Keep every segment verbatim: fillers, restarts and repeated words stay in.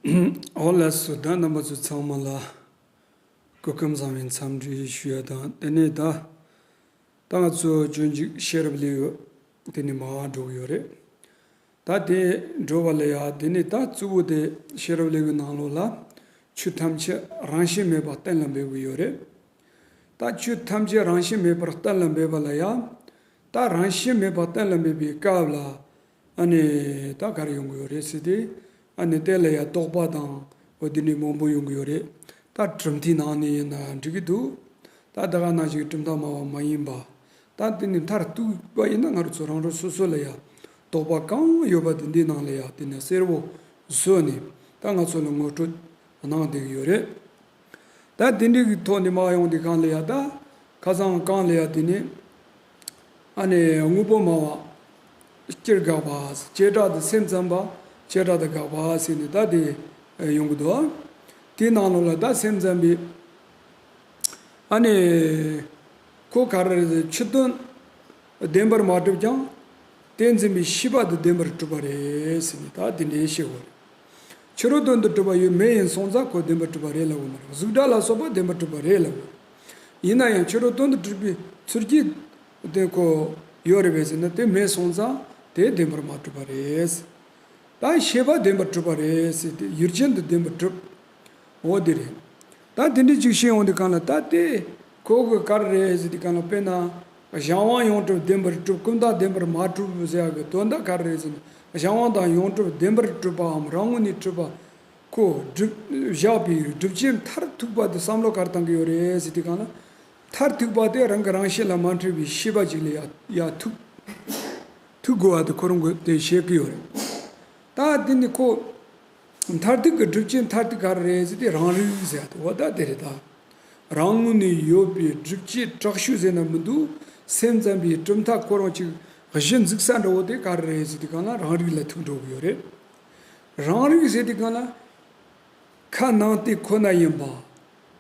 འོ་ལགས་སོ། ད་རྣམ་པ་ཚོ་ཚང་མ་ལ་སྐུ་ཁམས་བཟང་བའི་འཚམས་འདྲི་ཞུ་ཡ་དང་། དེ་ནས་ད་ད་ང་ཚོ་སྤྱོད་འཇུག་ཤེས་རབ་ལེའུ་དེ་ནས་མར་འགྲོ་གི་ཡོད་རེད། ད་དེ་འགྲོ་བ་ལ་ཡ། དེ་ནས་ད་གཙོ་བོ་དེ་ཤེས་རབ་ལེའུའི་ནང་ལོགས་ལ་ཆོས་ཐམས་ཅད་རང་བཞིན་མེད་པ་གཏན་ལ་འབེབས་ཀྱི་ཡོད་རེད། ད་ཆོས་ཐམས་ཅད་རང་བཞིན་མེད་པར་གཏན་ལ་འབེབས་པ་ལ་ཡ། ད་རང་བཞིན་མེད་པ་གཏན་ལ་འབེབས་པའི་སྐབས་ལ། ཨ་ནི་ད་ག་རེ་ཡོང་གི་ཡོད་རེད་ཟེར་ཏེ། ཨ་ནི་དེ་ལ་ཡ་དོགས་པ་དང་འོ་དེ་འདྲའི་མང་པོ་ཡོང་གི་ཡོད་རེད། ད་གྲུབ་མཐའི་ནང་ནས་ཡིན་ན་འགྲིག་གི་འདུག་ད་ད་ག་ནང་བཞིན་གྲུབ་མཐའ་སྨྲ་བ་མ་ཡིན་པ། ད་དེ་ནི་མཐར་ཐུག་པ་ཡིན་ན་ང་རང་ཚོ་རང་རང་སོ་སོ་ལ་ཡ་དོགས་པ་གང་ཡོད་པ་དེ་འདི་ནང་ལ་ཡ་དེ་ནི་གསལ་པོ་བཟོས་ནས་ད་ང་ཚོ་ལ་ངོ་སྤྲོད་གནང་བསྡད་ཀྱི་ཡོད་རེད། ད་དེ་འདྲའི་གི་ཐོག་ནས་མར་ཡོང་དུས་སྒང་ལ་ཡ། ད་ཁ་སང་སྒང་ལ་ཡ་དེ་ནི་ཨ་ནི་དངོས་པོ་སྨྲ་བ་སྤྱིར་དགག་པ། བྱེ་བྲག་ཏུ་སེམས་ཙམ་པ་བྱེ་བྲག་ཏུ་དགག་པ་ཟེར་ནས་ད་དེ་ཡོང་གི་འདུག་དེའི་ནང་ལོགས་ལ་ད་སེམས་ཙམ་པའི་ཨ་ནི་ཁོ་ག་རེ་རེད། ཕྱི་དོན་བདེན་པར་མ་གྲུབ་ཀྱང་དེ་འཛིན་པའི་ཤེས་པ་དེ་བདེན་པར་གྲུབ་པ་རེད་ཟེར་ནས་ད་དེ་འདྲའི་བཤད་དགོས་རེད། ཕྱི་རོལ་དོན་དུ་གྲུབ་པ་ཡོད་མེད་ཡིན་སོང་ཙང་ཁོ་བདེན་པར་གྲུབ་པ་རེད་ལབ་དགོས་མ་རེད། གཟུགས་སྒྲ་ལ་སོགས་པ་བདེན་པར་གྲུབ་པ་རེད་ལབ་དགོས། ཡིན་ན་ཡང་ཕྱི་རོལ་དོན་དུ་གྲུབ་པའི་ཚུལ་གྱིས་དེ་ཁོ་ཡོད་རེད་པས་ཟེར་ན་དེ་མེད་སོང་ཙང་དེ་བདེན་པར་མ་གྲུབ་པ་རེད། ད་ཤེས་པ་བདེན་པར་གྲུབ་པ་རེད་ཟེར་ཏེ། ཡུལ་ཅན་དུ་བདེན་པར་གྲུབ། འོ་དེ་རེད། ད་དེ་འདྲའི་ཅིག་བཤད་ཡོང་དུས་སྒང་ལ་ད་དེ་ཁོ་གི་ག་རེ་རེད་ཟེར་དུས་སྒང་ལ། དཔེར་ན་གཞན་དབང་ཡོངས་གྲུབ་བདེན་པར་གྲུབ། ཀུན་བརྟགས་བདེན་པར་མ་གྲུབ་ཟེར་ཡག་གི་དོན་དག་ག་རེ་རེད་ཟེར་ན། གཞན་དབང་དང་ཡོངས་གྲུབ་བདེན་པར་གྲུབ་པའམ་རང་ངོས་ནས་གྲུབ་པ་ཁོ་སྒྲུབ་བཞག་པའི་སྒྲུབ་བྱེད་མཐར་ཐུག་པ་དེ་བསམ་བློ་ག་རེ་བཏང་གི་ཡོད་རེད་ཟེར་དུས་སྒང་ལ། མཐར་ཐུག་པ་དེ་རང་གི་རང་བཞིན་ལ་མ་འཁྲུལ་བའི་ཤེས་པ་ཅིག་ལ་ཡ་ཡ་ཐུག་ཐུག་དགོས་པ་དེ་ཁོ་རང་གིས་དེ་བཤད་ཀྱི་ཡོད་རེད། ད་དེ་ནི་ཁོ་མཐར་ཐུག་གི་སྒྲུབ་བྱེད་མཐར་ཐུག་ག་རེ་རེད་ཟེར་དུས་རང་རིག་ཟེར་ཡ་དེ། འོ་ད་དེ་རེད། ད་རང་ངོས་ནས་ཡོད་པའི་སྒྲུབ་བྱེད་དྲག་ཤོས་ཟེར་ན་མི་འདུག་སེམས་ཙམ་པའི་གྲུབ་མཐའ་ཁོ་རང་ཅིག་གཞི་འཛུགས་ས་འདྲ་བོ་དེ་ག་རེ་རེད་ཟེར་དུས་སྒང་ལ་རང་རིག་ལ་ཐུག་འགྲོ་གི་ཡོད་རེད། རང་རིག་ཟེར་དུས་སྒང་ལ། ཁ་ནང་དེ་ཁོ་ན་ཡིན་པ།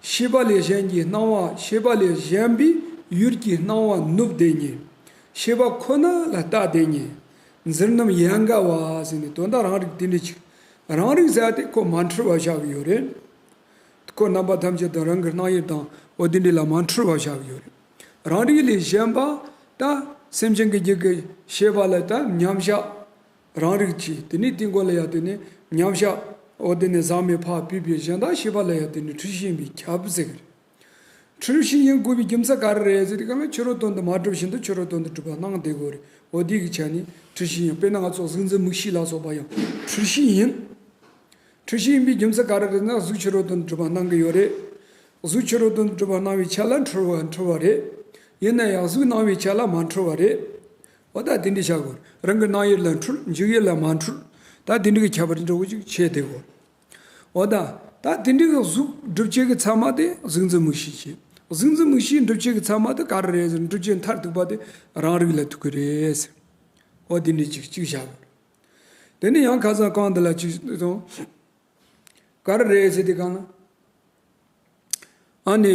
ཤེས་པ་ལས་གཞན་གྱི་སྣང་བ། ཤེས་པ་ལས་གཞན་པའི་ཡུལ་གྱི་སྣང་བ་ནུབ་བསྡད་མཁན། ཤེས་པ་ཁོ་ན་ལ་ལྟ་བསྡད་མཁན། འཛིན་རྣམ་ཡན་ག་བ་ཟེར་ནས། དོན་དག་རང་རིག་དེ་འདྲ་ཅིག་རང་རིག་ཟེར་ཡ་དེ་ཁོ་མ་འཁྲུལ་བ་བཞག་གི་ཡོད་རེད། ཁོ་རྣམ་པ་ཐམས་ཅད་དང་རང་གི་སྣང་ཡུལ་དང་འོ་དེ་འདྲ་ལ་མ་འཁྲུལ་བ་བཞག་གི་ཡོད་རེད། རང་རིག་ལས་གཞན་པ་ད་སེམས་ཅན་གྱི་རྒྱུད་ཀྱི་ཤེས་པ་ལ་ད་མཉམ་བཞག་རང་རིག་བྱས། དེ་ནས་དེའི་མགོ་ལ་ཡ་དེ་ནས་མཉམ་བཞག་འོ་དེ་ནས་ཟག་མེད་འཕགས་པའི་གཞན་དག་ཤེས་པ་ལ་ཡ་དེ་ནས་འཁྲུལ་ཤེས་ཡིན་པས་ཁྱབ་ཟེར་གི་རེད། འཁྲུལ་ཤེས་ཡིན་དགོས་པའི་རྒྱུ་མཚན་ག་རེ་རེད་ཟེར་དུས་སྒང་ལ། ཕྱི་རོལ་དོན་དུ་མ་གྲུབ་བཞིན་དུ་ཕྱི་རོལ་དོན་དུ་གྲུབ་པ་སྣང་བསྡད་དགོས་རེད། འོ་དེ་གི་ཆ་ནས་འཁྲུལ་ཤེས་ཡིན། དཔེར་ན་ང་ཚོ་གཟུགས་འཛིན་མིག་ཤེས་ལ་སོགས་པ་ཡང་འཁྲུལ་ཤེས་ཡིན། འཁྲུལ་ཤེས་ཡིན་པའི་རྒྱུ་མཚན་ག་རེ་རེད་ན། གཟུགས་ཕྱི་རོལ་དོན་དུ་གྲུབ་པ་སྣང་གི་ཡོད་རེད། གཟུགས་ཕྱི་རོལ་དོན་དུ་གྲུབ་པ་སྣང་བའི་ཆ་ལ་འཁྲུལ་བ་འཁྲུལ་བ་རེད། ཡིན་ན་ཡང་གཟུགས་སྣང་བའི་ཆ་ལ་མ་འཁྲུལ་བ་རེད། འོ་ད་དེ་འདྲའི་བྱ་དགོས། རང་གི་སྣང་ཡུལ་ལ་འཁྲུལ། འཇུག་ཡུལ་ལ་མ་འཁྲུལ། ད་དེ་འདྲའི་གི་ཁྱད་པར་འདྲ་བོ་ཅིག་ཕྱེ་བསྡད་དགོས། འོ་ད་ད་དེ་འདྲའི་གི་གཟུགས་སྒྲུབ་བྱེད་ཀྱི་ཚད་མ་དེ་གཟུགས་འཛིན་མིག་ཤེས་བྱེད། གཟུགས་འཛིན་མིག་ཤེས་སྒྲུབ་བྱེད་ཀྱི་ཚད་མ་དེ་ག་རེ་རེད་ཟེར་ན། སྒྲུབ་བྱེད་མཐར་ཐུག་པ་དེ་རང་རིག་ལ་ཐུག་གི་རེད་ཟེར། འོ་དེ་འདྲའི་ཅིག་ཅིག་བྱ་དགོས། དེ་ནས་ཡང་ཁ་སང་གོང་དེ་ལ་ཅིག་སོང་། ག་རེ་རེད་ཟེར་དུས་སྒང་ལ། ཨ་ནི་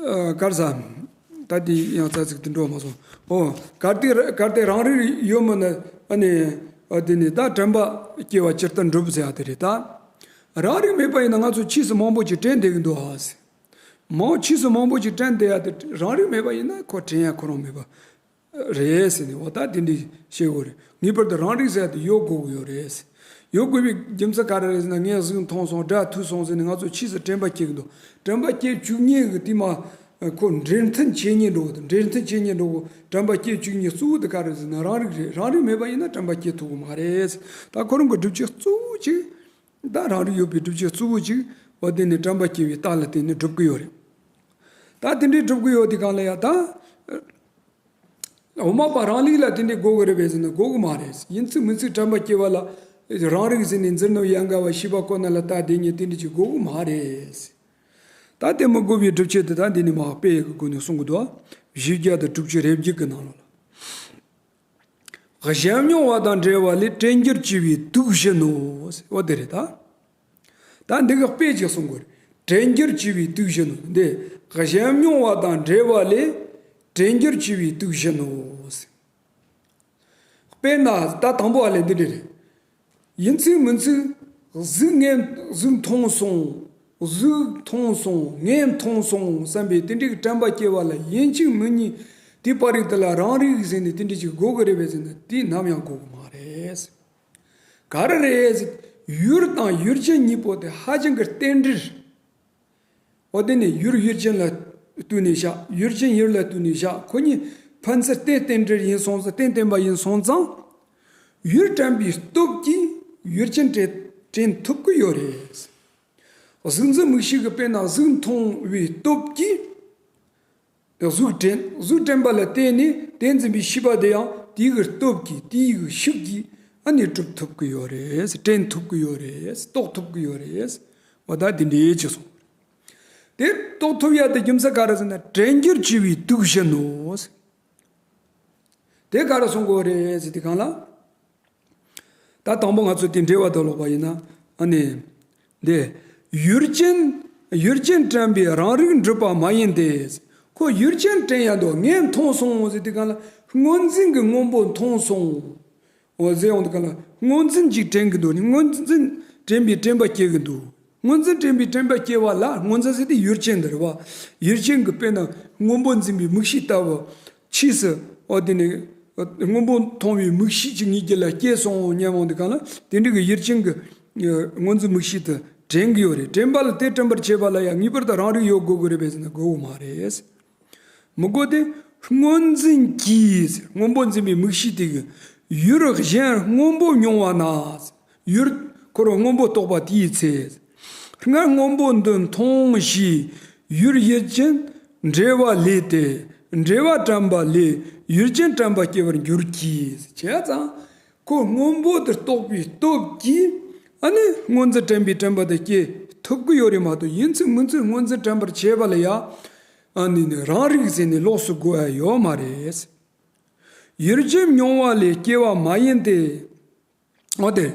ཨ་ག་རེ་ཟ། ད་དེ་ཡང་རྩ་ཚིག་དེ་འགྲོ་མ་སོང་། འོ་གལ་ཏེ་གལ་ཏེ་རང་རིག་ཡོད་མིན་ན། ཨ་ནི་ཨ་དེ་ནི་ད་དྲན་པ་སྐྱེ་བ་ཇི་ལྟར་འགྲུབ་ཟེར་ཡ་དེ་རེད་ད། རང་རིག་མེད་པ་ཡིན་ན་ང་ཚོ་ཕྱིས་སུ་མང་པོ་ཅིག་དྲན་བསྡད་ཀྱི་འདུག་ཨ་ཟེར། མང་ཕྱིས་སུ་མང་པོ་ཅིག་དྲན་བསྡད་ཡ་དེ། རང་རིག་མེད་པ་ཡིན་ན་ཁོ་དྲན་ཡ་ཁོ་རང་མེད་པ་རེད་ཟེར་ནས། འོ་ད་དེ་འདྲ་བཤད་དགོས་རེད། ངེས་པར་དུ་རང་རིག་ཟེར་ཡ་དེ་ཡོད་དགོས་ཀྱི་ཡོད་རེད་ཟེར། ཡོད་དགོས་པའི་རྒྱུ་མཚན་ག་རེ་རེད་ཟེར་ན། ངས་གཟུགས་མཐོང་སོང་། སྒྲ་ཐོས་སོང་ཟེར་ནས་ང་ཚོ་ཕྱིས་སུ་དྲན་པ་སྐྱེ་གི་འདུག་དྲན་པ་སྐྱེ་བཅུག་མཁན་གྱི་དེ་མ་ཁོ་འབྲས་མཐུན་བྱེད་མཁན་འགྲོ་གི་འདུག་འབྲས་མཐུན་བྱེད་མཁན་འགྲོ་གི། དྲན་པ་སྐྱེ་བཅུག་མཁན་གཙོ་བོ་དེ་ག་རེ་ཟེར་ན་རང་རིག་རེད། རང་རིག་མེད་པ་ཡིན་ན་དྲན་པ་སྐྱེ་ཐུབ་ཀྱི་མ་རེད་ཟེར། ད་ཁོ་རང་གི་སྒྲུབ་བྱེད་གཙོ་བོ་གཅིག་ད་རང་རིག་ཡོད་པའི་སྒྲུབ་བྱེད་གཙོ་བོ་གཅིག་འོ་དེ་ནི་དྲན་པ་སྐྱེ་བའི་རྟགས་ལ་བརྟེན་ནས་སྒྲུབ་ཀྱི་ཡོད་རེད། ད་དེ་འདྲའི་སྒྲུབ་ཀྱི་ཡོད་དུས་སྒང་ལ་ཡ་ད། འོ་མ་པ་རང་ལུགས་ལ་དེ་འདྲའི་དགོས་ཀྱི་རེད་པས་ཟེར་ན་དགོས་ཀྱི་མ་རེད། ཡིན་ཚིག་མིན་ཚིག་དྲན་པ་སྐྱེ་བ་ལ་རང་རིག་ཟེར་ནས་འཛིན་རྣམ་ཡན་ག་བ་ཤེས་པ་ཁོ་ན་ལ་ལྟ་བསྡད་མཁན་དེ་འདྲ་ཅིག་དགོས་ཀྱི་མ་རེད། ད་དེ་མི་དགོས་པའི་སྒྲུབ་བྱེད་དེ་ད་འདི་ནས་མར་དཔེ་ཡི་གི་སྒོ་ནས་གསུང་གི་འདུག་བཞི་བརྒྱ་དང་དྲུག་ཅུ་རེ་བརྒྱད་ཀྱི་ནང་ལོགས་ལ། གཞན་མྱོང་བ་དང་འབྲེལ་བ་ལས་དྲན་འགྱུར་བྱས་པའི་དུག་བཞིན་ནོ། འོ་དེ་རེད་ད། ད་འདི་ག་དཔེ་ཅིག་གསུང་དགོས་རེད། དྲན་འགྱུར་བྱས་པའི་དུག་བཞིན་ནོ། འདི་གཞན་མྱོང་བ་དང་འབྲེལ་བ་ལས་དྲན་འགྱུར་བྱས་པའི་དུག་བཞིན་ནོ། དཔེར་ན་ད་དང་པོ་བ་ལས་འདི་འདྲ་རེད། ཡིན་ཚིག་མིན་ཚིག་ གཟུགས་ངས་གཟུགས་མཐོང་སོང་། གཟུགས་མཐོང་སོང་། ངས་མཐོང་སོང་བསམ་པའི་དེ་འདྲའི་གི་དྲན་པ་སྐྱེ་བ་ལ་ཡིན་གཅིག་མིན་གཉིས་དེ་པ་རིག་དེ་ལ་རང་རིག་ཟེར་ནས་དེ་འདྲ་ཅིག་དགོས་ཀྱི་རེད་པས་ཟེར་ན་དེ་ནམ་ཡང་དགོས་ཀྱི་མ་རེད། ག་རེ་རེད་ཟེར། ཡུལ་དང་ཡུལ་ཅན་གཉིས་པོ་དེ་ཧ་ཅང་གི་རྟེན་འབྲེལ། འོ་དེ་ནི་ཡུལ་ཡུལ་ཅན་ལ་ལྟོས་ནས་བཞག་ཡུལ་ཅན་ཡུལ་ལ་ལྟོས་ནས་བཞག་ཁོ་གཉིས་ཕན་ཚུན་རྟེན་རྟེན་འབྲེལ་ཡིན་སོང་ཙང་རྟེན་བརྟེན་པ་ཡིན་སོང་ཙང་། ཡུལ་དྲན་པའི་སྟོབས་ཀྱིས་ཡུལ་ཅན་དྲན་དྲན་ཐུབ་ཀྱི་ཡོད་རེད། གཟུགས་འཛིན་མིག་ཤེས་ཀྱི་དཔེར་ན་གཟུགས་མཐོང་བའི་སྟོབས་ཀྱིས། གཟུགས་དྲན། གཟུགས་དྲན་པ་ལ་བརྟེན་ནས་དེ་འཛིན་པའི་ཤེས་པ་དེ་ཡང་དེའི་གི་སྟོབས་ཀྱིས་དེའི་གི་ཤུགས་ཀྱིས་ཨ་ནི་གྲུབ་ཐུབ་ཀྱི་ཡོད་རེད། དྲན་ཐུབ་ཀྱི་ཡོད་རེད། རྟོགས་ཐུབ་ཀྱི་ཡོད་རེད། འོ་ད་འདི་འདྲའི་ཅིག་སོང་། དེ་རྟོགས་ཐུབ་ཡ་དེ་རྒྱུ་མཚན་ག་རེ་ཟེར་ན་དྲན་འགྱུར་བྱས་པའི་དུག་བཞིན་ནོ། དེ་ག་རེ་གསུང་གི་ཡོད་རེད་ཟེར་དུས་སྒང་ལ། ད་དང་པོ་ང་ཚོ་དེ་འགྲེལ་བ་དུ་ཀློག་པ་ཡིན་ན་ཨ་ནི། འདི། ཡུལ་ཅན། ཡུལ་ཅན་དྲན་པའི་རང་རིག་འགྲུབ་པ་མ་ཡིན་ཏེ། ཁོ་ཡུལ་ཅན་དྲན་ཡ་འདུག་ངས་མཐོང་སོང་ཟེར་དུས་སྒང་ལ་སྔོ་འཛིན་གྱི་སྔོན་པོ་མཐོང་སོང་། འོ་ཟེར་ཡོང་དུས་སྒང་ལ་སྔོ་འཛིན་ཅིག་དྲན་གྱི་འདུག་སྔོ་འཛིན་དྲན་པའི་དྲན་པ་སྐྱེ་གི་འདུག་སྔོ་འཛིན་དྲན་པའི་དྲན་པ་སྐྱེ་བ་ལ་སྔོ་འཛིན་ཟེར་དེ་ཡུལ་ཅན་དེ་རེད་བ། ཡུལ་ཅན་གྱི་དཔེར་ན་སྔོན་པོ་འཛིན་པའི་མིག་ཤེས་ལྟ་བུ། ཕྱིས་སུ་འོ་དེ་ནི་སྔོན་པོ་མཐོང་བའི་མིག་ཤེས་ཀྱི་ངེས་རྒྱུ་ལ་སྐྱེས་སོང་སྙམ་འོང་དུས་སྒང་ལ་དེ་འདྲ་གི་ཡུལ་ཅན་གྱི་སྔོ་འཛིན་མིག་ཤེས་དེ་དྲན་གྱི་ཡོད་རེད། དྲན་པ་ལ་དེ་དྲན་པར་བྱེད་པ་ལ་ཡང་ངེས་པར་དུ་རང་རིག་ཡོད་དགོས་ཀྱི་རེད་པས་ཟེར་ན་དགོས་ཀྱི་མ་རེད། མི་དགོས་ཏེ། སྔོ་འཛིན་གྱིས་སྔོན་པོ་འཛིན་པའི་མིག་ཤེས་དེ་གིས་ཡུལ་གཞན་སྔོན་པོ་མྱོང་བ་ན། ཡུལ་ཁོ་རང་སྔོན་པོ་རྟོགས་པ་དེའི་ཚེ། སྔར་སྔོན་པོ་འདི་མཐོང་ཞེས་ཡུལ་ཡུལ་ཅན་འབྲེལ་བ་ལས་ཏེ། འབྲེལ་བ་དྲན་པ་ལས་ཡུལ་ཅན་དྲན་པ་སྐྱེ་བར་འགྱུར་གྱི། བྱས་ཙང་ཁོ་སྔོན་པོ་དེ་རྟོགས་པའི་སྟོབས་ཀྱིས་ཨ་ནི་སྔོ་འཛིན་དྲན་པའི་དྲན་པ་དེ་སྐྱེ་ཐུབ་ཀྱི་ཡོད་རེད་མ་གཏོགས་ཡིན་ཚུལ་མིན་ཚུལ་སྔོ་འཛིན་དྲན་པར་བྱེད་པ་ལ་ཡ། ཨ་ནི་ནི་རང་རིག་ཟེར་ནས་ལོགས་སུ་དགོས་ཡ་ཡོད་མ་རེད། ཡུལ་ཅན་མྱོང་བ་ལས་སྐྱེ་བ་མ་ཡིན་ཏེ། འོ་དེ།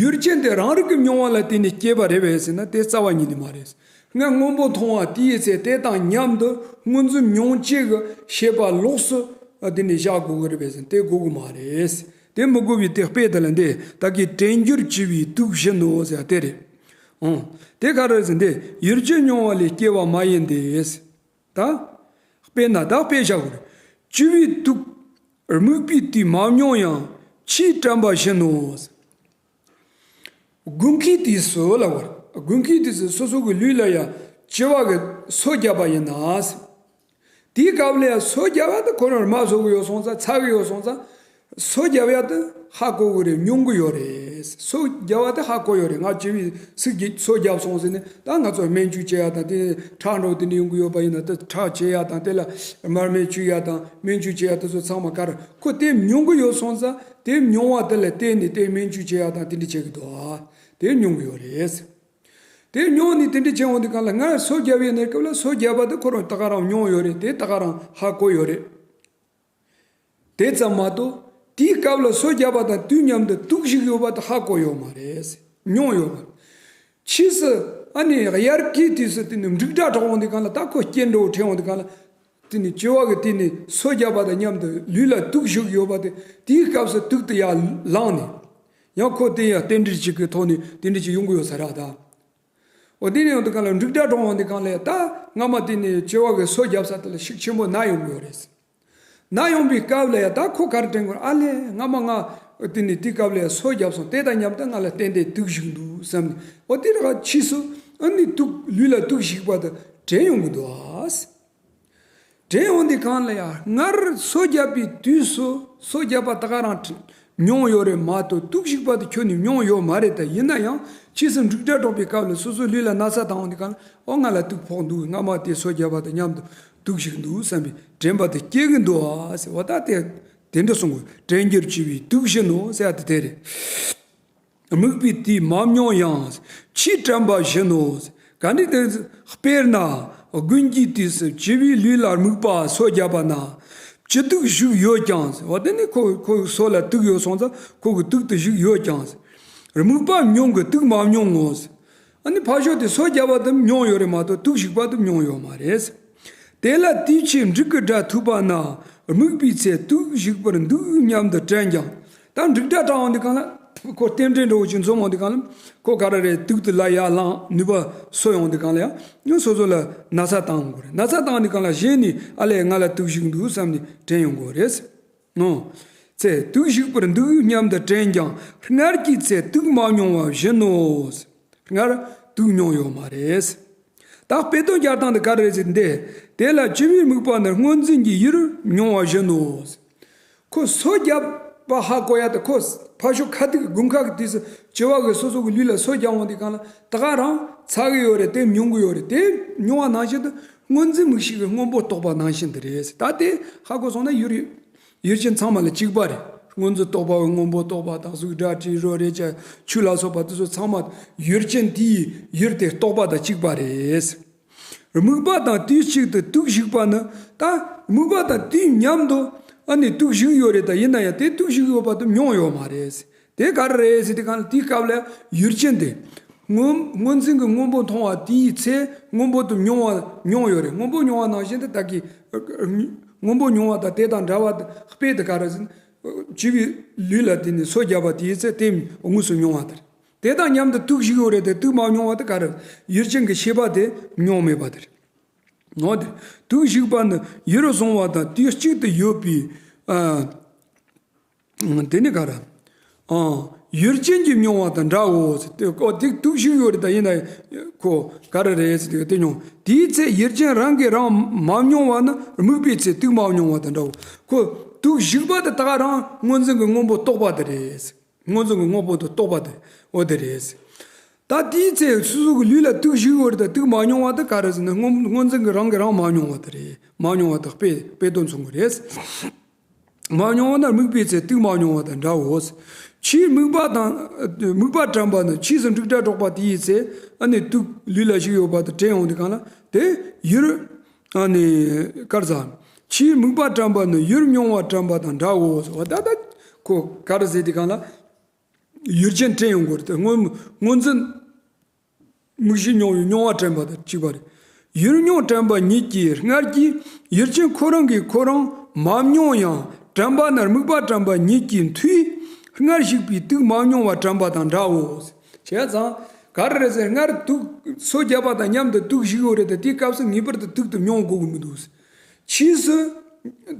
ཡུལ་ཅན་དེ་རང་རིག་གི་མྱོང་བ་ལ་བརྟེན་ནས་སྐྱེས་པ་རེད་པས་ཟེར་ན་དེ་རྩ་བ་ཉིད་ནས་མ་རེད། སྔར་སྔོན་པོ་མཐོང་བ་དེའི་ཚེ་དེ་དང་མཉམ་དུ་སྔོ་འཛིན་མྱོང་བྱེད་ཀྱི་ཤེས་པ་ལོགས་སུ་དེ་ནས་བཞག་དགོས་ཀྱི་རེད་པས་ཟེར་ན་དེ་དགོས་ཀྱི་མ་རེད། དེ་མི་དགོས་པའི་དེ་དཔེ་དེ་ལ་འདི་ད་གིན་དྲན་འགྱུར་བྱས་པའི་དུག་བཞིན་ནོ་ཟེར་དེ་རེད། ཨང་། དེ་ག་རེ་ཟེར་འདི་ཡུལ་ཅན་མྱོང་བ་ལས་སྐྱེ་བ་མ་ཡིན་ཏེ། ད། དཔེར་ན་ད་དཔེ་བཞག་གོ། བཅུ་པའི་དུག་རྨུགས་པའི་དུས་མ་མྱོང་ཡང་ཕྱིས་དྲན་པ་བཞིན་ནོ། དགུན་ཁའི་དུས་སུ་ལ་བར་དགུན་ཁའི་དུས་སུ་སོ་སོ་གི་ལུས་ལ་ཡང་བྱི་བ་གི་སོ་བརྒྱབ་པ་ཡིན་ན། དེའི་སྐབས་ལ་ཡང་སོ་བརྒྱབ་པ་དེ་ཁོ་རང་རྨ་བཟོ་གི་ཡོད་སོང་ཙང་ཚ་གི་ཡོད་སོང་ཙང་། སོ་བརྒྱབ་ཡ་དེ་ཧ་གོ་གི་རེད། མྱོང་གི་ཡོད་རེད། སོ་བརྒྱབ་པ་དེ་ཧ་གོ་ཡོད་རེད། ང་བྱི་བའི་ཟུག་གི་སོ་བརྒྱབ་སོང་ཟེར་ནས་ད་ང་ཚོ་སྨན་བཅོས་བྱེད་ཡ་དང་དེ་ཁྲག་འགྲོ་དེ་འདྲ་ཡོང་གི་ཡོད་པ་ཡིན་ན་དེ་ཁྲག་བྱེད་ཡ་དང་དེ་ལ་མར་མེ་བཅོས་ཡ་དང་སྨན་བཅོས་བྱེད་ཡ་དེ་ཚོ་ཚང་མ་ག་རེ་ཁོ་དེ་མྱོང་གི་ཡོད་སོང་ཙང་དེ་མྱོང་བ་དེ་ལ་བརྟེན་ནས་དེ་སྨན་བཅོས་བྱེད་ཡ་དང་དེ་འདྲ་བྱེད་གི་འདུག་ཨ། དེ་མྱོང་གི་ཡོད་རེད། དེ་མྱོང་ནས་དེ་འདྲ་བྱེད་འོང་དུས་སྒང་ལ་ང་སོ་བརྒྱབ་པའི་གནས་སྐབས་ལ་སོ་བརྒྱབ་པ་དེ་ཁོ་རང་ད་ག་རང་མྱོང་ཡོད་རེད། དེ་ད་ག་རང་ཧ་གོ་ཡོད་རེད། དེ་ཙམ་མ་གཏོགས་དེའི་སྐབས་ལ་སོ་བརྒྱབ་པ་དང་དུས་མཉམ་དུ་དུག་ཞིག་ཡོད་པ་དེ་ཧ་གོ་ཡོད་མ་རེད། མྱོང་ཡོད་མ་རེད། ཕྱིས་སུ་ཨ་ནི་དབྱར་ཁའི་དུས་སུ་དེ་ནི་འབྲུག་སྒྲ་གྲགས་འོང་དུས་སྒང་ལ་ད་ཁོ་སྐྱེ་འགྲོ་དྲན་འོང་དུས་སྒང་ལ་དེ་ནི་བྱི་བ་གི་དེ་ནི་སོ་བརྒྱབ་པ་དང་མཉམ་དུ་ལུས་ལ་དུག་ཞིག་ཡོད་པ་དེ་དེའི་སྐབས་སུ་དུག་དེ་ཡར་ལངས་ནས་ཡང་ཁོ་དེ་ཡང་རྟེན་འབྲེལ་ཅིག་གི་ཐོག་ནས་དེ་འདྲ་ཅིག་ཡོང་གི་ཡོད་ས་རེད་ད། འོ་དེ་ནས་ཡོང་དུས་སྒང་ལ་འབྲུག་སྒྲ་གྲགས་འོང་དུས་སྒང་ལ་ད་སྔ་མ་དེ་ནས་བྱི་བ་གི་སོ་བརྒྱབ་ས་དེ་ལ་ཤུགས་ཆེན་པོ་ན་ཡོང་གི་ཡོད་རེད། ན་ཡོང་པའི་སྐབས་ལ་ཡང་ད་ཁོ་ག་རེ་དྲན་དགོས་ཨ་ལས་སྔ་མ་ང་དེ་ནས་དེའི་སྐབས་ལ་ཡང་སོ་བརྒྱབ་སོང་། དེ་དང་མཉམ་དུ་ང་ལ་ཏན་ཏན་དུག་ཞིག་འདུག་བསམ་ནས་འོ་དེ་ར་ཕྱིས་སུ་ཨ་ནི་དུག་ལུས་ལ་དུག་ཞིག་པ་དེ་དྲན་ཡོང་གི་འདུག་ཨ། དྲན་འོང་དུས་སྒང་ལ་ཡང་སྔར་སོ་བརྒྱབ་པའི་དུས་སུ་སོ་བརྒྱབ་པ་ད་ག་རང་མྱོང་ཡོད་རེད་མ་གཏོགས་དུག་ཞིག་པ་དེ་ཁྱོན་ནས་མྱོང་ཡོད་མ་རེད། ད་ཡིན་ན་ཡང་ཕྱིས་སུ་འབྲུག་སྒྲ་གྲགས་པའི་སྐབས་ལ་སོ་སོའི་ལུས་ལ་ན་ཚ་བཏང་འོང་དུས་སྒང་ལ་ཨོ་ང་ལ་དུག་ཕོག་འདུག་སྔ་མ་དེ་སོ་བརྒྱབ་པ་དང་མཉམ་དུ་དུག་ཞིག་འདུག་བསམ་པའི་དྲན་པ་དེ་སྐྱེ་གི་འདུག་ཨ་ཟེར་བ་ད་དེ་དེ་འདྲ་གསུང་དགོས། དྲན་འགྱུར་བྱས་པའི་དུག་བཞིན་ནོ་ཟེར་ཡ་དེ་དེ་རེད། རྨུགས་པའི་དུས་མ་མྱོང་ཡང་ཕྱིས་དྲན་པ་བཞིན་ནོ། ག་འདྲ་དེ་དཔེར་ན་དགུན་གྱི་དུས་སུ་བྱི་བའི་ལུས་ལ་རྨུགས་པ་སོ་བརྒྱབ་པ་ན་བྱི་དུག་ཞིག་ཡོད་ཀྱང་། འོ་དེ་ནི་ཁོ་ཁོའི་སོ་ལ་དུག་ཡོད་སོང་ཙང་ཁོ་གི་དུག་དེ་ཞིག་ཡོད་ཀྱང་། རྨུགས་པ་མྱོང་གི་དུག་མ་མྱོང་ངོ་། ཨ་ནི་ཕར་ཕྱོགས་དེ་སོ་བརྒྱབ་པ་དེ་མྱོང་ཡོད་རེད་མ་གཏོགས་དུག་ཞིག་པ་དེ་མྱོང་ཡོད་མ་རེད། དེ་ལ་དུས་ཕྱིས་འབྲུག་གི་སྒྲ་ཐོས་པ་ན་རྨུགས་པའི་ཚེ་དུག་ཞིག་པར་འདུག་སྙམ་དུ་དྲན་ཀྱང་། ད་འབྲུག་སྒྲ་གྲགས་འོང་དུས་སྒང་ལ་ ཁོ་རྟེན་འབྲེལ་འདྲ་བོ་ཅིག་འཛོམས་ཡོང་དུས་སྒང་ལ་ཁོ་ག་རེ་རེད། དུག་དེ་ལ་ཡར་ལངས་ནུས་པ་གསོ་ཡོང་དུས་སྒང་ལ་ཡང་སོ་སོ་ལ་ན་ཚ་བཏང་དགོས་རེད། ན་ཚ་བཏང་དུས་སྒང་ལ་གཞན་ནི་ཨ་ལས་ང་ལ་དུག་ཞིག་འདུག་བསམ་ནས་དྲན་ཡོང་དགོས་རེད། ཨོ། ཚེ་དུག་ཞིག་པར་འདུག་སྙམ་དུ་དྲན་ཀྱང་སྔར་གྱི་ཚེ་དུག་མ་མྱོང་བ་བཞིན་ནོ། སྔར་དུག་མྱོང་ཡོད་མ་རེད། ད་དཔེ་དོན་སྦྱར་སྟངས་འདི་ག་རེ་རེད་ཟེར་འདི། དེ་ལ་བཅུ་པའི་དམིགས་པ་ནི་སྔོ་འཛིན་གྱི་ཡུལ་མྱོང་བ་བཞིན་ནོ། ཁོ་སོ་བརྒྱབ་པ་ཧ་གོ་ཡ་དེ་ཁོ་ཕར་ཕྱོགས་ཁ་ཐུག་དགུན་ཁ་གི་དུས་སུ་བྱི་བ་གི་སོ་སོ་གི་ལུས་ལ་སོ་བརྒྱབ་འོང་དུས་སྒང་ལ་ད་ག་རང་ཚ་གི་ཡོད་རེད། དེ་མྱོང་གི་ཡོད་རེད། དེ་མྱོང་བ་ནང་བཞིན་དུ་སྔོ་འཛིན་དམིགས་བྱེད་ཀྱི་སྔོན་པོ་རྟོགས་པ་ནང་བཞིན་དུ་རེད། ད་དེ་ཧ་གོ་སོང་ན་ཡུལ་ཡུལ་ཅན་ཚང་མ་ལ་གཅིག་པ་རེད། སྔོ་འཛིན་རྟོག་པ་བའི་སྔོན་པོ་རྟོགས་པ་དང་གཟུགས་སྒྲ་དྲི་རོ་རེག་བྱ་ཆོས་ལ་སོགས་པ་དེ་ཚོ་ཚང་མ་ཡུལ་ཅན་དེའི་ཡུལ་དེ་རྟོགས་པ་དང་གཅིག་པ་རེད། དམིགས་པ་དང་དུས་གཅིག་ཏུ་དུག་ཞིག་པ་ནི། ད་དམིགས་པ་དང་དུས་མཉམ་དུ་ཨ་ནི་དུག་ཞིག་ཡོད་རེད། ད་ཡིན་ན་ཡང་དེ་དུག་ཞིག་ཡོད་པ་དེ་མྱོང་ཡོད་མ་རེད། དེ་ག་རེ་རེད་ཟེར་དུས་སྒང་ལ་དེའི་སྐབས་ལ་ཡུལ་ཅན་དེ། སྔོན་སྔོ་འཛིན་གྱི་སྔོན་པོ་མཐོང་བ་དེའི་ཚེ་སྔོན་པོ་དེ་མྱོང་བ་མྱོང་ཡོད་རེད། སྔོན་པོ་མྱོང་བ་ནང་བཞིན་དུ་ད་གི་སྔོན་པོ་མྱོང་བ་དང་དེ་དང་འདྲ་བ་དཔེ་དེ་ག་རེ་ཟེར་ན། བྱི་བའི་ལུས་ལ་དེ་ནི་སོ་བརྒྱབ་པ་དེའི་ཚེ་དེ་དངོས་སུ་མྱོང་བ་དེ་རེད། དེ་དང་མཉམ་དུ་དུག་ཞིག་ཡོད་རེད། དེ་དུག་མ་མྱོང་བ་དེ་ག་རེ་ཡུལ་ཅན་གྱི་ཤེས་པ་དེ་མྱོང་མེད་པ་དེ་རེད། ནོ་དེ་དུག་ཞིག་པ་ནི་ཡུལ་བཟུང་བ་དང་དུས་གཅིག་ཏུ་ཡོད་པའི། ཨ། དེ་ནི་ག་རེ། ཨང་། ཡུལ་ཅན་གྱིས་མྱོང་བ་དང་འདྲའོ་ཟེར་ཏེ། ཨོ་དེ་དུག་ཞིག་ཡོད་རེད། ད་ཡིན་ན་ཁོ་ག་རེ་རེད་ཟེར་ཏེ་དེ་མྱོང་། དེའི་ཚེ་ཡུལ་ཅན་རང་གིས་རང་མ་མྱོང་བ་ནི་དམིགས་པའི་ཚེ་དུག་མ་མྱོང་བ་དང་འདྲའོ། ཁོ་དུག་ཞིག་པ་དེ་ད་ག་རང་སྔོ་འཛིན་གྱི་སྔོན་པོ་རྟོགས་པ་དེ་རེད། སྔོ་འཛིན་གྱི་སྔོན་པོ་དེ་རྟོགས་པ་དེ་ཨོ་དེ་རེད། ད་དེའི་ཚེ་སོ་སོ་གི་ལུས་ལ་དུག་ཞིག་ཡོད་རེད། ད་དུག་མ་མྱོང་བ་དེ་ག་རེ་ཟེར་ན་སྔོ་སྔོ་འཛིན་གྱི་རང་གིས་རང་མ་མྱོང་བ་དེ་རེད། མ་མྱོང་བ་དེ་དཔེ་དཔེ་དོན་མཚུངས་གི་རེད། མ་མྱོང་བ་ན་དམིགས་པའི་ཚེ་དུག་མ་མྱོང་བ་དང་འདྲའོ། ཕྱིའི་དམིགས་པ་དང་དམིགས་པ་དྲན་པ་ནི་ཕྱིས་སུ་འབྲུག་སྒྲ་སྒྲོགས་པ་དེའི་ཚེ་ཨ་ནི་དུག་ལུས་ལ་ཞིག་ཡོད་པ་དང་དྲན་ཡོང་དུས་སྒང་ལ་དེ་ཡུལ་ཨ་ནི་ག་རེ་ཟ། ཕྱིའི་དམིགས་པ་དྲན་པ་ནི་ཡུལ་མྱོང་བ་དྲན་པ་དང་འདྲའོ། འོ་ད་ད་ཁོ་ག་རེ་ཟེར་དུས་སྒང་ལ་ཡུལ་ཅན་དྲན་ཡོང་དགོས་རེད། དེ་སྔོན་སྔོ་འཛིན། དམིགས་གཞི་མྱོང་བའི་མྱོང་བ་དྲན་པ་དང་གཅིག་པ་རེད། ཡུལ་མྱོང་དྲན་པ་ཉིད་ཀྱིས་སྔར་གྱི་ཡུལ་ཅན་ཁོ་རང་གིས་ཁོ་རང་མ་མྱོང་ཡང་དྲན་པ་ནི་དམིགས་པ་དྲན་པ་ཉིད་ཀྱི་མཐུས་སྔར་ཞིག་པའི་དུག་མ་མྱོང་བ་དྲན་པ་དང་འདྲའོ། བྱས་ཙང་ག་རེ་རེད་ཟེར། སྔར་དུག་སོ་བརྒྱབ་པ་དང་མཉམ་དུ་དུག་ཞིག་ཡོད་རེད། དེ་དེའི་སྐབས་སུ་ངེས་པར་དུ་དུག་དེ་མྱོང་དགོས་ཀྱི་མི་འདུག། ཕྱིས་སུ་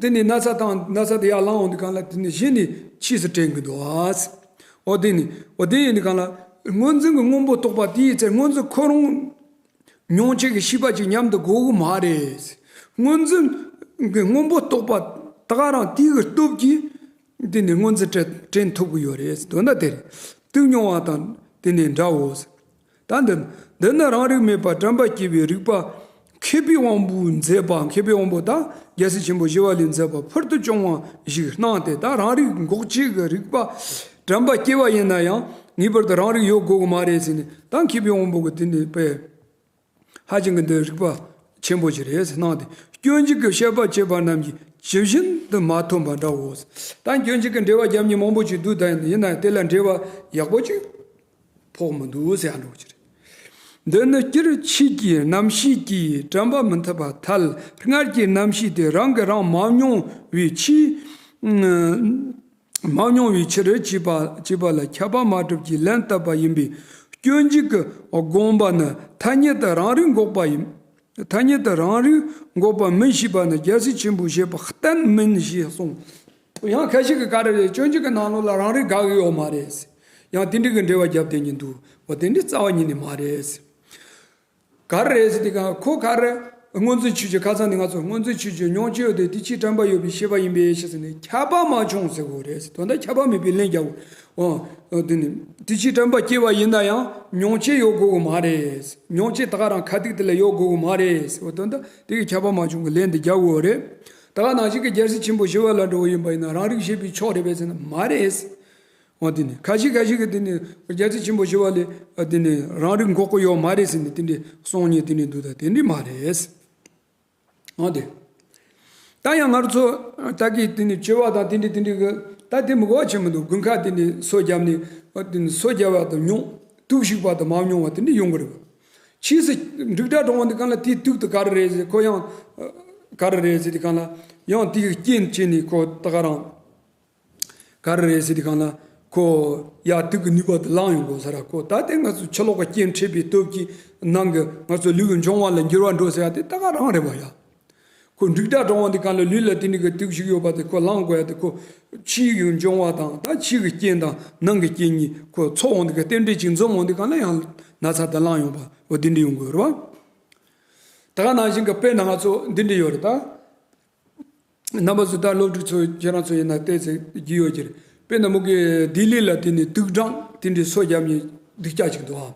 དེ་ནས་ན་ཚ་དང་ན་ཚ་དེ་ཡར་ལངས་འོང་དུས་སྒང་ལ་དེ་ནས་གཞི་ནས་ཕྱིས་སུ་དྲན་གྱི་འདུག་ཨ། འོ་དེ་ནས་འོ་དེ་ཡིན་དུས་སྒང་ལ་སྔོ་འཛིན་གྱི་སྔོན་པོ་རྟོགས་པ་དེའི་ཚེ་སྔོ་འཛིན་ཁོ་རང་མྱོང་བྱེད་ཀྱི་ཤེས་པ་ཅིག་མཉམ་དུ་དགོས་ཀྱི་མ་རེད། སྔོ་འཛིན་གྱི་སྔོན་པོ་རྟོགས་པ་ད་ག་རང་དེའི་གི་སྟོབས་ཀྱིས་དེ་ནས་སྔོ་འཛིན་དྲན་དྲན་ཐུབ་ཀྱི་ཡོད་རེད། དོན་དག་དེ་རེད། དུག་མྱོང་བ་དང་དེ་ནས་འདྲའོ། ད་འདི་འདི་ནི་རང་རིག་མེད་པར་དྲན་པ་སྐྱེ་བའི་རིག་པ་མཁས་པའི་དབང་པོས་མཛད་པ། མཁས་པའི་དབང་པོ་ད་རྒྱལ་སྲས་ཆེན་པོ་ཞི་བ་ལྷས་མཛད་པ་ཕུལ་དུ་བྱུང་བ་ཞིག་སྣང་སྟེ། ད་རང་རིག་འགོག་བྱེད་ཀྱི་རིག་པ་དྲན་པ་སྐྱེ་བ་ཡིན་ན་ཡང་ངེས་པར་དུ་རང་རིག་ཡོད་དགོས་ཀྱི་མ་རེད་ཟེར་ནས། ད་མཁས་པའི་དབང་པོ་གི་དེ་ནས་དཔེ་ཧ་ཅང་གི་འདི་རིག་པ་ཆེན་པོ་ཞིག་རེད་ཟེར་སྣང་སྟེ། སྐྱོན་བརྗོད་ཀྱི་བཤད་པ་བྱེད་པ་རྣམས་ཀྱིས་ཇི་བཞིན་དུ་མ་ཐོན་པ་འདྲའོ། ད་སྐྱོན་བརྗོད་ཀྱི་འགྲེལ་པ་རྒྱབ་མཁན་མང་པོ་ཞིག་འདུག། ད་ཡིན་ན་ཡང་དེ་ལ་འགྲེལ་པ་ཡག་པོ་ཅིག་ཕོག་མི་འདུག་ཟེར་ཡ་འགྲོ་གི་རེད། འདི་ནི་སྤྱིར་ཕྱིས་ཀྱི་རྣམ་ཤེས་ཀྱིས་དྲན་པ་མི་ཐུབ་པར་ཐལ། སྔར་གྱི་རྣམ་ཤེས་དེ་རང་གིས་རང་མ་མྱོང་བའི་ཕྱིར། མ་མྱོང་བའི་ཕྱིར་ཅེས་པ་ཅེས་པ་ལ་ཁྱབ་པ་མ་གྲུབ་ཀྱིས་ལན་བཏབ་པ་ཡིན་པས། སྐྱོན་བརྗོད་ཀྱི་དགོངས་པ་ནི་ཐ་སྙད་དུ་རང་རིག་འགོག་པ་ཡིན། ཐ་སྙད་དུ་རང་རིག་འགོག་པ་མིན་ཞེས་པ་ནི་རྒྱལ་སྲས་ཆེན་པོས་བཤད་པ་གཏན་མིན་ཞེས་གསུངས། ཡང་ཁ་ཅིག་གིས་ག་རེ་རེད། སྐྱོན་བརྗོད་ཀྱི་ནང་ལོགས་ལ་རང་རིག་དགག་གི་ཡོད་མ་རེད། ཡང་དེ་འདྲའི་གི་འགྲེལ་པ་རྒྱབ་བསྡད་མཁན་འདུག། འོ་དེ་འདྲའི་རྩ་བ་ཉིད་ནས་མ་རེད། ག་རེ་རེད་ཟེར་དུས་སྒང་ཁོ་ག་རེ། སྔོ་འཛིན་ཆོས་ཅན། ཁ་སང་ནས་ང་ཚོ་སྔོ་འཛིན་ཆོས་ཅན་མྱོང་བྱེད་ཡོད་དེ་དེ་ཕྱིས་དྲན་པ་ཡོད་པའི་ཤེས་པ་ཡིན་པའི་ཕྱིར་ཟེར་ནས་ཁྱབ་པ་མ་བྱུང་ཟེར་དགོས་རེད། དོན་དག་ཁྱབ་པ་མེད་པའི་ལན་རྒྱག་དགོས། འོ། འོ་དེ་ནི་དེ་ཕྱིས་དྲན་པ་སྐྱེ་བ་ཡིན་ན་ཡང་མྱོང་བྱེད་ཡོད་དགོས་ཀྱི་མ་རེད། མྱོང་བྱེད་ད་ག་རང་ཁ་ཐུག་དེ་ལ་ཡོད་དགོས་ཀྱི་མ་རེད་ཟེར་བ། དོན་དག་དེ་གི་ཁྱབ་པ་མ་བྱུང་གི་ལན་དེ་རྒྱག་དགོས་རེད། ད་ག་ནང་བཞིན་གྱི་རྒྱལ་སྲས་ཆེན་པོ་ཞི་བ་ལྷ་འདྲ་བོ་ཡིན་པ་ཡིན་ན་རང་རིག་ཤེས་པའི་ཕྱོགས་རེད་པས་ཟེར་ན་མ་རེད། འོ་དེ་ནི་ཁ་ཤས་ཁ་ཤས་ཀྱིས་དེ་ནི་རྒྱལ་སྲས་ཆེན་པོ་ཞི་བ་ལྷས་དེ་ནི་རང་རིག་འགོག་གི་ཡོད་མ་རེད་ཟེར་ནས་དེ་འདྲའི་གསུང་མཁན་དེ་འདྲའི་འདུག། ད་དེ་འདྲའི་མ་རེད། འོ་དེ། ད་ཡང་ང་ཚོ་ད་གི་དེ་ནི་བྱི་བ་དང་དེ་འདྲའི་དེ་འདྲའི་གི་ད་དེ་མི་གོ་བ་ཆེན་མི་འདུག། དགུན་ཁ་དེ་ནི་སོ་བརྒྱབ་ནས་དེ་ནི་སོ་བརྒྱབ་པ་དང་མྱོང་། དུག་ཞིག་པ་དང་མ་མྱོང་བ་དེ་འདྲའི་ཡོང་གི་རེད། ཕྱིས་སུ་འབྲུག་སྒྲ་གྲོང་བ་འདི་གང་ལ་དེའི་དུག་དེ་ག་རེ་རེད་ཟེར། ཁོ་ཡང་ག་རེ་རེད་ཟེར་དེ་གང་ལ་ཡང་དེའི་རྐྱེན་བྱས་ནས་ཁོ་ད་ག་རང་། ག་རེ་རེད་ཟེར་དུས་སྒང་ལ། ཁོ་ཡ་དུག་གི་ནུས་པ་དེ་ལངས་ཡོང་དགོས་ས་ར། ཁོ་ད་དེ་ང་ཚོ་ཕྱི་ལོགས་ཀྱི་རྐྱེན་འཕྲད་པའི་སྟོབས་ཀྱིས་ནང་གི་ང་ཚོ་ལུས་ཀྱི་འབྱུང་བ་ལ་འགྱུར་བ་འགྲོ་ཟེར་ཡ་དེ་ད་ག་རང་རེད་པ་ཡ། ཁོ་འབྲུག་སྒྲ་གྲགས་འོང་དུས་གང་ལ་ལུས་ལ་དེ་འདྲ་གི་དུག་ཞིག་ཡོད་པ་དེ་ཁོ་ལངས་དགོས་ཡ་དེ། ཁོ་ཕྱིའི་གི་འབྱུང་བ་དང་ད་ཕྱི་གི་རྐྱེན་དང་ནང་གི་རྐྱེན་གཉིས་ཁོ་ཚོགས་འོང་དུས་གི་རྟེན་འབྲེལ་གཅིག་འཛོམས་འོང་དུས་གང་ལ་ཡང་ན་ཚ་དེ་ལངས་ཡོང་པ་འོ་དེ་འདྲ་ཡོང་དགོས་རེད་པ། ད་ག་ནང་བཞིན་གི་དཔེར་ན་ང་ཚོ་འདི་འདྲ་ཡོད་རེད་ད། རྣམ་པ་ཚོ་ད་སློབ་ཕྲུག་ཚོ་ཁྱེད་རང་ཚོ་ཡིན་ན་བལྟས་ཚེ་རྒྱུས་ཡོད་ཀྱི་རེད། དཔེར་ན་མུ་གེ་ལྡི་ལི་ལ་དེ་ནས་དུག་སྦྲང་དེ་འདྲའི་སོ་བརྒྱབ་ནས་སྡུག་ཅག་ཅིག་འདུག་ཨ།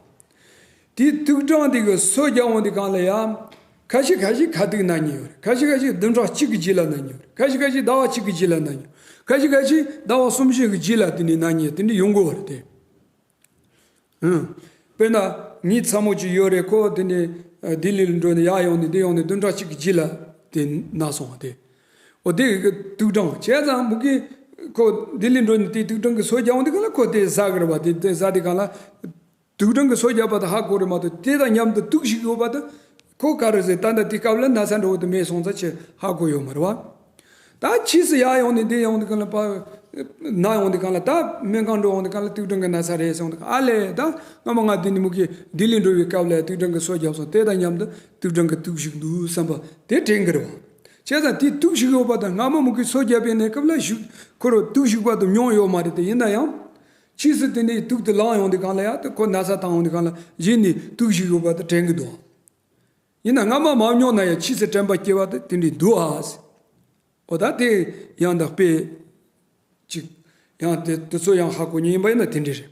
དེ་དུག་སྦྲང་དེ་གི་སོ་བརྒྱབ་འོང་དུས་གང་ལ་ཡ། ཁ་ཤས་ཁ་ཤས་ཁ་དུག་ན་མཁན་ཡོད་རེད། ཁ་ཤས་ཁ་ཤས་བདུན་ཕྲག་གཅིག་གི་རྗེས་ལ་ན་མཁན་ཡོད་རེད། ཁ་ཤས་ཁ་ཤས་ཟླ་བ་གཅིག་གི་རྗེས་ལ་ན་མཁན་ཡོད། ཁ་ཤས་ཁ་ཤས་ཟླ་བ་གསུམ་བཞི་གི་རྗེས་ལ་དེ་ནས་ན་མཁན་དེ་འདྲ་ཡོང་གི་ཡོད་རེད་དེ། ཨང་། དཔེར་ན་ངའི་ཚ་མོ་ཅིག་ཡོད་རེད། ཁོ་དེ་ནས་ལྡི་ལི་ལ་འགྲོ་ནས་ཡར་ཡོང་ནས་འདི་ཡོང་ནས་བདུན་ཕྲག་གཅིག་གི་རྗེས་ལ་དེ་ན་སོང་བ་དེ། འོ་དེ་གི་དུག་སྦྲང་བྱས་ཙང་མུ་གེ་ཁོ་ལྡི་ལི་འགྲོ་ནས་དེ་དུག་སྦྲང་གི་སོ་རྒྱག་འོང་དུས་གང་ལ་ཁོ་དེ་ཟ་གི་རེད་པ། དེ་དེ་ཟ་དུས་གང་ལ། དུག་སྦྲང་གི་སོ་བརྒྱབ་པ་དང་ཧ་གོ་རེད་མ་གཏོགས་དེ་དང་མཉམ་དུ་དུག་ཞིག་ཡོད་པ་དང་ཁོ་ག་རེ་ཟེར། ད་ལྟ་དེ་སྐབས་ལ་ན་ཚ་འདྲ་བོ་དེ་མེད་སོང་ཙང་ཆེ་ཧ་གོ་ཡོད་མ་རེད་བ། ད་ཕྱིས་སུ་ཡར་ཡོང་ནས་འདི་ཡོང་དུས་གང་ལ་པ་ན་ཡོང་དུས་གང་ལ་ད་སྨན་ཁང་འགྲོ་ཡོང་དུས་གང་ལ་དུག་སྦྲང་གི་ན་ཚ་རེད་སོང་དུས་ཨ་ལས། ད་སྔ་མ་ང་དེ་ནི་མུ་གེ་ལྡི་ལི་འགྲོ་བའི་སྐབས་ལ་དུག་སྦྲང་གི་སོ་བརྒྱབ་སོང་། དེ་དང་མཉམ་དུ་དུག་སྦྲང་གི་དུག་ཞིག་འདུག་བསམ་པ་དེ་དྲན་གི་རེད་བ། བྱས་ཙང་དེ་དུག་ཞིག་ཡོད་པ་དང་སྔ་མ་མུ་གེ་སོ་བརྒྱབ་པའི་གནས་སྐབས་ལ་ཞིག་ཁོ་རང་དུག་ཞིག་པ་དང་མྱོང་ཡོད་མ་རེད་དེ། ཡིན་ན་ཡང་། ཕྱིས་སུ་དེ་འདྲའི་དུག་དེ་ལངས་ཡོང་དུས་གང་ལ་ཡ་དེ་ཁོ་ན་ཚ་བཏང་ཡོང་དུས་གང་ལ་གཞི་ནས་དུག་ཞིག་ཡོད་པ་དེ་དྲན་གི་འདུག་ཡིན་ན་སྔ་མ་མ་མྱོང་ན་ཡང་ཕྱིས་སུ་དྲན་པ་སྐྱེ་བ་དེ་དེ་འདྲའི་འདུག་ཨ། འོ་ད་དེ་ཡང་དག་དཔེ་གཅིག་ཡང་དེ་དེ་ཚོ་ཡང་ཧ་གོ་ཉེན་ཡིན་པ་ཡིན་ན་དེ་འདྲ་རེད།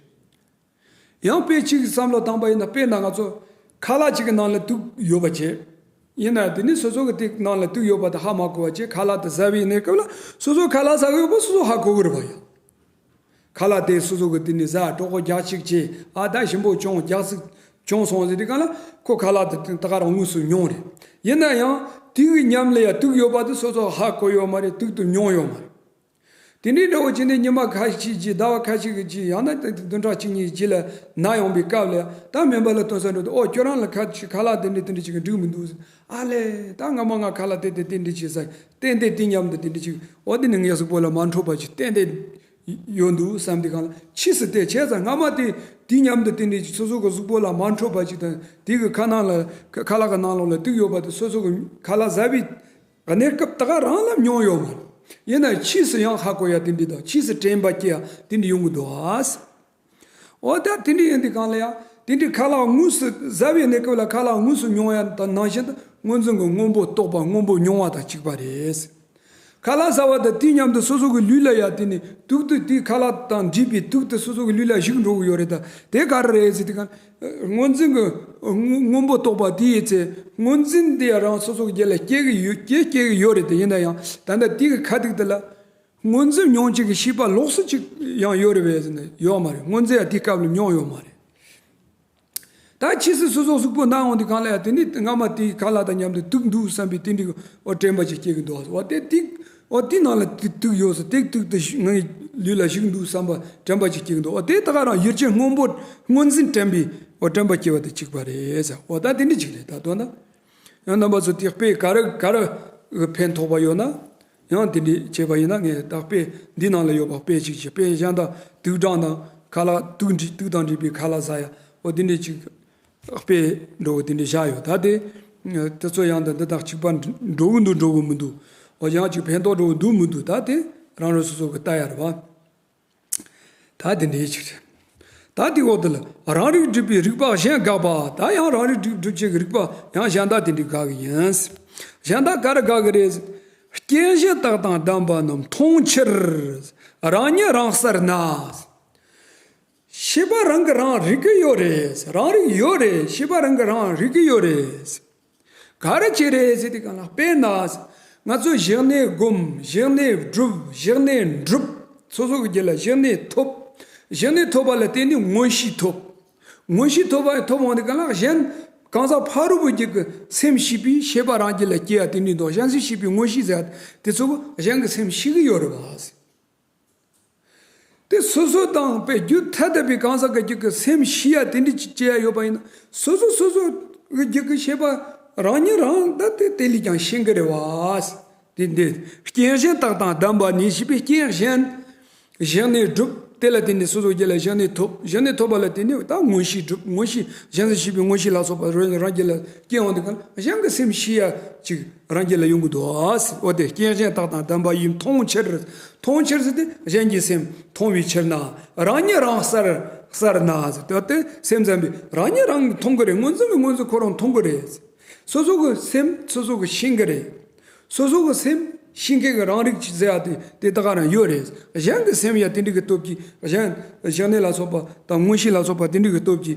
ཡང་དཔེ་གཅིག་བསམ་བློ་བཏང་པ་ཡིན་ན། དཔེར་ན་ང་ཚོ་ཁ་ལག་གཅིག་གི་ནང་ལ་དུག་ཡོད་པ་བྱས། ཡིན་ན་དེ་ནི་སོ་སོ་གི་དེ་ནང་ལ་དུག་ཡོད་པ་དེ་ཧ་མ་གོ་བ་བྱས། ཁ་ལག་དེ་ཟ་བའི་གནས་སྐབས་ལ་སོ་སོ་ཁ་ལག་ཟ་གི་ཡོད་པ་སོ་སོ་ཧ་གོ་གི་རེད་པ་ཡ། ཁ་ལག་དེ་སོ་སོ་གི་དེ་ནི་ཟ་གྲོད་ཁོག་རྒྱགས་ཅིག་བྱས། ཨ་ད་ཞིམ་པོ་བྱུང་རྒྱགས་ཅིག་བྱུང་སོང་ཟེར་དུས་གང་ལ་ཁོ་ཁ་ལག་དེ་ད་ག་རང་དངོས་སུ་མྱོང་རེད། ཡིན་ན་ཡང་དེ་གི་མཉམ་ལ་ཡ་དུག་ཡོད་པ་དེ་སོ་སོ་ཧ་གོ་ཡོད་མ་རེད། དུག་དེ་མྱོང་ཡོད་མ་རེད། དེ་འདྲའི་འདྲ་བོ་བྱས་ནས་ཉི་མ་ཁ་ཤས་ཀྱི་རྗེས། ཟླ་བ་ཁ་ཤས་ཀྱི་རྗེས། ཡང་ན་བདུན་ཕྲག་གཅིག་གཉིས་རྗེས་ལ་ན་ཡོང་པའི་སྐབས་ལ་ད་སྨན་པ་ལ་སྟོན་ས་འགྲོ་དུས། ཨོ་ཁྱོད་རང་ལ་ཁ་ཁ་ལག་དེ་འདྲ་དེ་འདྲ་ཅིག་འགྲིག་མི་འདུག་ཨ་ལས། ད་སྔ་མ་ང་ཁ་ལག་དེ་དེ་དེ་འདྲ་ཅིག་ཟ། ཏན་ཏན་དེ་མཉམ་དུ་དེ་འདྲ་ཅིག་འོ་དེ་ནི་ངའི་གཟུགས་པོ་ལ་མ་འཕྲོད་པ་ཅིག་ཏན་ཏན་ཡོད་འདུག་བསམ་དུས་གང་ལ་ཕྱིས་སུ་དེ་བྱས་ཙང་། སྔ་མ་དེ་དེ་མཉམ་དུ་དེ་འདྲ་ཅིག་སོ་སོ་གི་གཟུགས་པོ་ལ་མ་འཕྲོད་པ་ཅིག་དང་། དེ་གི་ཁ་ནང་ལ་ཁ་ལག་གི་ནང་ལོགས་ལ་དུག་ཡོད་པ་དེ་སོ་སོ་གི་ཁ་ལག་ཟ་བའི་གནས་སྐབས་ད་ག་རང་ལ་མྱོང་ཡོད་མ་རེད། ཡིན་ན་ཕྱིས་སུ་ཡང་ཧ་གོ་ཡ་དེ་འདྲ་དང་། ཕྱིས་སུ་དྲན་པ་སྐྱེ་ཡ་དེ་འདྲ་ཡོང་གི་འདུག་ཨ། འོ་ད་དེ་འདྲ་ཡིན་དུས་གང་ལ་ཡ་དེ་འདྲའི་ཁ་ལག་དངོས་སུ་ཟ་བའི་གནས་སྐབས་ལ་ཁ་ལག་དངོས་སུ་མྱོང་ཡ་དང་ནང་བཞིན་དུ་སྔོན་འཛིན་གྱི་སྔོན་པོ་རྟོགས་པ་སྔོན་པོ་མྱོང་བ་དང་གཅིག་པ་རེད། ཁ་ལག་ཟ་བ་དང་དེ་མཉམ་དུ་སོ་སོ་གི་ལུས་ལ་ཡ་དེ་ནི་དུག་དེ་དེ་ཁ་ལག་དང་འདྲེས་པའི་དུག་དེ་སོ་སོ་གི་ལུས་ལ་ཞུགས་འགྲོ་གི་ཡོད་རེད་ད། དེ་ག་རེ་རེད་ཟེར་དུས་གང་། སྔོན་འཛིན་གྱི་སྔོན་པོ་རྟོགས་པ་དེ་ཡི་ཚེ་སྔོན་འཛིན་དེ་ཡང་རང་སོ་སོ་གི་རྒྱུད་ལ་སྐྱེ་གི་ཡོད། སྐྱེ་སྐྱེ་གི་ཡོད་རེད་དེ། ཡིན་ན་ཡང་ད་ལྟ་དེ་གི་ཁ་ཐུག་དེ་ལ་སྔོན་འཛིན་མྱོང་བྱེད་ཀྱི་ཤེས་པ་ལོགས་སུ་ཅིག་ཡང་ཡོད་རེད་པས་ཟེར་ན་ཡོད་མ་རེད། སྔོན་འཛིན་ཡང་དེ་སྐབས་ལ་མྱོང་ཡོད་མ་རེད། ད་ཕྱིས་སུ་སོ་སོ་གཟུགས་པོ་ན་འོང་དུས་གང་ལ་ཡང་དེ་ནི་སྔ་མ་དེའི་ཁ་ལག་དང་མཉམ་དུ་དུག་འདུག་བསམ་པའི་དེ་འདྲའི་འོ་དྲན་པ་ཅིག་སྐྱེ་གི་འདུག་འོ་དེ་དེ་འོ་དེ་ནང་ལ་དེ་དུག་ཡོད་ས་དེ་དུག་དེ་ཞིག་ངའི་ལུས་ལ་ཞུགས་འདུག་བསམ་པ་དྲན་པ་ཅིག་སྐྱེ་གི་འདུག་འོ་དེ་ད་ག་རང་ཡུལ་ཅན་སྔོན་པོ་སྔོན་འཛིན་དྲན་པའི་འོ་དྲན་པ་སྐྱེ་བ་དང་གཅིག་པ་རེད་ཟེར། འོ་ད་དེ་འདྲ་ཅིག་རེད། ད་དོན་དག་ཡང་རྣམ་པ་ཚོ་དེ་དཔེ་ག་རེ་ག་རེ་གི་ཕན་ཐོགས་པ་ཡོད་ན། ཡང་དེ་འདྲའི་བྱས་པ་ཡིན་ན། ངས་ད་དཔེ་འདི་ནང་ལ་ཡོད་པ་དཔེ་ཅིག་བྱས། དཔེ་གཞན་དག་དུག་སྦྲང་དང་ཁ་ལག་དུག་འདྲེས་དུག་དང་འདྲེས་པའི་ཁ་ལག་ཟ་ཡ་འོ་དེ་འདྲའི་ཅིག་དཔེ་འདྲ་བོ་དེ་འདྲའི་བཞག་ཡོད། ད་དེ་དེ་ཚོ་ཡང་ད་འདི་དང་གཅིག་པ་འགྲོ་གི་འདུག་འགྲོ་གི་མི་འདུག་འོ་ཡང་ཅིག་ཕན་ཐོགས་འགྲོ་གི་འདུག་མི་འདུག་ད་དེ་རང་རང་སོ་སོ་གི་ལྟ་ཡ་རེད་བ། ད་དེ་འདྲའི་ཅིག་རེད། ད་དེའི་འོག་ཏུ་ལ་རང་རིག་སྒྲུབ་པའི་རིགས་པ་གཞན་དགག་པ། ད་ཡང་རང་རིག་སྒྲུབ་སྒྲུབ་བྱེད་ཀྱི་རིགས་པ་ཡང་གཞན་དག་དེ་འདྲའི་དགག་གི་ཡིན། གཞན་དག་ག་རེ་དགག་གི་རེད། རྐྱེན་གཞན་དག་དང་ལྡན་པ་རྣམས་མཐོང་ཕྱིར་རང་ཉིད་རང་གསལ་ན། ཤེས་པ་རང་གིས་རང་རིག་གི་ཡོད་རེད། རང་རིག་ཡོད་རེད། ཤེས་པ་རང་གིས་རང་རིག་གི་ཡོད་རེད། ག་རེ་བྱས་རེད་ཟེར་དུས་གང་ལ། དཔེར་ན། ང་ཚོས་གཞི་གནས་སྒོམ། གཞི་གནས་སྒྲུབ། གཞི་གནས་འགྲུབ། སོ་སོ་གི་རྒྱུད་ལ་གཞི་གནས་ཐོབ། གཞི་གནས་ཐོབ་པ་ལ་བརྟེན་ནས་མངོན་ཤེས་ཐོབ། མངོན་ཤེས་ཐོབ་པ་ཐོབ་འོང་དུས་གང་ལ་གཞན་གང་ཟག་ཕ་རོལ་པོའི་རྒྱུད་ཀྱི་སེམས་ཤེས་པའི་ཤེས་པ་རང་རྒྱུད་ལ་སྐྱེ་ཡ་དེ་འདྲའི་འདུག་གཞན་སེམས་ཤེས་པའི་མངོན་ཤེས་ཟེར་ཡ་དེ་ཚོ་གཞན་གྱི་སེམས་ཤེས་ཀྱི་ཡོད་རེད་བ། དེ་སོ་སོ་དང་དཔེ་རྒྱུད་ཐ་དད་པའི་གང་ཟག་གི་རྒྱུད་ཀྱི་སེམས་ཤེས་ཡ་དེ་འདྲ་ཅིག་སྐྱེ་ཡ་ཡོད་པ་ཡིན་ན། སོ་སོ་སོ་སོ་གི་རྒྱུད་ཀྱི་ཤེས་པ་རང་ཉིད་རང་ད་དེ་དེ་ལས་ཀྱང་ཤེས་ཀྱི་རེད་བ། དེ་འདི་རྐྱེན་གཞན་དག་དང་ལྡན་པ་ནི་ཞེས་པའི་རྐྱེན་གཞན། གཞན་ནས་སྒྲུབ། དེ་ལ་བརྟེན་ནས་སོ་སོ་རྒྱུད་ལ་བཞག་ནས་ཐོབ། བཞག་ནས་ཐོབ་པ་ལ་བརྟེན་ནས་ད་མངོན་ཤེས་གྲུབ། མངོན་ཤེས་གཞན་སེམས་ཤེས་པའི་མངོན་ཤེས་ལ་སོགས་པ་རང་རང་རྒྱུད་ལ་སྐྱེ་འོང་དུས་གང་ལ་གཞན་གྱི་སེམས་ཤེས་ཡ་ཅིག་རང་རྒྱུད་ལ་ཡོང་གི་འདུག་ཨ། འོ་དེ་རྐྱེན་གཞན་དག་དང་ལྡན་པ་ཡིས་མཐོང་ཕྱིར། མཐོང་ཕྱིར་ཟེར་ཏེ་གཞན་གྱི་སེམས་མཐོང་བའི་ཕྱིར་ན། རང་ཉིད་རང་གསལ་གསལ་ན་ཟེར་ཏེ། འོ་དེ་སེམས་ཙམ་པས་རང་ཉིད་རང་གིས་མཐོང་གི་རེད། ངོས་འཛིན་གྱི་ངོས་འཛིན་ཁོ་རང་མཐོང་གི་རེད། སོ་སོ་གི་སེམས་སོ་སོ་གིས་ཤེས་ཀྱི་རེད། སོ་སོ་གི་སེམས་ཤེས་མཁན་གྱི་རང་རིག་ཅིག་ཟེར་ཡ་དེ་དེ་ད་ག་རང་ཡོད་རེད། གཞན་གྱི་སེམས་ཡ་དེ་འདྲ་གི་སྟོབས་ཀྱིས། གཞན་ཞི་གནས་ལ་སོགས་པ་དང་མངོན་ཤེས་ལ་སོགས་པ་དེ་འདྲ་གི་སྟོབས་ཀྱིས་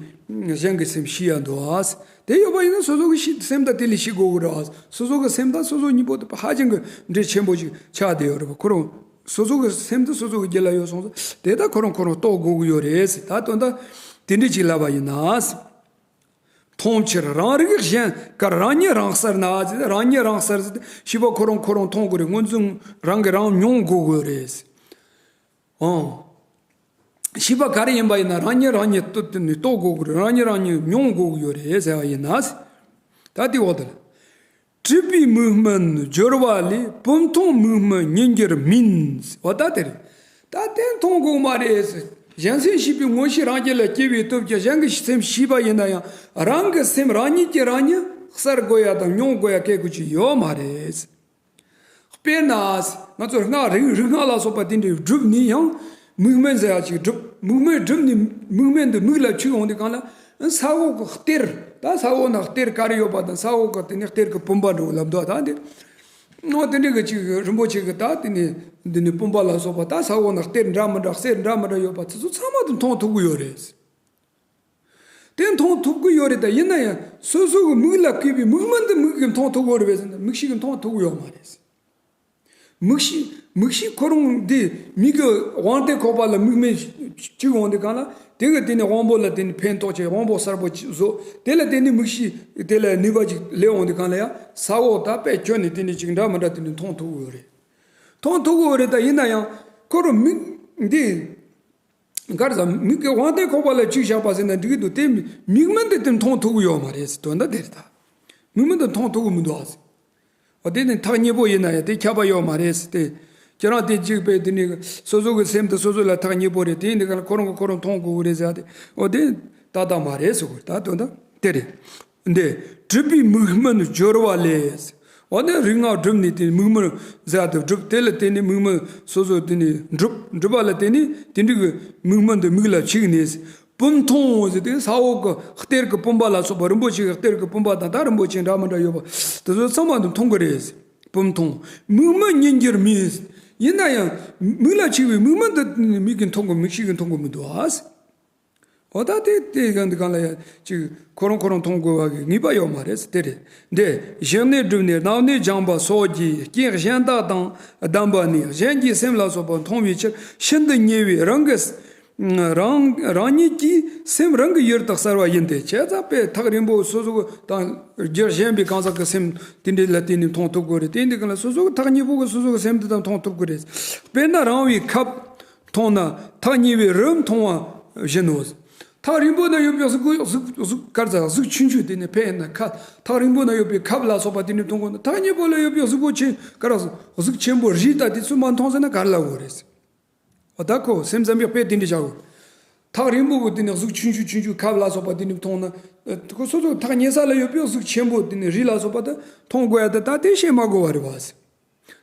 གཞན་གྱི་སེམས་ཤེས་ཡ་འདུག་ཨ། དེ་ཡོད་པ་ཡིན་ན་སོ་སོ་གི་ཤེས་སེམས་དང་དེ་ལས་ཤེས་དགོས་ཀྱི་རེད་ཨ། སོ་སོ་གི་སེམས་དང་སོ་སོ་གཉིས་པོ་དེ་ཧ་ཅང་གི་འདྲེས་ཆེན་པོ་ཞིག་ཆགས་བསྡད་ཡོད་རེད་པ། ཁོ་རང་སོ་སོ་གི་སེམས་དེ་སོ་སོ་གི་རྒྱུད་ལ་ཡོད་སོང་ཙང་དེ་ད་ཁོ་རང་ཁོ་རང་རྟོགས་དགོས་ཀྱི་ཡོད་རེད་ཟེར། ད་དོན་དག་དེ་འདྲ་ཅིག་ལབ་པ་ཡིན་ན། མཐོང་ཕྱིར་རང་རིག་གཞན་གར། རང་ཉིད་རང་གསལ་ན་ཟེར། རང་ཉིད་རང་གསལ་ཟེར་ཏེ་ཤེས་པ་ཁོ་རང་ཁོ་རང་མཐོང་དགོས་རེད། ངོས་འཛིན་རང་གིས་རང་མྱོང་དགོས་དགོས་རེད། ཨང་། ཤེས་པ་ག་རེ་ཡིན་པ་ཡིན་ན་རང་ཉིད་རང་ཉིད་རྟོགས་ཏེ་ནི་རྟོགས་དགོས་དགོས་རེད། རང་ཉིད་རང་ཉིད་མྱོང་དགོས་ཀྱི་ཡོད་རེད་ཟེར་བ་ཡིན་ན། ད་དེ་འོག་ཏུ་ལ། གྲུབ་པའི་མིག་སྨན་སྦྱོར་བ་ལས། བུམ་མཐོང་མིག་སྨན་ཉིད་འགྱུར་མིན། འོ་ད་དེ་རེད། ད་དེ་མཐོང་དགོས་མ་རེད། གཞན་སེམས་ཤེས་པའི་མངོན་ཤེས་རང་རྒྱུད་ལ་སྐྱེ་བའི་སྟོབས་ཀྱིས་གཞན་གྱི་སེམས་ཤེས་པ་ཡིན་ན་ཡང་རང་གི་སེམས་རང་ཉིད་ཀྱིས་རང་ཉིད་གསལ་དགོས་ཡ་དང་མྱོང་དགོས་ཡ་སྐད་དགོས་ཀྱི་ཡོད་མ་རེད། དཔེར་ན། ང་ཚོ་སྔགས་རིག་རིག་སྔགས་ལ་སོགས་པ་དེ་འདྲའི་སྒྲུབ་ནས་ཡང་མིག་སྨན་ཟེར་ཡ་ཅིག་སྒྲུབ། མིག་སྨན་སྒྲུབ་ནས་མིག་སྨན་དེ་མིག་ལ་བྱུགས་ཡོང་དུས་གང་ལ་ས་འོག་གི་གཏེར། ད་ས་འོག་ན་གཏེར་ག་རེ་ཡོད་པ་དང་ས་འོག་གི་དེ་ནས་གཏེར་གྱི་བུམ་པ་འདྲ་བོ་ལབ་འདུག་ད་འདི་ཨོ་དེ་འདྲ་གི་ཅིག་རིན་པོ་ཆེ་གི་ད་དེ་ནས་འདི་ནས་བུམ་པ་ལ་སོགས་པ་ད་ས་འོག་ན་གཏེར་འདྲ་མི་འདྲ་གསེར་འདྲ་མི་འདྲ་ཡོད་པ་དེ་ཚོ་ཚང་མ་དེ་མཐོང་ཐུབ་ཀྱི་ཡོད་རེད། དེ་མཐོང་ཐུབ་ཀྱི་ཡོད་རེད། ད་ཡིན་ན་ཡང་སོ་སོ་གི་མིག་ལ་བསྐུས་པའི་མིག་སྨན་དེ་མིག་གིས་མཐོང་ཐུབ་ཀྱི་ཡོད་རེད་པས་ཟེར་ན་མིག་ཤེས་ཀྱིས་མཐོང་ཐུབ་ཀྱི་ཡོད་མ་རེད། མིག་ཤེས་མིག་ཤེས་ཁོ་རང་འདི་མིག་གི་དབང་རྟེན་ཁོག་པ་ལ་མིག་སྨན་བཅུག་འོང་དུས་གང་ལ་དེ་གི་དེ་ནས་དབང་པོ་ལ་དེ་ནས་ཕན་ཐོགས་བྱས་དབང་པོ་གསར་པོ་ཅིག་བཟོ། དེ་ལ་དེ་ནས་མིག་ཤེས་དེ་ལ་ནུས་པ་ཅིག་སླེབས་འོང་དུས་གང་ལ་ཡང་ས་འོག་ད་དཔེ་ཁྱོན་ནས་དེ་ནས་ཅིག་འདྲ་མི་འདྲ་དེ་ནས་མཐོང་ཐུབ་ཀྱི་ཡོད་རེད། མཐོང་ཐུབ་ཀྱི་ཡོད་རེད། ད་ཡིན་ན་ཡང་ཁོ་རང་མིག་འདི། གར་ཟ་མིག་གི་དབང་རྟེན་ཁོག་པ་ལ་བཅུག་བཞག་པ་ཟེར་ན་འགྲིག་གི་འདུག་དེ་མིག་སྨན་དེ་དེ་མཐོང་ཐུབ་ཀྱི་ཡོད་མ་རེད་ཟེར། དོན་དག་དེ་རེད་ད། མིག་སྨན་དེ་མཐོང་ཐུབ་ཀྱི་མི་འདུག་ཨ་ཟེར། འོ་དེ་ནི་ཐག་ཉེ་པོ་ཡིན་ན་ཡང་དེ་ཁྱབ་པ་ཡོད་མ་རེད་ཟེར་ཏེ། ཁྱེད་རང་དེ་གཅིག་པས་དེ་ནི་སོ་སོ་གི་སེམས་དེ་སོ་སོ་ལ་ཐག་ཉེ་པོ་རེད། དེ་ཡིན་དུས་ག་ལ་ཁོ་རང་གི་ཁོ་རང་མཐོང་དགོས་ཀྱི་རེད་ཟེར་ཏེ། འོ་དེ་ཏག་ཏག་མ་རེད་ཟེར་དགོས་ད། དོན་དག་དེ་རེད། འདི། གྲུབ་པའི་མིག་སྨན་སྦྱོར་བ་ལས། འོ་ན་རིག་སྔགས་བསྒྲུབས་ནས་དེ་མིག་སྨན་ཟེར་དེ་བསྒྲུབས། དེ་ལ་བརྟེན་ནས་མིག་སྨན་སོ་སོ་དེ་ནས་བསྒྲུབས། བསྒྲུབས་པ་ལ་བརྟེན་ནས་དེ་འདྲ་གི་མིག་སྨན་དེ་མིག་ལ་བྱུགས་ནས། བུམ་མཐོང་ཟེར་དེ་ས་འོག་གི་གཏེར་གྱི་བུམ་པ་ལ་སོགས་པ་རིན་པོ་ཆེ་གི་གཏེར་གྱི་བུམ་པ་དང་ད་རིན་པོ་ཆེ་འདྲ་མི་འདྲ་ཡོད་པ་དེ་ཚོ་ཚང་མ་དེ་མཐོང་གི་རེད། བུམ་མཐོང་། མིག་སྨན་ཉིད་འགྱུར་མིན། ཡིན་ན་ཡང་མིག་ལ་བྱུགས་པའི་མིག་སྨན་དེ་མིག་གིས་མཐོང་གི་མིག་ཤེས་ཀྱིས་མཐོང་གི་མི་འདུག་ཨ། འོ་ད་དེ་དེ་གང་དེ་གང་ལ་ཡང་ཅིག་ཁོ་རང་ཁོ་རང་མཐོང་དགོས་པ་གི་ངེས་པ་ཡོད་མ་རེད་ཟེར་དེ་རེད། འདི་ཞི་གནས་བསྒྲུབས་ནས་རྣམ་གནས་སྦྱངས་པ་སོགས་ཀྱིས་རྐྱེན་གཞན་དག་དང་ལྡན་པ་ནི་གཞན་གྱི་སེམས་ལ་སོགས་པ་མཐོང་བའི་ཕྱིར་ཤིན་ཏུ་ཉེ་བས་རང་གི་རང་རང་ཉིད་ཀྱི་སེམས་རང་གི་ཡུལ་དུ་གསལ་བ་ཡིན་ཏེ། བྱས་ཙང་དཔེ་ཐག་རིང་པོ་སོ་སོ་དང་རྒྱུ་གཞན་པའི་གང་ཟག་གི་སེམས་དེ་འདྲ་ལ་བརྟེན་ནས་མཐོང་ཐུབ་དགོས་རེད། དེ་འདི་གང་ལ་སོ་སོ་གི་ཐག་ཉེ་པོ་གི་སོ་སོ་གི་སེམས་དེ་དང་མཐོང་ཐུབ་དགོས་རེད། དཔེར་ན་རིང་བའི་ཁབ་མཐོང་ན་ཐག་ཉེ་བའི་རི་མཐོང་བ་བཞིན་ནོ། ཐག་རིང་པོ་ན་ཡོད་པའི་གཟུགས་པོ་གཟུགས་གཟུགས་གར་ཟ་གཟུགས་ཆུང་ཆུང་དེ་ནི་ཕན་ན་ཁ། ཐག་རིང་པོ་ན་ཡོད་པའི་ཁབ་ལ་སོགས་པ་དེ་ནི་མཐོང་དགོས་ན་ཐག་ཉེ་པོ་ལ་ཡོད་པའི་གཟུགས་པོ་ཆེ་གར་གཟུགས་ཆེན་པོ་རི་དང་དེ་ཚོ་མ་མཐོང་ཟེར་ན་གར་ལ་འོ་རེད། འོ་ད་ཁོ་སེམས་ཙམ་པའི་དཔེ་དེ་འདྲ་བྱ་འོ། ཐག་རིང་པོ་གི་དེ་ནི་གཟུགས་ཆུང་ཆུང་ཆུང་ཆུང་ཁབ་ལ་སོགས་པ་དེ་ནི་མཐོང་ན་ཁོ་སོ་སོ་ཐག་ཉེ་ས་ལ་ཡོད་པའི་གཟུགས་ཆེན་པོ་དེ་ནི་རི་ལ་སོགས་པ་དེ་མཐོང་དགོས་ཡ་དེ་ད་དེ་ཤེས་མ་དགོས་པ་རེད་བ།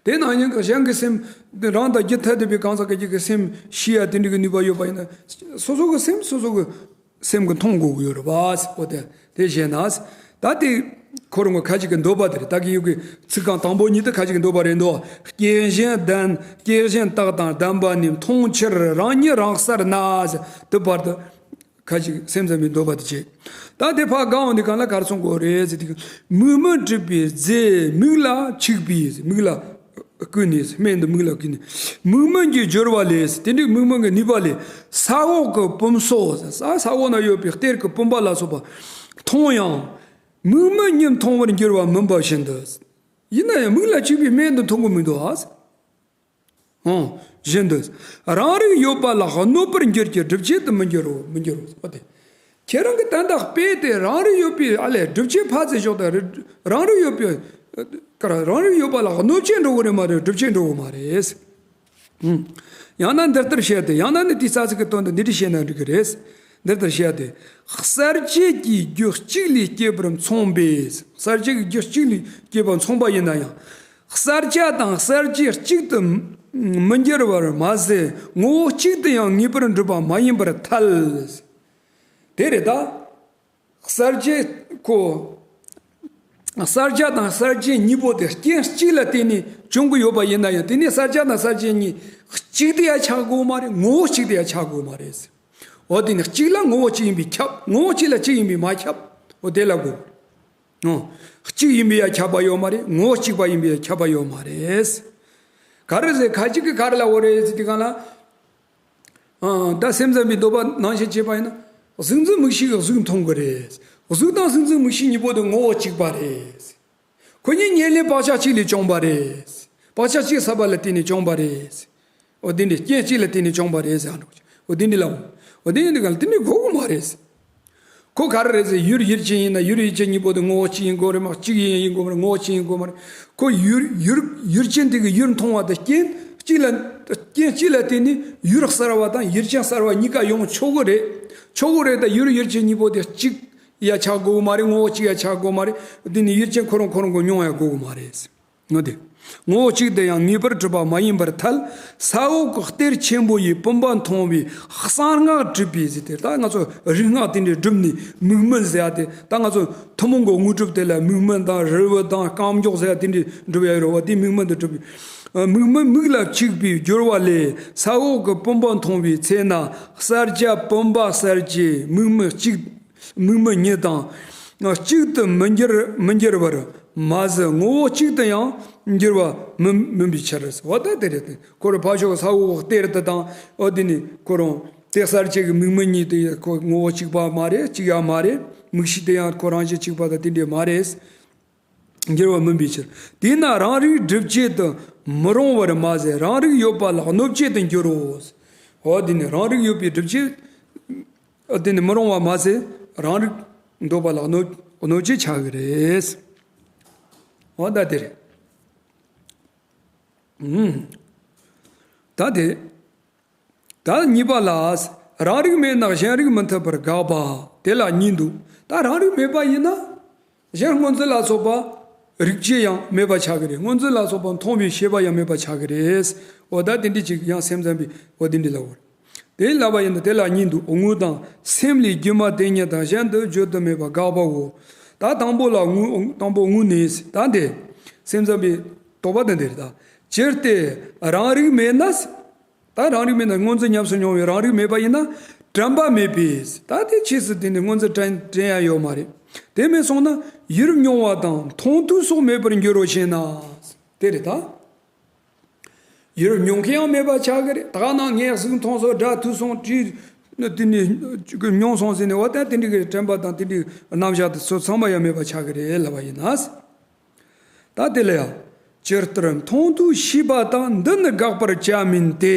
དེ་ནང་བཞིན་གྱི་གཞན་གྱི་སེམས་དེ་རང་དང་རྒྱུད་ཐ་དད་པའི་གང་ཟག་གི་རྒྱུད་ཀྱི་སེམས་ཤེས་ཡ་དེ་འདྲ་གི་ནུས་པ་ཡོད་པ་ཡིན་ན་སོ་སོ་གི་སེམས་སོ་སོ་གི་སེམས་ཀྱིས་མཐོང་དགོས་ཀྱི་ཡོད་རེད་བ། འོ་དེ་དེ་བཤད་ན། ད་དེ་ཁོ་རང་གི་ཁ་ཅིག་གི་འདོད་པ་དེ་རེད། ད་གི་ཡུ་གི་ཚིག་རྐང་དང་པོ་གཉིས་དེ་ཁ་ཅིག་གི་འདོད་པ་རེད་འདུག་རྐྱེན་གཞན་ལྡན་རྐྱེན་གཞན་དག་དང་ལྡན་པ་ནི་མཐོང་ཕྱིར་རང་ཉིད་རང་གསལ་ན་དེ་བར་དུ། ཁ་ཅིག་སེམས་ཙམ་པའི་འདོད་པ་དེ་བྱེད། ད་དེ་ཕར་དགའ་འོང་དེ་གང་ལ་གར་སོང་དགོས་རེད་ཟེར་དུས། མིག་སྨན་གྲུབ་པའི་རྫས་མིག་ལ་བྱུགས་པས། མིག་ལ་བསྐུས་ནས་སྨན་དུ་མིག་ལ་བསྐུས་ནས། མིག་སྨན་གྱི་སྦྱོར་བ་ལས། དེ་འདྲའི་མིག་སྨན་གྱི་ནུས་པ་ལས། ས་འོག་གི་བུམ་སོགས། ས་ས་འོག་ན་ཡོད་པའི་གཏེར་གྱི་བུམ་པ་ལ་སོགས་པ་མཐོང་ཡང་། མིག་སྨན་ཉིད་མཐོང་བར་འགྱུར་བ་མིན་པ་བཞིན་དུ། ཡིན་ན་ཡང་མིག་ལ་བྱུགས་པའི་སྨན་དུ་མཐོང་གི་མི་འདུག་ཨ། ཨང་། བཞིན་དུ། རང་རིག་ཡོད་པ་ལ་གནོད་པར་འགྱུར་གྱི་སྒྲུབ་བྱེད་དུ་མི་འགྱུར་རོ། མི་འགྱུར་རོ། འོ་དེ། ཁྱེད་རང་གི་ད་ལྟ་དཔེ་དེ་རང་རིག་ཡོད་པའི་ཨ་ལས་སྒྲུབ་བྱེད་ཕར་ཚད་ཞོག་དང་རང་རིག་ཡོད་པའི་ཀར་རང་རིག་ཡོད་པ་ལ་གནོད་བྱེད་འགྲོ་གི་རེད་མ་རེད། སྒྲུབ་བྱེད་འགྲོ་གི་མ་རེད། ཡང་ན་འདི་ལྟར་བཤད་དེ། ཡང་ན་ནི་དེའི་རྩ་ཚིག་གི་དོན་དུ་འདི་འདྲ་བཤད་ན་འགྲིག་གི་རེད། འདི་ལྟར་བཤད་དེ། གསལ་བྱེད་ཀྱི་རྒྱུ་གཅིག་ལས་སྐྱེས་པར་མཚུངས་པས། གསལ་བྱེད་ཀྱི་རྒྱུ་གཅིག་ལས་སྐྱེས་པར་མཚུངས་པ་ཡིན་ན་ཡང་། གསལ་བྱ་དང་གསལ་བྱེད་གཅིག་ཏུ་མི་འགྱུར་བར་མ་ཟད། ངོ་བོ་གཅིག་ཏུ་ཡང་ངེས་པར་འགྲུབ་པ་མ་ཡིན་པར་ཐལ། དེ་རེད་ད། གསལ་བྱེད་ཁོ། གསལ་བྱ་དང་གསལ་བྱེད་གཉིས་པོ་དེ་རྐྱེན་གཅིག་ལ་བརྟེན་ནས་བྱུང་གི་ཡོད་པ་ཡིན་ན་ཡང་། དེ་ནི་གསལ་བྱ་དང་གསལ་བྱེད་གཉིས་གཅིག་ཏུ་ཡང་ཆགས་དགོས་མ་རེད། ངོ་བོ་གཅིག་ཏུ་ཡང་ཆགས་དགོས་མ་རེད། འོ་དེ་ནི་གཅིག་ལ་ངོ་བོ་གཅིག་ཡིན་པས་ཁྱབ། ངོ་བོ་གཅིག་ལ་གཅིག་ཡིན་པས་མ་ཁྱབ། འོ་དེ་ལ་གོ། འོ། གཅིག་ཡིན་པས་ཡང་ཁྱབ་པ་ཡོད་མ་རེད། ངོ་བོ་གཅིག་པ་ཡིན་པས་ཡང་ཁྱབ་པ་ཡོད་མ་རེད། ག་རེ་ཟེར། ཁ་ཅིག་གིས་ག་རེ་ལབ་ཡོད་རེད་ཟེར་དུས་སྒང་ལ། ཨ། ད་སེམས་ཙམ་པའི་འདོད་པ་ནང་བཞིན་བྱས་པ་ཡིན་ན། གཟུགས་འཛིན་མིག་ཤེས་ཀྱིས་གཟུགས་མཐོང་གི་རེད། གཟུགས་དང་གཟུགས་འཛིན་མིག་ཤེས་གཉིས་པོ་དེ་ངོ་བོ་གཅིག་པ་རེད། ཁོ་གཉིས་ཉེར་ལེན་བག་ཆགས་གཅིག་ལས་བྱུང་བ་རེད། བག་ཆགས་གཅིག་ཟད་པ་ལ་བརྟེན་ནས་བྱུང་བ་རེད། འོ་དེ་འདྲའི་རྐྱེན་གཅིག་ལ་བརྟེན་ནས་བྱུང་བ་རེད་ཟེར་ཡང་འགྲིག་འོ་དེ་འདྲའི་ལབ། འོ་དེ་ཡིན་དུས་སྒང་ལ་དེ་འདྲའི་གོ་གི་མ་རེད། ཁོ་ག་རེ་རེད་ཟེར། ཡུལ་ཡུལ་ཅན་ཡིན་ན་ཡུལ་ཡུལ་ཅན་གཉིས་པོ་དེ་ངོ་བོ་གཅིག་ཡིན་དགོས་རེད་མ། གཅིག་ཡིན་ཡིན་དགོས་མ་རེད། ངོ་བོ་གཅིག་ཡིན་དགོས་མ་རེད། ཁོ་ཡུལ་ཡུལ་ཡུལ་ཅན་དེ་གི་ཡུལ་མཐོང་བ་དེ་རྐྱེན་གཅིག་ལ། རྐྱེན་གཅིག་ལ་བརྟེན་ནས་ཡུལ་གསར་བ་དང་ཡུལ་ཅན་གསར་བ་གཉིས་ཀ་ཡོང་ཆོག་གི་རེད། ཆོག་གི་རེད། ད་ཡུལ་ཡུལ་ཅན་གཉིས་པོ་དེ་གཅིག་ཡང་ཆགས་དགོས་གི་མ་རེད། ངོ་བོ་གཅིག་ཡང་ཆགས་དགོས་མ་རེད། དེ་ནི་ཡུལ་ཅན་ཁོ་རང་ཁོ་རང་གི་མྱོང་ཡང་དགོས་གི་མ་རེད། ངོ་དེ། ངོ་བོ་གཅིག་ཏུ་ཡང་ངེས་པར་གྲུབ་པ་མ་ཡིན་པར་ཐལ། ས་འོག་གི་གཏེར་ཆེན་པོ་ཡི་བུམ་པ་མཐོང་བའི་གསང་སྔགས་གྲུབ་པས་ཟེར་ཏེ། ད་ང་ཚོ་རིག་སྔགས་དེ་འདྲའི་གྲུབ་ནས་མིག་སྨན་ཟེར་ཡ་དེ། ད་ང་ཚོ་ཐུན་མོང་གི་དངོས་གྲུབ་དེ་ལ་མིག་སྨན་དང་རིལ་བུ་དང་རྐང་མགྱོགས་ཟེར་ཡ་དེ་འདྲའི་གྲུབ་ཡ་ཡོད་རེད་བ། དེ་མིག་སྨན་དུ་གྲུབ་པས། མིག་སྨན་མིག་ལ་གཅིག་པས་བསྒྱུར་བ་ལས། ས་འོག་གི་བུམ་པ་མཐོང་བའི་ཚེ་ན། གསལ་བྱ་བུམ་པ་གསལ་བྱེད་མིག་སྨན་གཅིག་མིག་སྨན་གཉིས་དང་གཅིག་ཏུ་མི་འགྱུར་མི་འགྱུར་བར་མ་ཟད། ངོ་བོ་གཅིག་ཏུ་ཡང་འགྱུར་བ་མིན་མིན་པའི་ཕྱིར། འོ་ད་དེ་རེད། ཁོ་རང་ཕར་ཕྱོགས་ས་འོག་གི་གཏེར་དེ་དང་། འོ་དེ་ནི་ཁོ་རང་གཏེར་གསལ་བྱེད་ཀྱི་མིག་སྨན་གཉིས་དེ་ཁོ་ངོ་བོ་གཅིག་པ་མ་རེད། གཅིག་ཡང་མ་རེད། མིག་ཤེས་དེ་ཡང་ཁོ་རང་བཞིན་གཅིག་པ་དང་དེ་འདྲས་མ་རེད། འགྱུར་བ་མིན་པའི་ཕྱིར། དེས་ན་རང་རིག་སྒྲིབ་བྱེད་དུ་མི་རུང་བར་མ་ཟད། རང་རིག་ཡོད་པ་ལ་གནོད་བྱེད་དུ་འགྱུར་རོ། འོ་དེ་ནི་རང་རིག་ཡོད་པའི་སྒྲིབ་བྱེད། ཨ། དེ་ནི་མི་རུང་བ་མ་ཟད། རང་རིག་འདོད་པ་ལ་གནོད་གནོད་བྱེད་ཆགས་ཀྱི་རེད། འོ་ད་དེ་རེད། ཨུམ། ད་དེ། ད་གཉིས་པ་ལ། རང་རིག་མེད་ན་གཞན་རིག་མི་འཐད་པར་དགག་པ། དེ་ལ་གཉིས་འདུག་ད་རང་རིག་མེད་པ་ཡིན་ན། གཞན་སྔོ་འཛིན་ལ་སོགས་པ་རིག་བྱེད་ཡང་མེད་པ་ཆགས་ཀྱི་རེད། སྔོ་འཛིན་ལ་སོགས་པ་མཐོང་བའི་ཤེས་པ་ཡང་མེད་པ་ཆགས་ཀྱི་རེད། འོ་ད་དེ་འདྲ་ཅིག་ཡང་སེམས་ཙམ་པས་འོ་དེ་འདྲ་ལབ་པ་རེད། དེ་ལབ་པ་ཡིན་ན་དེ་ལ་གཉིས་འདུག་དངོས་དང་སེམས་ལས་སྒྱུ་མ་དེ་གཉིས་དང་གཞན་དུ་བརྗོད་དུ་མེད་པ་དགག་པའོ། ད་དང་པོ་ལ་དངོས། དང་པོ་དངོས་ནས། ད་འདི་སེམས་ཙམ་པའི་དོགས་པ་དེ་འདི་རེད་ད། སྤྱིར་ཏེ་རང་རིག་མེད་ན། ད་རང་རིག་མེད་ན་སྔོ་འཛིན་ཉམས་སུ་མྱོང་བའི་རང་རིག་མེད་པ་ཡིན་ན་དྲན་པ་མེད་པས། ད་དེ་ཆོས་སུ་དེ་ནི་སྔོ་འཛིན་དྲན་དྲན་ཡ་ཡོད་མ་རེད། དེ་མེད་སོང་ན་ཡུལ་མྱོང་བ་དང་མཐོང་ཐོས་སོགས་མེད་པར་འགྱུར་རོ་ཞེ་ན། དེ་རེད་ད། ཡུལ་མྱོང་མཁན་ཡང་མེད་པ་ཆགས་ཀྱི་རེད། ད་ག་ནང་ངས་གཟུགས་མཐོང་སོང་། སྒྲ་ཐོས་སོང་། དྲི་དེ་ནི་མྱོང་སོང་ཟེར་ནས། འོ་ད་དེ་འདྲའི་གི་དྲན་པ་དང་དེ་འདྲའི་རྣམ་གཞག་དེ་ཚོ་ཚང་མ་ཡང་མེད་པ་ཆགས་ཀྱི་རེད་ལབ་པ་ཡིན་ན། ད་དེ་ལ་ཡང་། ཇི་ལྟར་མཐོང་ཐོས་ཤེས་པ་དག་འདི་ནི་དགག་པར་བྱ་མིན་ཏེ།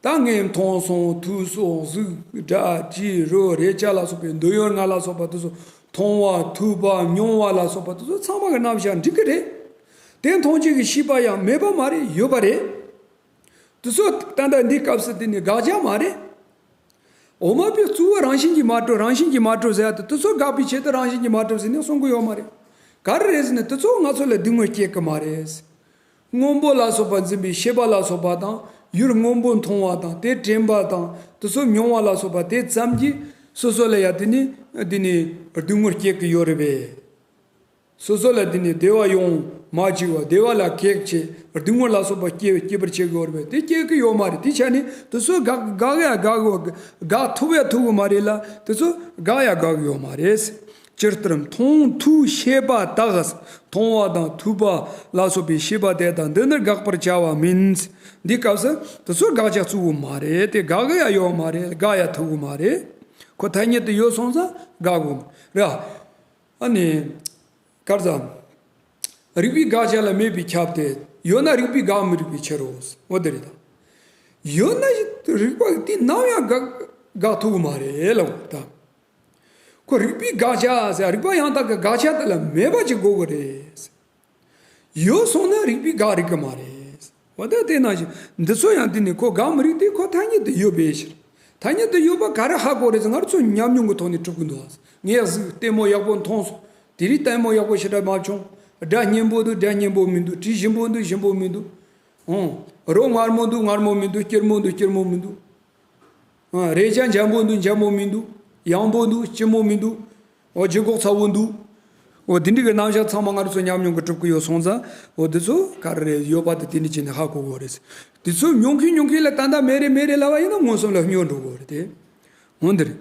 ད་ངས་མཐོང་སོང་། ཐོས་སོང་། གཟུགས། སྒྲ། དྲི། རོ། རེག་བྱ་ལ་སོགས་པའི་འདོད་ཡོན་ལྔ་ལ་སོགས་པ་དེ་ཚོ་མཐོང་བ། ཐོས་པ། མྱོང་བ་ལ་སོགས་པ་དེ་ཚོ་ཚང་མ་གི་རྣམ་གཞག་འགྲིག་གི་རེད། དེ་མཐོང་བྱེད་ཀྱི་ཤེས་པ་ཡང་མེད་པ་མ་རེད། ཡོད་པ་རེད། དེ་ཚོ་ད་ལྟ་འདི་སྐབས་སུ་དེ་ནི་དགག་བྱ་མ་རེད། འོ་མ་པའི་གཙོ་བོ་རང་བཞིན་གྱིས་མ་གྲུབ། རང་བཞིན་གྱིས་མ་གྲུབ་ཟེར་ཡ་དེ། དེ་ཚོ་དགག་པའི་ཆེད་དུ་རང་བཞིན་གྱིས་མ་གྲུབ་ཟེར་ནས་གསུང་གི་ཡོད་མ་རེད། ག་རེ་རེད་ཟེར་ན་དེ་ཚོ་ང་ཚོ་ལ་སྡུག་བསྔལ་སྐྱེལ་གི་མ་རེད། སྔོན་པོ་ལ་སོགས་པ་འཛིན་པའི་ཤེས་པ་ལ་སོགས་པ་དང་། ཡུལ་སྔོན་པོ་མཐོང་བ་དང་དེ་དྲན་པ་དང་དེ་ཚོ་མྱོང་བ་ལ་སོགས་པ་དེ་ཙམ་གྱིས་སོ་སོ་ལ་ཡ་དེ་ནི་འདི་ནི་སྡུག་བསྔལ་སྐྱེལ་གི་ཡོད་རེད་པས། སོ་སོ་ལ་དེ་ནི་བདེ་བ་ཡོང་མ་བཅུག་པ། བདེ་བ་ལ་གེགས་བྱེད། སྡུག་བསྔལ་ལ་སོགས་པ་སྐྱེ་སྐྱེ་བར་བྱེད་གི་ཡོད་རེད་པས། དེ་སྐྱེ་གི་ཡོད་མ་རེད། དེ་ཆ་ནས་དེ་ཚོ་དགག་དགག་ཡ་དགག་གི་ཡོད། དགག་ཐུབ་ཡ་ཐུབ་གི་མ་རེད་ལ། དེ་ཚོ་དགག་ཡ་དགག་གི་ཡོད་མ་རེད། ཇི་ལྟར་མཐོང་ཐོས་ཤེས་པ་དག་མཐོང་བ་དང་ཐོས་པ་ལ་སོགས་པའི་ཤེས་པ་དེ་དག་འདི་ནི་དགག་པར་བྱ་བ་མིན། འདི་སྐབས་སུ་དེ་ཚོ་དགག་བྱ་གཙོ་བོ་མ་རེད། དེ་དགག་ཡ་ཡོད་མ་རེད། དགག་ཡ་ཐུབ་གི་མ་རེད། ཁོ་ཐ་སྙད་དུ་ཡོད་སོང་ཙང་དགག་དགོས་མ་རེད། ཨ་ནི། ག་རེ་ཟེར། རིགས་པས་དགག་བྱ་ལ་མེད་པས་ཁྱབ་སྟེ། ཡོད་ན་རིགས་པས་དགག་མི་རིགས་པའི་ཕྱིར་རོ། འོ་དེ་རེད་ད། ཡོད་ན་རིགས་པ་དེས་ནམ་ཡང་དགག་དགག་ཐུབ་ཀྱི་མ་རེད་ལབ་ད། ཁོ་རིགས་པས་དགག་བྱ་ཟེར། རིགས་པ་ཡང་དག་གི་དགག་བྱ་དེ་ལ་མེད་པ་ཅིག་དགོས་ཀྱི་རེད། ཡོད་སོང་ན་རིགས་པས་དགག་རིགས་ཀྱི་མ་རེད། འོ་ད་དེ་ནང་བཞིན་འདི་ཚོ་ཡང་དེ་ནི་ཁོ་དགག་མི་རིགས་དེ་ཁོ་ཐ་སྙད་དུ་ཡོད་པའི་ཕྱིར། ཐ་སྙད་དུ་ཡོད་པ་ག་རེ་ཧ་གོ་རེད་ཟེར། ང་ཚོ་ཉམས་མྱོང་གི་ཐོག་ནས་གྲུབ་ཀྱི་འདུག་ངས་གཟུགས་ལྟད་མོ་ཡག་པོ་མཐོང་སོང་། དེ་རིང་ལྟད་མོ་ཡག་པོ་ཞེ་དྲག་མ་བྱུང་། སྒྲ་སྙན་པོ་འདུག་སྒྲ་སྙན་པོ་མི་འདུག་དྲི་ཞིམ་པོ་འདུག་ཞིམ་པོ་མི་འདུག་ཨང་། རོ་མངར་མོ་འདུག་མངར་མོ་མི་འདུག་སྐྱུར་མོ་འདུག་སྐྱུར་མོ་མི་འདུག་ཨ། རེག་བྱ་འཇམ་པོ་འདུག་འཇམ་པོ་མི་འདུག་ཡང་པོ་འདུག་སྐྱིད་མོ་མི་འདུག་ཨོ། ལྗིད་ཁོག་ཚ་བོ་འདུག་ཨོ། དེ་འདྲ་གི་རྣམ་གཞག་ཚང་མ་ང་རང་ཚོ་ཉམས་མྱོང་གིས་གྲུབ་ཀྱི་ཡོད་སོང་ཙང་། ཨོ། འདི་ཚོ་ག་རེ་རེད། ཡོད་པ་དེ་དེ་འདྲ་བྱས་ནས་ཧ་གོ་དགོས་རེད། འདི་ཚོ་མྱོང་མཁན་མྱོང་མཁན་ལ་ད་ལྟ་མེད་རེད་མེད་རེད་ལབ་པ་ཡིན་ན་མངོན་སུམ་ལ་སྨྱོ་འགྲོ་དགོས་རེད་དེ། འོ་འདི་རེད།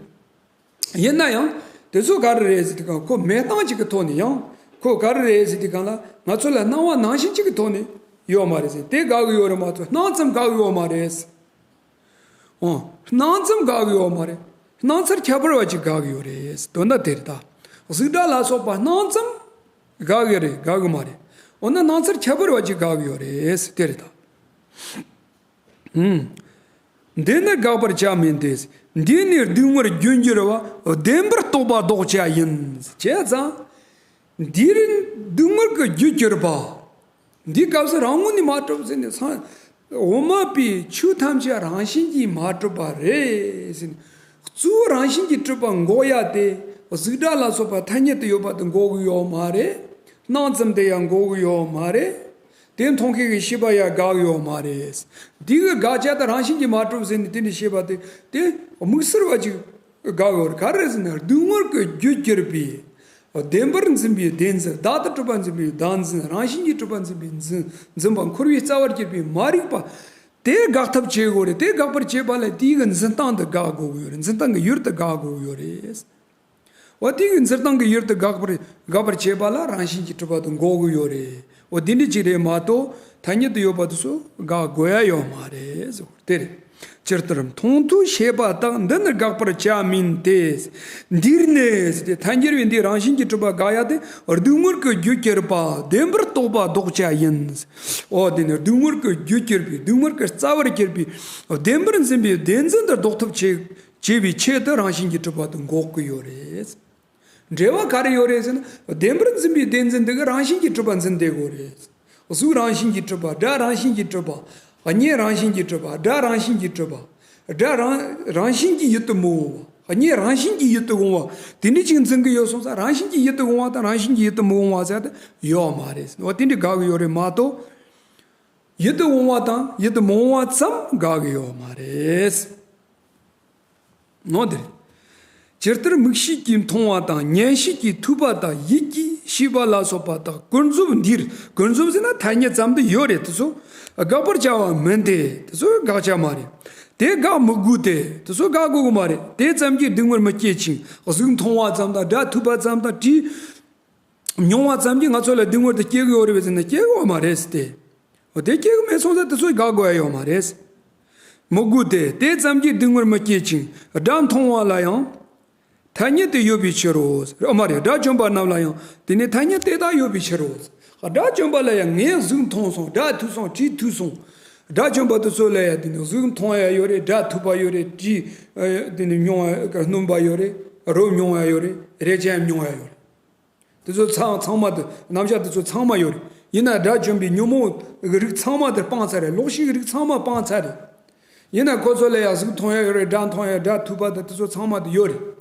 ཡིན་ན་ཡང་དེ་ཚོ་ག་རེ་རེད་ཟེར་དུས་སྒང་ཁོ་མེད་སྟངས་གཅིག་གི་ཐོག་ནས། ཡང་ཁོ་ག་རེ་རེད་ཟེར་དུས་སྒང་ལ་ང་ཚོ་ལ་སྣང་བ་ནང་བཞིན་གཅིག་གི་ཐོག་ནས་ཡོད་མ་རེད་ཟེར། དེ་དགག་གི་ཡོད་རེད་མ་གཏོགས་སྣང་ཙམ་དགག་གི་ཡོད་མ་རེད། ཨོ། སྣང་ཙམ་དགག་གི་ཡོད་མ་རེད། སྣང་ཚུལ་ཁྱད་པར་བ་ཅིག་དགག་གི་ཡོད་རེད། དོན་དག་དེ་རེད་ད། གཟུགས་སྒྲ་ལ་སོགས་པ་སྣང་ཙམ་དགག་གི་རེད། དགག་གི་མ་རེད། འོ་ན་སྣང་ཚུལ་ཁྱད་པར་བ་ཅིག་དགག་གི་ཡོད་རེད། དེ་རེད་ད། ཨུམ། འདི་ནི་དགག་པར་བྱ་མིན་ཏེ། འདིས་ནི་སྡུག་བསྔལ་རྒྱུར་གྱུར་པ། བདེན་པར་རྟོགས་པ་ལྡོག་བྱ་ཡིན། བྱས་ཙང་། འདིར་སྡུག་བསྔལ་གྱི་རྒྱུར་གྱུར་པ། འདིའི་སྐབས་སུ་རང་ངོས་ནས་མ་གྲུབ་ཟེར་ནས་སངས། འོ་མ་པའི་ཆོས་ཐམས་ཅད་རང་བཞིན་གྱིས་མ་གྲུབ་པ་རེད་ཟེར་ནས། གཙོ་བོ་རང་བཞིན་གྱིས་གྲུབ་པ་འགོག་ཡ་དེ། གཟུགས་སྒྲ་ལ་སོགས་པ་ཐ་སྙད་དུ་ཡོད་པ་དེ་འགོག་གི་ཡོད་མ་རེད། སྣང་ཙམ་དེ་ཡང་འགོག་གི་ཡོད་མ་རེད། དེ་མཐོང་མཁན་གྱི་ཤེས་པ་ཡང་དགག་གི་ཡོད་མ་རེད། འདི་གི་དགག་བྱ་དེ་རང་བཞིན་གྱིས་མ་གྲུབ་ཟེར་ནས་དེ་འདྲ་བཤད་པ་དེ། དེ་དམིགས་བསལ་བ་ཅིག་དགག་ཡོད་རེད། ག་རེ་ཟེར་ན་སྡུག་བསྔལ་གྱི་རྒྱུར་གྱུར་པའི། བདེན་པར་འཛིན་པའི་བདེན་འཛིན། བདག་ཏུ་གྲུབ་པར་འཛིན་པའི་བདག་འཛིན། རང་བཞིན་གྱིས་གྲུབ་པར་འཛིན་པའི་འཛིན། འཛིན་པ། འཁོར་བའི་རྩ་བར་གྱུར་པའི་མ་རིག་པ། དེ་དགག་ཐབས་བྱེད་དགོས་རེད། དེ་དགག་པར་བྱེད་པ་ལ་དེའི་གི་འཛིན་སྟངས་དེ་དགག་དགོས་ཀྱི་ཡོད་རེད། འཛིན་སྟངས་ཀྱི་ཡུལ་དེ་དགག་དགོས་ཀྱི་ཡོད་རེད། འོ། དེ་གི་འཛིན་སྟངས་ཀྱི་ཡུལ་དེ་དགག་པར་དགག་པར་བྱེད་པ་ལ་རང་བཞིན་གྱིས་གྲུབ་པ་དེ་འགོག་གི་ཡོད་རེད། འོ། དེ་འདྲ་ཅིག་རེད་མ་གཏོགས་ཐ་སྙད་དུ་ཡོད་པ་དེ་ཚོ་དགག་དགོས་ཡ་ཡོད་མ་རེད་ཟེར་བ་དེ་རེད། ཇི་ལྟར་མཐོང་ཐོས་ཤེས་པ་དག་འདི་ནི་དགག་པར་བྱ་མིན་ཏེ། འདིར་ནི་ཟེར་ཏེ་ཐལ་འགྱུར་བའི་འདིའི་རང་བཞིན་གྱིས་གྲུབ་པ་དགག་ཡ་དེ་སྡུག་བསྔལ་གྱི་རྒྱུར་གྱུར་པ་བདེན་པར་རྟོགས་པ་ལྡོག་བྱ་ཡིན། འོ། དེ་ནི་སྡུག་བསྔལ་གྱི་རྒྱུར་གྱུར་པའི་སྡུག་བསྔལ་གྱི་རྩ་བར་གྱུར་པའི་བདེན་པར་འཛིན་པའི་བདེན་འཛིན་དེ་ལྡོག་ཐབས་བྱེད། བྱེད་པའི་ཆེད་དུ་རང་བཞིན་གྱིས་གྲུབ་པ་དེ་འགོག་གི་ཡོད་རེད། འབྲེལ་བ་ག་རེ་ཡོད་རེད་ཟེར་ན། བདེན་པར་འཛིན་པའི་བདེན་འཛིན་འདི་གིས་རང་བཞིན་གྱིས་གྲུབ་པ་འཛིན་བསྡད་དགོས་རེད། གཟུགས་རང་བཞིན་གྱིས་གྲུབ་པ། སྒྲ་རང་བཞིན་གྱིས་གྲུབ་པ། གཉིད་རང་བཞིན་གྱིས་གྲུབ་པ། སྒྲ་རང་བཞིན་གྱིས་གྲུབ་པ། སྒྲ་རང་རང་བཞིན་གྱིས་ཡིད་དུ་མི་འོང་བ། གཉིད་རང་བཞིན་གྱིས་ཡིད་དུ་འོང་བ། དེ་འདྲ་ཅིག་འཛིན་གྱི་ཡོད་སོང་ཙང་། རང་བཞིན་གྱིས་ཡིད་དུ་འོང་བ་དང་རང་བཞིན་གྱིས་ཡིད་དུ་མི་འོང་བ་ཟེར་ཏེ་ཡོད་མ་རེད། འོ། དེ་འདྲ་དགག་གི་ཡོད་རེད་མ་གཏོགས། ཡིད་དུ་འོང་བ་དང་ཡིད་དུ་མི་འོང་བ་ཙམ་དགག་གི་ཡོད་མ་རེད། ནོ་དེ། ཇི་ལྟར་མིག་ཤེས་ཀྱིས་མཐོང་བ་དང་ཉན་ཤེས་ཀྱིས་ཐོས་པ་དང་ཡིད་ཀྱིས་ཤེས་པ་ལ་སོགས་པ་དག་ཀུན་རྫོབ་འདིར། ཀུན་རྫོབ་ཟེར་ན་ཐ་སྙད་ཙམ་དུ་ཡོད་རེད། དེ་ཚོ་དགག་པར་བྱ་བ་མིན་ཏེ། དེ་ཚོ་དགག་བྱ་མ་རེད། དེ་དགག་མི་དགོས་ཏེ། དེ་ཚོ་དགག་དགོས་ཀྱི་མ་རེད། དེ་ཙམ་གྱིས་སྡུག་བསྔལ་མི་སྐྱེད་ཅིང་། གཟུགས་མཐོང་བ་ཙམ་དང་སྒྲ་ཐོས་པ་ཙམ་དང་དྲི་མྱོང་བ་ཙམ་གྱིས་ང་ཚོ་ལ་སྡུག་བསྔལ་དེ་སྐྱེ་གི་ཡོད་རེད་པས་ཟེར་ན་སྐྱེ་གི་ཡོད་མ་རེད་ཟེར་ཏེ། འོ། དེ་སྐྱེ་གི་མེད་སོང་ཙང་དེ་ཚོ་དགག་དགོས་ཡ་ཡོད་མ་རེད། མི་དགོས་ཏེ། དེ་ཙམ་གྱིས་སྡུག་བསྔལ་མི་སྐྱེད་ཅིང་། སྒྲ་མཐོང་བ་ལ་ཡང་ཐ་སྙད་དེ་ཡོད་པའི་ཕྱིར་རོ། ཨ་མ་རེད། སྒྲ་བཅོམ་པ་རྣམས་ལ་ཡང་དེ་ནི་ཐ་སྙད་དེ་དག་ཡོད་པའི་ཕྱིར་རོ། སྒྲ་བཅོམ་པ་ལ་ཡང་ངས་གཟུགས་མཐོང་སོང་། སྒྲ་ཐོས་སོང་། དྲི་ཐོས་སོང་། སྒྲ་བཅོམ་པ་དེ་ཚོ་ལ་ཡང་དེ་ནི་གཟུགས་མཐོང་ཡ་ཡོད་རེད། སྒྲ་ཐོས་པ་ཡོད་རེད། དྲི་ཨ་དེ་ནི་མྱོང་ཡ་སྣོམ་པ་ཡོད་རེད། རོ་མྱོང་ཡ་ཡོད་རེད། རེག་བྱ་ཡང་མྱོང་ཡ་ཡོད་རེད། དེ་ཚོ་ཚང་ཚང་མ་དེ། རྣམ་གཞག་དེ་ཚོ་ཚང་མ་ཡོད་རེད། ཡིན་ན་སྒྲ་བཅོམ་པའི་ཉོན་མོངས་ཀྱི་རིགས་ཚང་མ་དེ་སྤངས་ཚར་རེད། ལོག་ཤེས་ཀྱི་རིགས་ཚང་མ་སྤངས་ཚར་རེད། ཡིན་ན་ཁོ་ཚོ་ལ་ཡང་གཟུགས་མཐོང་ཡ་ཡོད་རེད། སྒྲ་མཐོང་ཡ། སྒྲ་ཐོས་པ་དང་དེ་ཚོ་ཚང་མ་དེ་ཡོད་རེད།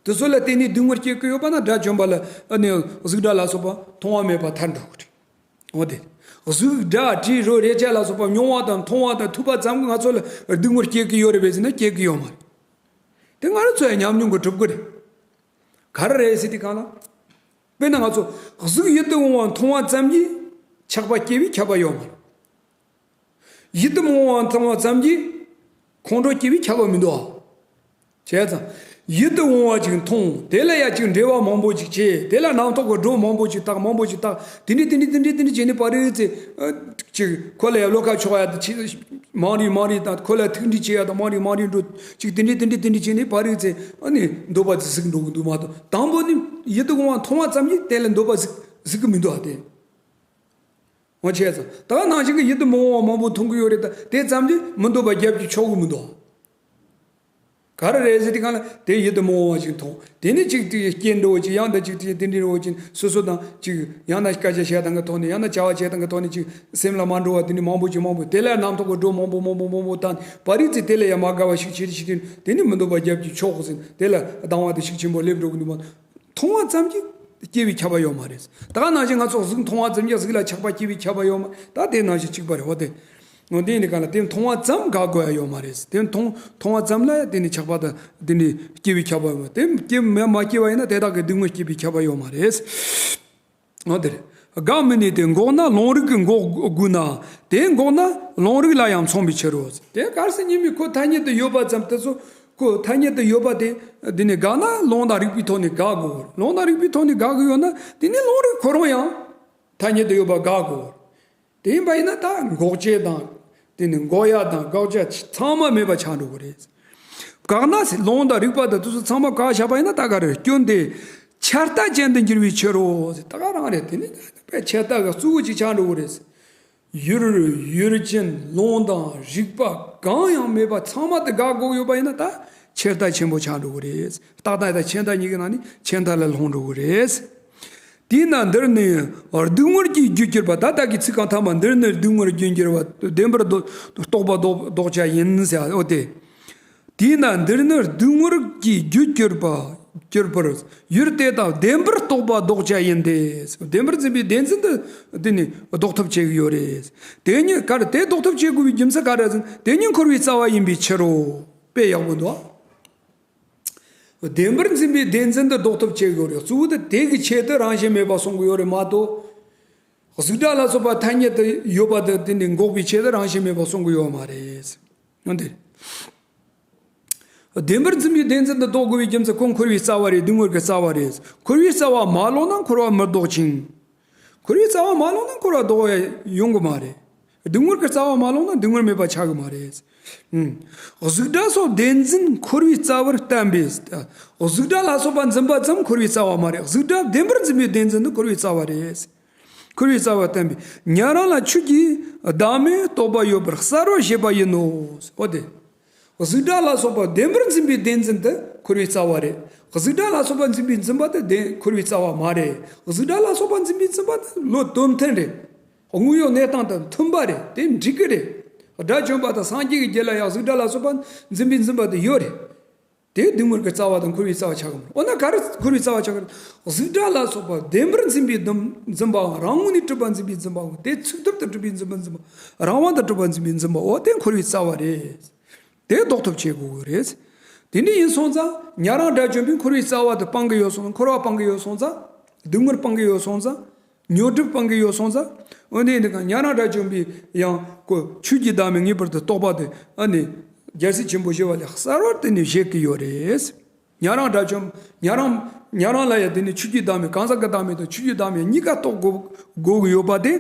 དེ་ཚོ་ལ་བརྟེན་ནས་སྡུག་བསྔལ་སྐྱེ་གི་ཡོད་པ་ན་སྒྲ་བཅོམ་པ་ལ་ཨ་ནི་གཟུགས་སྒྲ་ལ་སོགས་པ་མཐོང་བ་མེད་པར་ཐལ་འགྲོ་གི་རེད། འོ་དེ། གཟུགས་སྒྲ་དྲི་རོ་རེག་བྱ་ལ་སོགས་པ་མྱོང་བ་དང་མཐོང་བ་དང་ཐོས་པ་ཙམ་གྱིས་ང་ཚོ་ལ་སྡུག་བསྔལ་སྐྱེ་གི་ཡོད་རེད་པས་ཟེར་ན་སྐྱེ་གི་ཡོད་མ་རེད། དེ་ང་རང་ཚོ་ཡང་ཉམས་མྱོང་གིས་གྲུབ་གི་རེད། ག་རེ་རེད་ཟེར་དུས་སྒང་ལ། དཔེར་ན་ང་ཚོ་གཟུགས་ཡིད་དུ་འོང་བ་མཐོང་བ་ཙམ་གྱིས་ཆགས་པ་སྐྱེ་བའི་ཁྱབ་པ་ཡོད་མ་རེད། ཡིད་དུ་མི་འོང་བ་མཐོང་བ་ཙམ་གྱིས་ཁོང་ཁྲོ་སྐྱེ་བའི་ཁྱབ་པ་མི་འདུག་ཨ། བྱས་ཙང་། ཡིད་དུ་འོང་བ་ཅིག་མཐོང་། དེ་ལ་ཡང་ཅིག་འགྲེལ་བ་མང་པོ་ཅིག་བྱས། དེ་ལ་རྣམ་རྟོག་གི་སྒྲོ་མང་པོ་ཅིག་བཏགས། མང་པོ་ཅིག་བཏགས། དེ་འདྲ་དེ་འདྲ་དེ་འདྲ་དེ་འདྲ་བྱས་ནས་པ་རེད་ཚེ། ཨ། ཅིག་ཁོ་ལ་ཡང་བློ་ཁ་ཕྱོགས་ཡ་དང་ཅིག་མང་རེ་མང་རེ་དང་། ཁོ་ལ་ཐུགས་འདྲི་བྱེད་ཡ་དང་མང་རེ་མང་རེ་འགྲོ། ཅིག་དེ་འདྲ་དེ་འདྲ་དེ་འདྲ་བྱས་ནས་པ་རེད་ཚེ། ཨ་ནི་འདོད་པ་དེ་ཟིག་འགྲོ་གི་འདུག་མ་གཏོགས། དང་པོ་ནི་ཡིད་དུ་འོང་བ་མཐོང་བ་ཙམ་གྱིས་དེ་ལ་འདོད་པ་ཟིག་ཟིག་གི་མི་འདུག་ཨ། དེ། འོ། བྱས་ཙང་ད་ག་ནང་བཞིན་གྱི་ཡིད་དུ་མི་འོང་བ་མང་པོ་མཐོང་གི་ཡོད་རེད། ད་དེ་ཙམ་གྱིས་མི་འདོད་པ་རྒྱབ་ཀྱི་ཆོག་གི་མི་འདུག་ག་རེ་རེད་ཟེར་དུས་སྒང་ལ་དེ་ཡིད་དུ་མི་འོང་བ་ཞིག་མཐོང་། དེ་ནས་ཅིག་དེ་སྐྱེ་འགྲོ་བ་ཅིག་ཡང་དེ་ཅིག་དེ་དེ་འདྲའི་འགྲོ་བ་ཅིག་སོ་སོ་དང་ཅིག་ཡང་ན་སྐད་ཆ་བཤད་སྟངས་ཀྱི་ཐོག་ནས་ཡང་ན་བྱ་བ་བྱེད་སྟངས་ཀྱི་ཐོག་ནས་ཅིག་སེམས་ལ་མ་འགྲོ་བ་དེ་ནས་མང་པོ་ཅིག་མང་པོ། དེ་ལ་རྣམ་རྟོག་གི་སྒྲོ་མང་པོ་མང་པོ་མང་པོ་བཏང་། པ་རི་ཙི་དེ་ལ་ཡང་མ་དགའ་བ་ཤུགས་ཆེ་རུ་ཆེ་རུ། དེ་ནས་མི་འདོད་པ་རྒྱབ་ཀྱི་ཆོག་ཟིན། དེ་ལ་སྡང་བ་དེ་ཤུགས་ཆེན་པོ་སླེབས་འགྲོ་གི་འདུག་མ། མཐོང་བ་ཙམ་གྱིས་སྐྱེ་བའི་ཁྱབ་པ་ཡོད་མ་རེད། ད་ག་ནང་བཞིན་ང་ཚོ་གཟུགས་མཐོང་བ་ཙམ་གྱིས་གཟུགས་ལ་ཆགས་པ་སྐྱེ་བའི་ཁྱབ་པ་ཡོད་མ། ད་དེ་ནང་བཞིན་གཅིག་པ་རེད། འོ་དེ། འོ་དེ་ཡིན་དུས་སྒང་ལ་དེ་མཐོང་བ་ཙམ་དགའ་དགོས་ཡ་ཡོད་མ་རེད། དེ་མཐོང་མཐོང་བ་ཙམ་ལ་དེ་ནི་ཆགས་པ་དང་དེ་ནི་སྐྱེ་བའི་ཁྱབ་པ་ཡོད་མ་རེད། དེ་སྐྱེ་མ་མ་སྐྱེ་བ་ཡིན་ན་དེ་དག་གི་སྡུག་བསྔལ་སྐྱེ་བའི་ཁྱབ་པ་ཡོད་མ་རེད། འོ་དེ་རེད། དགའ་མི་ནུས་ཏེ་འགོག་ན་ལོང་རིགས་ཀྱིས་འགོག་དགོས་ན། དེ་འགོག་ན་ལོང་རིགས་ལ་ཡང་མཚུངས་པའི་ཕྱིར་རོ། དེ་གལ་སྲིད་ཉེས་དམིགས་ཁོ་ཐ་སྙད་དུ་ཡོད་པ་ཙམ་དུ་སོ་ཁོ་ཐ་སྙད་དུ་ཡོད་པ་དེ་འདི་ནི་དགའ་ན་ལོང་དང་རིགས་པའི་ཐོག་ནས་དགའ་དགོས། ལོང་དང་རིགས་པའི་ཐོག་ནས་དགའ་གི་ཡོད་ན་དེ་ནི་ལོང་རིགས་ཁོ་རང་ཡང་ཐ་སྙད་དུ་ཡོད་པ་དགའ་དགོས། དེ་ཡིན་པ་ཡིན་ན་ད་འགོག་བྱེད་དང་དེ་ནི་འགོག་ཡ་དང་དགག་བྱ་ཚང་མ་མེད་པ་ཆགས་འགྲོ་གི་རེད། བཀག་ན་ལོང་དང་རིགས་པ་དང་དེ་ཚོ་ཚང་མ་བཀག་བཞག་པ་ཡིན་ན་ད་ག་རེ་རེད། སྐྱོན་དེ་ཆད་ལྟ་ཅན་དུ་འགྱུར་བའི་ཕྱིར་རོ། ད་ག་རང་རེད། དེ་ནི་ད་ཆད་ལྟ་གི་གཙོ་བོ་ཅིག་ཆགས་འགྲོ་གི་རེད། ཡུལ་ཡུལ་ཅན་ལོང་དང་རིགས་པ་གང་ཡང་མེད་པ་ཚང་མ་དེ་དགག་དགོས་ཡོད་པ་ཡིན་ན་ད་ཆད་ལྟ་ཆེན་པོ་ཆགས་འགྲོ་གི་རེད། རྟག་ལྟ་དང་ཆད་ལྟ་གཉིས་ཀྱི་ནང་ནས་ཆད་ལྟ་ལ་ལྷུང་འགྲོ་གི་རེད། དེས་ན་འདིར་ནི་སྡུག་བསྔལ་གྱི་རྒྱུར་གྱུར་པ། ད་ལྟ་གི་ཚིག་རྐང་ཐ་མ་འདིར་ནི་སྡུག་བསྔལ་རྒྱུར་གྱུར་པ་བདེན་པར་རྟོགས་པ་ལྡོག་ལྡོག་བྱ་ཡིན་ཟེར། འོ་དེ། དེས་ན་འདིར་ནི་སྡུག་བསྔལ་གྱི་རྒྱུར་གྱུར་པ་གྱུར་པར་ཡུལ་དེ་དག་བདེན་པར་རྟོགས་པ་ལྡོག་བྱ་ཡིན་ཏེ། བདེན་པར་འཛིན་པའི་བདེན་འཛིན་དུ་འདི་ནི་ལྡོག་ཐབས་བྱེད་ཀྱི་ཡོད་རེད། དེ་ཉིད་ག་རེ་དེ་ལྡོག་ཐབས་བྱེད་དགོས་པའི་རྒྱུ་མཚན་ག་རེ་ཟེར་ན་དེ་ཉིད་འཁོར་བའི་རྩ་བ་ཡིན་པའི་ཕྱིར་རོ། དཔེ་ཡག་པོ་འདུག་བདེན་པར་འཛིན་པའི་བདེན་འཛིན་དུ་ལྡོག་ཐབས་བྱེད་དགོས་རེད། གཙོ་བོ་དེ་དེ་གི་ཆེད་དུ་རང་བཞིན་མེད་པ་གསུང་གི་ཡོད་རེད་མ་གཏོགས། གཟུགས་སྒྲ་ལ་སོགས་པ་ཐ་སྙད་དུ་ཡོད་པ་དེ་དེ་ནི་འགོག་པའི་ཆེད་དུ་རང་བཞིན་མེད་པ་གསུང་གི་ཡོད་མ་རེད། འོན་ཏེ། བདེན་པར་འཛིན་པའི་བདེན་འཛིན་དུ་ལྡོག་དགོས་པའི་རྒྱུ་མཚན་ཁོ་འཁོར་བའི་རྩ་བ་རེད། སྡུག་བསྔལ་གྱི་རྩ་བ་རེད། འཁོར་བའི་རྩ་བ་མ་ལོག་ན་འཁོར་བ་མི་ལྡོག་ཅིང་། འཁོར་བའི་རྩ་བ་མ་ལོག་ན་འཁོར་བ་ལྡོག་ཡ་ཡོང་གི་མ་རེད། སྡུག་བསྔལ་གྱི་རྩ་བ་མ་ལོག་ན་སྡུག་བསྔལ་མེད་པ་ཆགས་གི་མ་རེད། ཨང་། གཟུགས་སྒྲ་སོགས་བདེན་འཛིན་འཁོར་བའི་རྩ་བར་བསྟན་པས། གཟུགས་སྒྲ་ལ་སོགས་པ་འཛིན་པ་ཙམ་འཁོར་བའི་རྩ་བ་མ་རེད། གཟུགས་སྒྲ་བདེན་པར་འཛིན་པའི་བདེན་འཛིན་ནི་འཁོར་བའི་རྩ་བ་རེད། འཁོར་བའི་རྩ་བར་བསྟན་པས་ཉན་རང་ལ་ཆོས་ཀྱི་བདག་མེད་རྟོགས་པ་ཡོད་པར་གསལ་བར་བཞེད་པ་ཡིན་ནོ། འོ་དེ། གཟུགས་སྒྲ་ལ་སོགས་པ་བདེན་པར་འཛིན་པའི་བདེན་འཛིན་དེ་འཁོར་བའི་རྩ་བ་རེད། གཟུགས་སྒྲ་ལ་སོགས་པ་འཛིན་པའི་འཛིན་པ་དེ་བདེན་འཁོར་བའི་རྩ་བ་མ་རེད། གཟུགས་སྒྲ་ལ་སོགས་པ་འཛིན་པའི་འཛིན་པ་དེ་བློ་དོན་མཐུན་རེད། དངོས་ཡོད་གནས་སྟངས་དང་མཐུན་པ་རེད། དེ་འགྲིག་གི་རེད། དགྲ་བཅོམ་པ་དང་སངས་རྒྱས་ཀྱི་རྒྱུད་ལ་ཡང་གཟུགས་སྒྲ་ལ་སོགས་པ་འཛིན་པའི་འཛིན་པ་དེ་ཡོད་རེད། དེ་སྡུག་བསྔལ་གྱི་རྩ་བ་དང་འཁོར་བའི་རྩ་བ་ཆགས་ཀྱི་མ་རེད། འོ་ན་ག་རེ་འཁོར་བའི་རྩ་བ་ཆགས་ཀྱི་རེད། གཟུགས་སྒྲ་ལ་སོགས་པ་བདེན་པར་འཛིན་པའི་འཛིན་འཛིན་པའང་རང་ངོས་ནས་གྲུབ་པ་འཛིན་པའི་འཛིན་པའང་དེ་ཚུགས་ཐུབ་ཏུ་གྲུབ་པའི་འཛིན་པ་འཛིན་པ་རང་དབང་དུ་གྲུབ་པ་འཛིན་པའི་འཛིན་པའོ། དེ་འཁོར་བའི་རྩ་བ་རེད། དེ་ལྡོག་ཐབས་བྱེད་དགོས་ཀྱི་རེད། དེ་འདྲ་ཡིན་སོང་ཙང་ཉན་རང་དགྲ་བཅོམ་པས་འཁོར་བའི་རྩ་བ་དེ་སྤང་གི་ཡོད་སོང་། འཁོར་བ་སྤང་གི་ཡོད་སོང་ཙང་། སྡུག་བསྔལ་སྤང་གི་ཡོད་སོང་ཙང་། ཉོན་སྒྲིབ་སྤང་གི་ཡོད་སོང་ཙང་། འོན་ཏེ་འདི་ག་ཉན་རང་དགྲ་བཅོམ་པས་ཡང་ཁོ་ཆོས་ཀྱི་བདག་མེད་ངེས་པར་དུ་རྟོགས་པ་དེ་ཨ་ནི་རྒྱལ་སྲས་ཆེན་པོ་ཞི་བ་ལྷས་གསལ་བར་དེ་ནི་བཞེད་ཀྱི་ཡོད་རེད། ཉན་རང་དགྲ་བཅོམ་ཉན་རང་ཉན་རང་ལ་ཡང་དེ་ནི་ཆོས་ཀྱི་བདག་མེད་གང་ཟག་གི་བདག་མེད་དང་ཆོས་ཀྱི་བདག་མེད་གཉིས་ཀ་རྟོགས་དགོས་དགོས་ཀྱི་ཡོད་པ་དེ།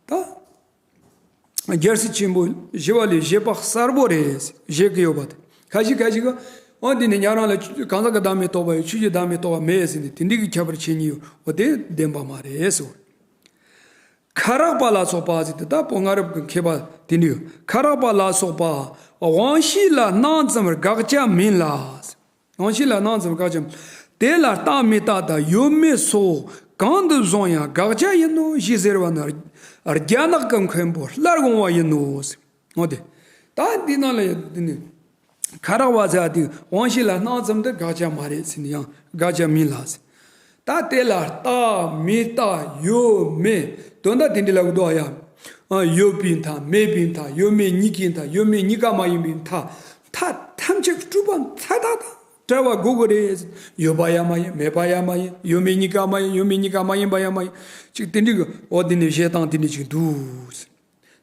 ད། རྒྱལ་སྲས་ཆེན་པོ་ཞི་བ་ལྷས་བཞེད་པ་གསལ་པོ་རེད། བཞེད་ཀྱི་ཡོད་པ་དེ། ཁ་ཤས་ཁ་ཤས་ཀྱིས་འོ་འདི་ནི་ཉན་རང་ལ་གང་ཟག་གི་བདག་མེད་རྟོགས་པ་ཡོད། ཆོས་ཀྱི་བདག་མེད་རྟོགས་པ་མེད་ཟེར་ནས་དེ་འདྲའི་གི་ཁྱད་པར་ཕྱེ་ཉེན་ཡོད། འོ་དེ་བདེན་པ་མ་རེད་ཟེར། ཁ་རགས་པ་ལ་སོགས་པ་ཟེར་དེ་ད་པོ་སྔ་རབས་ཀྱི་མཁས་པ་དེ་འདྲ་ཡོད། ཁ་རགས་པ་ལ་སོགས་པ་དབང་ཤེས་ལ་སྣང་ཙམ་དགག་བྱ་མིན་ལ། དབང་ཤེས་ལ་སྣང་ཙམ་དགག་བྱ་མིན། དེ་ལ་རྟག་མི་རྟག་དང་ཡོད་མེད་སོགས་གང་དུ་བཟུང་ཡང་དགག་བྱ་ཡིན་ནོ་ཞེས་ཟེར་བ་ནི་རྒྱ་ནག་གི་མཁན་པོ་སླར་འོང་བ་ཡིན་ནོ། འོ་དེ། ད་འདི་ནང་ལ་ཡང་འདི་ནི་ཁ་རགས་པ་ཟེར་བ་དེ་དབང་ཤེས་ལ་སྣང་ཙམ་དུ་དགག་བྱ་མ་རེད་ཟེར་ནས་ཡང་དགག་བྱ་མིན་ལ་ཟེར། ད་དེ་ལ་རྟག་མི་རྟག་ཡོད་མེད་དོན་དག་དེ་འདྲ་ལབ་འདུག་ཡ། ཨ། ཡོད་པའི་མཐའ་མེད་པའི་མཐའ་ཡོད་མེད་གཉིས་ཀའི་མཐའ་ཡོད་མེད་གཉིས་ཀ་མ་ཡིན་པའི་མཐའ་མཐའ་ཐམས་ཅད་སྤྲུལ་པ་མཐའ་དག་དང་བྲལ་བ་དགོས་ཀྱི་རེད། ཡོད་པ་ཡང་མ་ཡིན་མེད་པ་ཡང་མ་ཡིན་ཡོད་མེད་གཉིས་ཀ་མ་ཡིན་ཡོད་མེད་གཉིས་ཀ་མ་ཡིན་པ་ཡང་མ་ཡིན་ཅིག་དེ་འདྲའི་གི་འོ་དེ་ནས་བཤད་སྟངས་དེ་འདྲ་ཅིག་འདུག་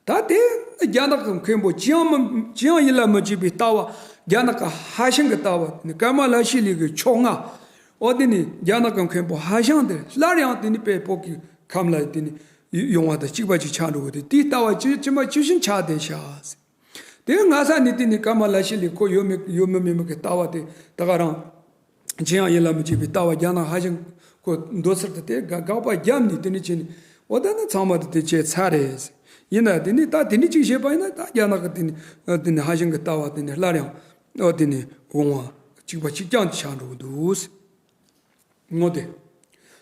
ད་དེ་རྒྱ་ནག་གི་མཁན་པོ་ཅི་ཡང་མི་ཅི་ཡང་ཡིད་ལ་མི་བྱེད་པའི་ལྟ་བ་རྒྱ་ནག་གི་ཧྭ་ཤང་གི་ལྟ་བ་ནི་ཀ་མ་ལ་ཤཱི་ལའི་གི་ཕྱོགས་སྔ། འོ་དེ་ནི་རྒྱ་ནག་གི་མཁན་པོ་ཧྭ་ཤང་དེ་སླར་ཡང་དེ་ནི་དཔེ་བོད་ཀྱི་ཁམས་ལ་དེ་ནི་ཡོང་བ་དང་གཅིག་པ་ཅིག་ཆགས་འགྲོ་གི་དེ་དེའི་ལྟ་བ་ཅི་ཅི་མ་ཅི་བཞིན་ཆགས་བསྡད་ཤག་དེ་སྔ་ས་ནས་དེ་ནི་ཀ་མ་ལ་ཤཱི་ལའི་ཁོ་ཡོད་མེད་ཡོད་མེད་མེད་མེད་ཀྱི་ལྟ་བ་དེ་ད་ག་རང་། ཅི་ཡང་ཡིད་ལ་མི་བྱེད་པའི་ལྟ་བ་རྒྱ་ནག་ཧྭ་ཤང་ཁོ་འདོད་ཚུལ་དེ་དེ་དགག་དགག་པ་བརྒྱབ་ནས་དེ་ནི་བྱས་ནས་འོ་ད་ནི་ཚང་མ་དེ་དེ་བྱས་ཚར་རེད། ཡིན་ན་དེ་ནི་ད་དེ་ནི་ཅིག་བྱས་པ་ཡིན་ན་ད་རྒྱ་ནག་གི་དེ་ནི་དེ་ནི་ཧྭ་ཤང་གི་ལྟ་བ་དེ་ནི་སླར་ཡང་འོ་དེ་ནི་ དབང་བ་གཅིག་པ་གཅིག་རྐྱང་དུ་ཆགས་འགྲོ་གི་འདུག། ངོ་དེ།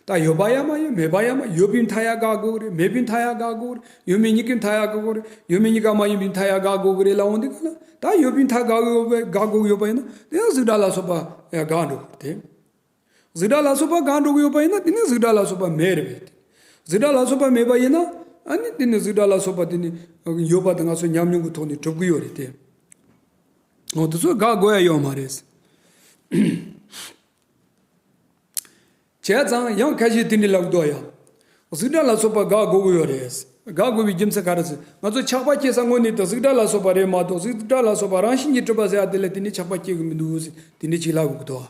ད་ཡོད་པ་ཡ་མ་ཡིན། མེད་པ་ཡ་མ། ཡོད་པའི་མཐའ་ཡ་དགག་དགོས་རེད། མེད་པའི་མཐའ་ཡ་དགག་དགོས་རེད། ཡོད་མེད་གཉིས་ཀའི་མཐའ་ཡ་དགག་དགོས་རེད། ཡོད་མེད་གཉིས་ཀ་མ་ཡིན་པའི་མཐའ་ཡ་དགག་དགོས་ཀྱི་རེད་ལབ་འོང་དུས་ག་ལ། ད་ཡོད་པའི་མཐའ་དགག་ཡོད་པ་དགག་དགོས་ཡོད་པ་ཡིན་ན། དེ་ཡང་གཟུགས་སྒྲ་ལ་སོགས་པ་ཡ་དགག་འགྲོ་གི་རེད་དེ། གཟུགས་སྒྲ་ལ་སོགས་པ་དགག་འགྲོ་གི་ཡོད་པ་ཡིན་ན། དེ་ནི་གཟུགས་སྒྲ་ལ་སོགས་པ་མེད་རེད་པས། གཟུགས་སྒྲ་ལ་སོགས་པ་མེད་པ་ཡིན་ན། ཨ་ནི་དེ་ནི་གཟུགས་སྒྲ་ལ་སོགས་པ་དེ་ནི་ཡོད་པ་དེ་ང་ཚོ་ཉམས་མྱོང་གི་ཐོག་ནས་གྲུབ་ཀྱི་ཡོད་རེད་དེ། འོ་དེ་ཚོ་དགག་དགོས་ཡ་ཡོད་མ་རེད། བྱས་ཙང་ཡང་ཁ་ཤས་དེ་འདྲ་ལབ་འདུག་ཡ། གཟུགས་སྒྲ་ལ་སོགས་པ་དགག་དགོས་ཀྱི་ཡོད་རེད། དགག་དགོས་པའི་རྒྱུ་མཚན་ག་རེ་ཟེར། ང་ཚོ་ཆགས་པ་སྐྱེ་ས་དངོས་གནས་དེ་གཟུགས་སྒྲ་ལ་སོགས་པ་རེད་མ་གཏོགས། གཟུགས་སྒྲ་ལ་སོགས་པ་རང་བཞིན་གྱིས་གྲུབ་པ་ཟེར་ཡ་དེ་ལ་དེ་ནི་ཆགས་པ་སྐྱེ་གི་མི་འདུག་ཟེར། དེ་འདྲ་ཅིག་ལབ་དགོས་ཀྱི་འདུག།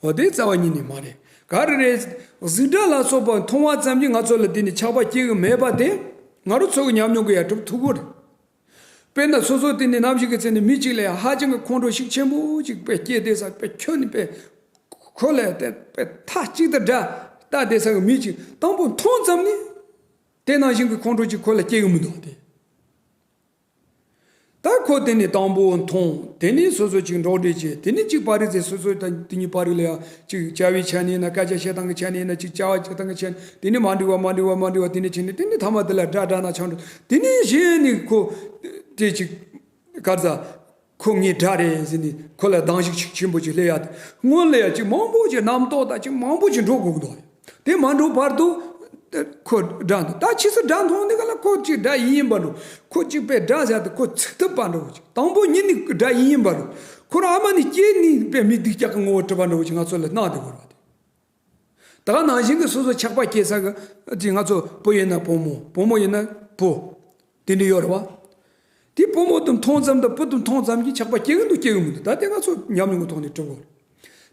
འོ་དེ་རྩ་བ་ཉིད་ནས་མ་རེད། ག་རེ་རེད། གཟུགས་སྒྲ་ལ་སོགས་པ་མཐོང་བ་ཙམ་གྱིས་ང་ཚོ་ལ་དེ་ནི་ཆགས་པ་སྐྱེ་གི་མེད་པ་དེ། ང་རང་ཚོ་གི་ཉམས་མྱོང་གིས་ཡང་གྲུབ་ཐུབ་ཀྱི་རེད། དཔེར་ན་སོ་སོ་དེ་ནི་ནམ་ཞིག་གི་ཚེ་ནི་མི་གཅིག་ལ་ཡང་ཧ་ཅང་གི་ཁོང་ཁྲོ་ཤུགས་ཆེན་པོ་ཅིག་དཔེ་སྐྱེས་བསྡད་ས། དཔེ་ཁྱོན་ནས་དཔེ་ཁོ་ལ་དཔེ་མཐའ་གཅིག་ཏུ་དགྲ་ལྟ་བསྡད་ས་གི་མི་གཅིག་དང་པོ་མཐོང་ཙམ་ནས་དེ་ནང་བཞིན་གྱི་ཁོང་ཁྲོ་ཅིག་ཁོ་ལ་སྐྱེ་གི་མི་འདུག་སྟེ། ད་ཁོ་དེ་ནི་དང་པོ་མཐོང་། དེ་ནི་སོ་སོ་ཅིག་འགྲོགས་འདྲིས་བྱས། དེ་ནི་ཅིག་པར་རིས་ཚེ་སོ་སོ་དང་དེ་གཉིས་པར་རིས་ལ་ཡང་ཅིག་བྱ་བའི་ཆ་ནས་ཡིན་ན། སྐད་ཆ་བཤད་སྟངས་ཀྱི་ཆ་ནས་ཡིན་ན། ཅིག་བྱ་བ་བྱེད་སྟངས་ཀྱི་ཆ་ནས། དེ་ནི་མ་འགྲིག་པ་མ་འགྲིག་པ་མ་འགྲིག་པ་དེ་ནི་བྱས་ནས། དེ་ནི་ཐ་མ་དེ་ལ་དགྲ་དགྲ་ན་ཆགས་འགྲོ། དེ་ནི་གཞི་ནས་ཁོ་དེ་ཅིག་ག་རེ་ཟ། ཁོ་ངའི་དགྲ་རེད་ཟེར་ནས་ཁོ་ལ་སྡང་ཞིག་ཆེན་པོ་ཅིག་སླེབས་ཡ་དེ། སྔོན་ལ་ཡ་ཅིག་མང་པོ་ཅིག་རྣམ་རྟོག་དང་ཅིག་མང་པོ་ཅིག་འགྲོ་དགོས་ཀྱི་འདུག། དེ་མ་འགྲོ་བར་དུ་ཁོ་དགྲ་འདུག། ད་ཕྱིས་སུ་དགྲ་མཐོང་དུས་ག་ལ་ཁོ་ཅིག་དགྲ་ཡིན་ཡིན་པ་འགྲོ། ཁོ་ཅིག་དཔེ་དགྲ་ཟེར་དུས་ཁོ་ཚིག་ཐུབ་པ་འགྲོ། ཅིག་དང་པོ་ཉིད་ནས་དགྲ་ཡིན་ཡིན་པ་འགྲོ། ཁོ་རང་ཨ་མ་ནས་སྐྱེས་ནས་དཔེ་མི་སྡུག་ཅག་གི་ངོ་བོ་གྲུབ་པ་འགྲོ། ཅིག་ང་ཚོ་ལ་སྣང་བསྡད་དགོས་རེད་པ་དེ། ད་ག་ནང་བཞིན་གྱི་སོ་སོ་ཆགས་པ་སྐྱེ་ས་གི་ཅིག་ང་ཚོ་བུ་ཡིན་ན་བུ་མོ། བུ་མོ་ཡིན་ན་བུ། དེ་འདྲ་ཡོད་རེད་པ། དེ་བུ་མོ་དེ་མཐོང་ཙམ་དང་བུ་དེ་མཐོང་ཙམ་གྱིས་ཆགས་པ་སྐྱེ་གི་འདུག། སྐྱེ་གི་མི་འདུག། ད་དེ་ང་ཚོ་ཉམས་མྱོང་གི་ཐོག་ནས་གྲུབ་དགོས།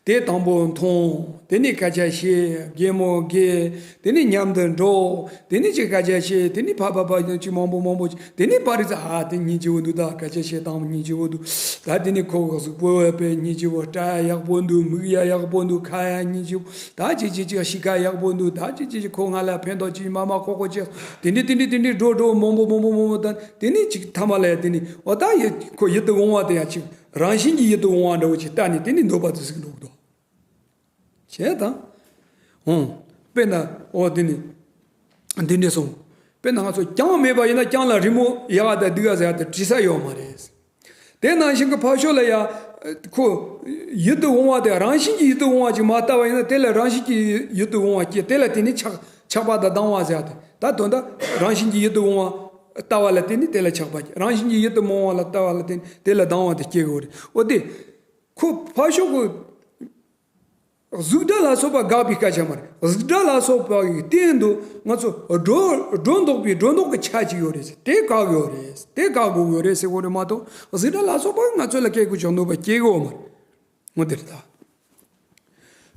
དེ་དང་པོ་མཐོང་། དེ་ནས་སྐད་ཆ་བཤད། གད་མོ་བགད། དེ་ནས་མཉམ་དུ་འགྲོགས། དེ་ནས་ཅིག་སྐད་ཆ་བཤད། དེ་ནས་ཕ་ཕ་ཕ་ཅིག་མང་པོ་མང་པོ་ཅིག། དེ་ནས་པར་རིས་ཚེ། ཨ་དེ་སྙིང་རྗེ་པོ་འདུག། ད་སྐད་ཆ་བཤད་སྟངས་སྙིང་རྗེ་པོ་འདུག། ད་དེ་ནས་ཁོ་གཟུགས་པོ་དཔེ་སྙིང་རྗེ་པོ། སྐྲ་ཡག་པོ་འདུག། མིག་ཡ་ཡག་པོ་འདུག། ཁ་ཡ་སྙིང་རྗེ་པོ། ད་ཅིག་ཅིག་ཅིག་གཤིས་ཀ་ཡག་པོ་འདུག། ད་ཅིག་ཅིག་ཅིག་ཁོ་ང་ལ་ཕན་ཐོགས་ཅིག་མ་མ་ཁོག་ཁོག་ཅིག། དེ་འདྲ་དེ་འདྲ་དེ་འདྲ་འགྲོ་འགྲོ་མང་པོ་མང་པོ་མང་པོ། ད་དེ་ནས་ཅིག་ཐ་མ་ལ་ཡ་དེ་ནས་འོ་ད་ཡ་ཁོ་ཡིད་དུ་འོང་བ་དེ་ཡ་ཅིག་རང་བཞིན་གྱིས་ཡིད་དུ་འོང་བ་འདྲ་བོ་ཅིག་ལྟ་ནས་དེ་ནས་འདོད་པ་དེ་ཟིག་འགྲོ་གི་འདུག། བྱས་ཙང་། འོང་། དཔེར་ན་འོ་དེ་ནས་འདི་འདྲ་སོང་། དཔེར་ན་ང་ཚོ་རྐྱང་མེད་པ་ཡིན་ན་རྐྱང་ལ་རི་མོ་ཡག་ག་དང་སྡུག་ག་ཟེར་ཡ་དེ་བྲིས་ས་ཡོད་མ་རེད། དེ་ནང་བཞིན་གྱི་ཕར་ཕྱོགས་ལ་ཡ། ཁོ་ཡིད་དུ་འོང་བ་དེ་རང་བཞིན་གྱིས་ཡིད་དུ་འོང་བ་ཅིག་མ་ལྟ་བ་ཡིན་ན། དེ་ལ་རང་བཞིན་གྱིས་ཡིད་དུ་འོང་བ་སྐྱེ། དེ་ལ་བརྟེན་ནས་ཆགས་ཆགས་པ་དང་སྡང་བ་ཟེར་ཡ་དེ། ད་དོན་དག་རང་བཞིན་གྱིས་ཡིད་དུ་འོང་བ་ལྟ་བ་ལ་བརྟེན་ནས་དེ་ལ་ཆགས་པ་སྐྱེ། རང་བཞིན་གྱིས་ཡིད་དུ་མི་འོང་བ་ལ་ལྟ་བ་ལ་བརྟེན་ནས་དེ་ལ་སྡང་བ་དེ་སྐྱེ་གི་ཡོད་རེད། འོ་དེ། ཁོ་ཕར་ཕྱོགས་ཀྱི་གཟུགས་སྒྲ་ལ་སོགས་པ་དགག་པའི་སྐད་ཆ་མ་རེད། གཟུགས་སྒྲ་ལ་སོགས་པ་གི་སྟེང་དུ་ང་ཚོ་སྒྲོ་སྒྲོ་འདོགས་པའི་སྒྲོ་འདོགས་ཀྱི་ཆ་ཅིག་ཡོད་རེད་ཟེར། དེ་བཀག་ཡོད་རེད། དེ་བཀག་དགོས་ཡོད་རེད་ཟེར་དགོས་རེད་མ་གཏོགས། གཟུགས་སྒྲ་ལ་སོགས་པ་ང་ཚོ་ལ་སྐྱེ་དགོས་ཀྱི་འདོད་པ་སྐྱེ་གི་ཡོད་མ་རེད། འོ་དེ་རེད་ད།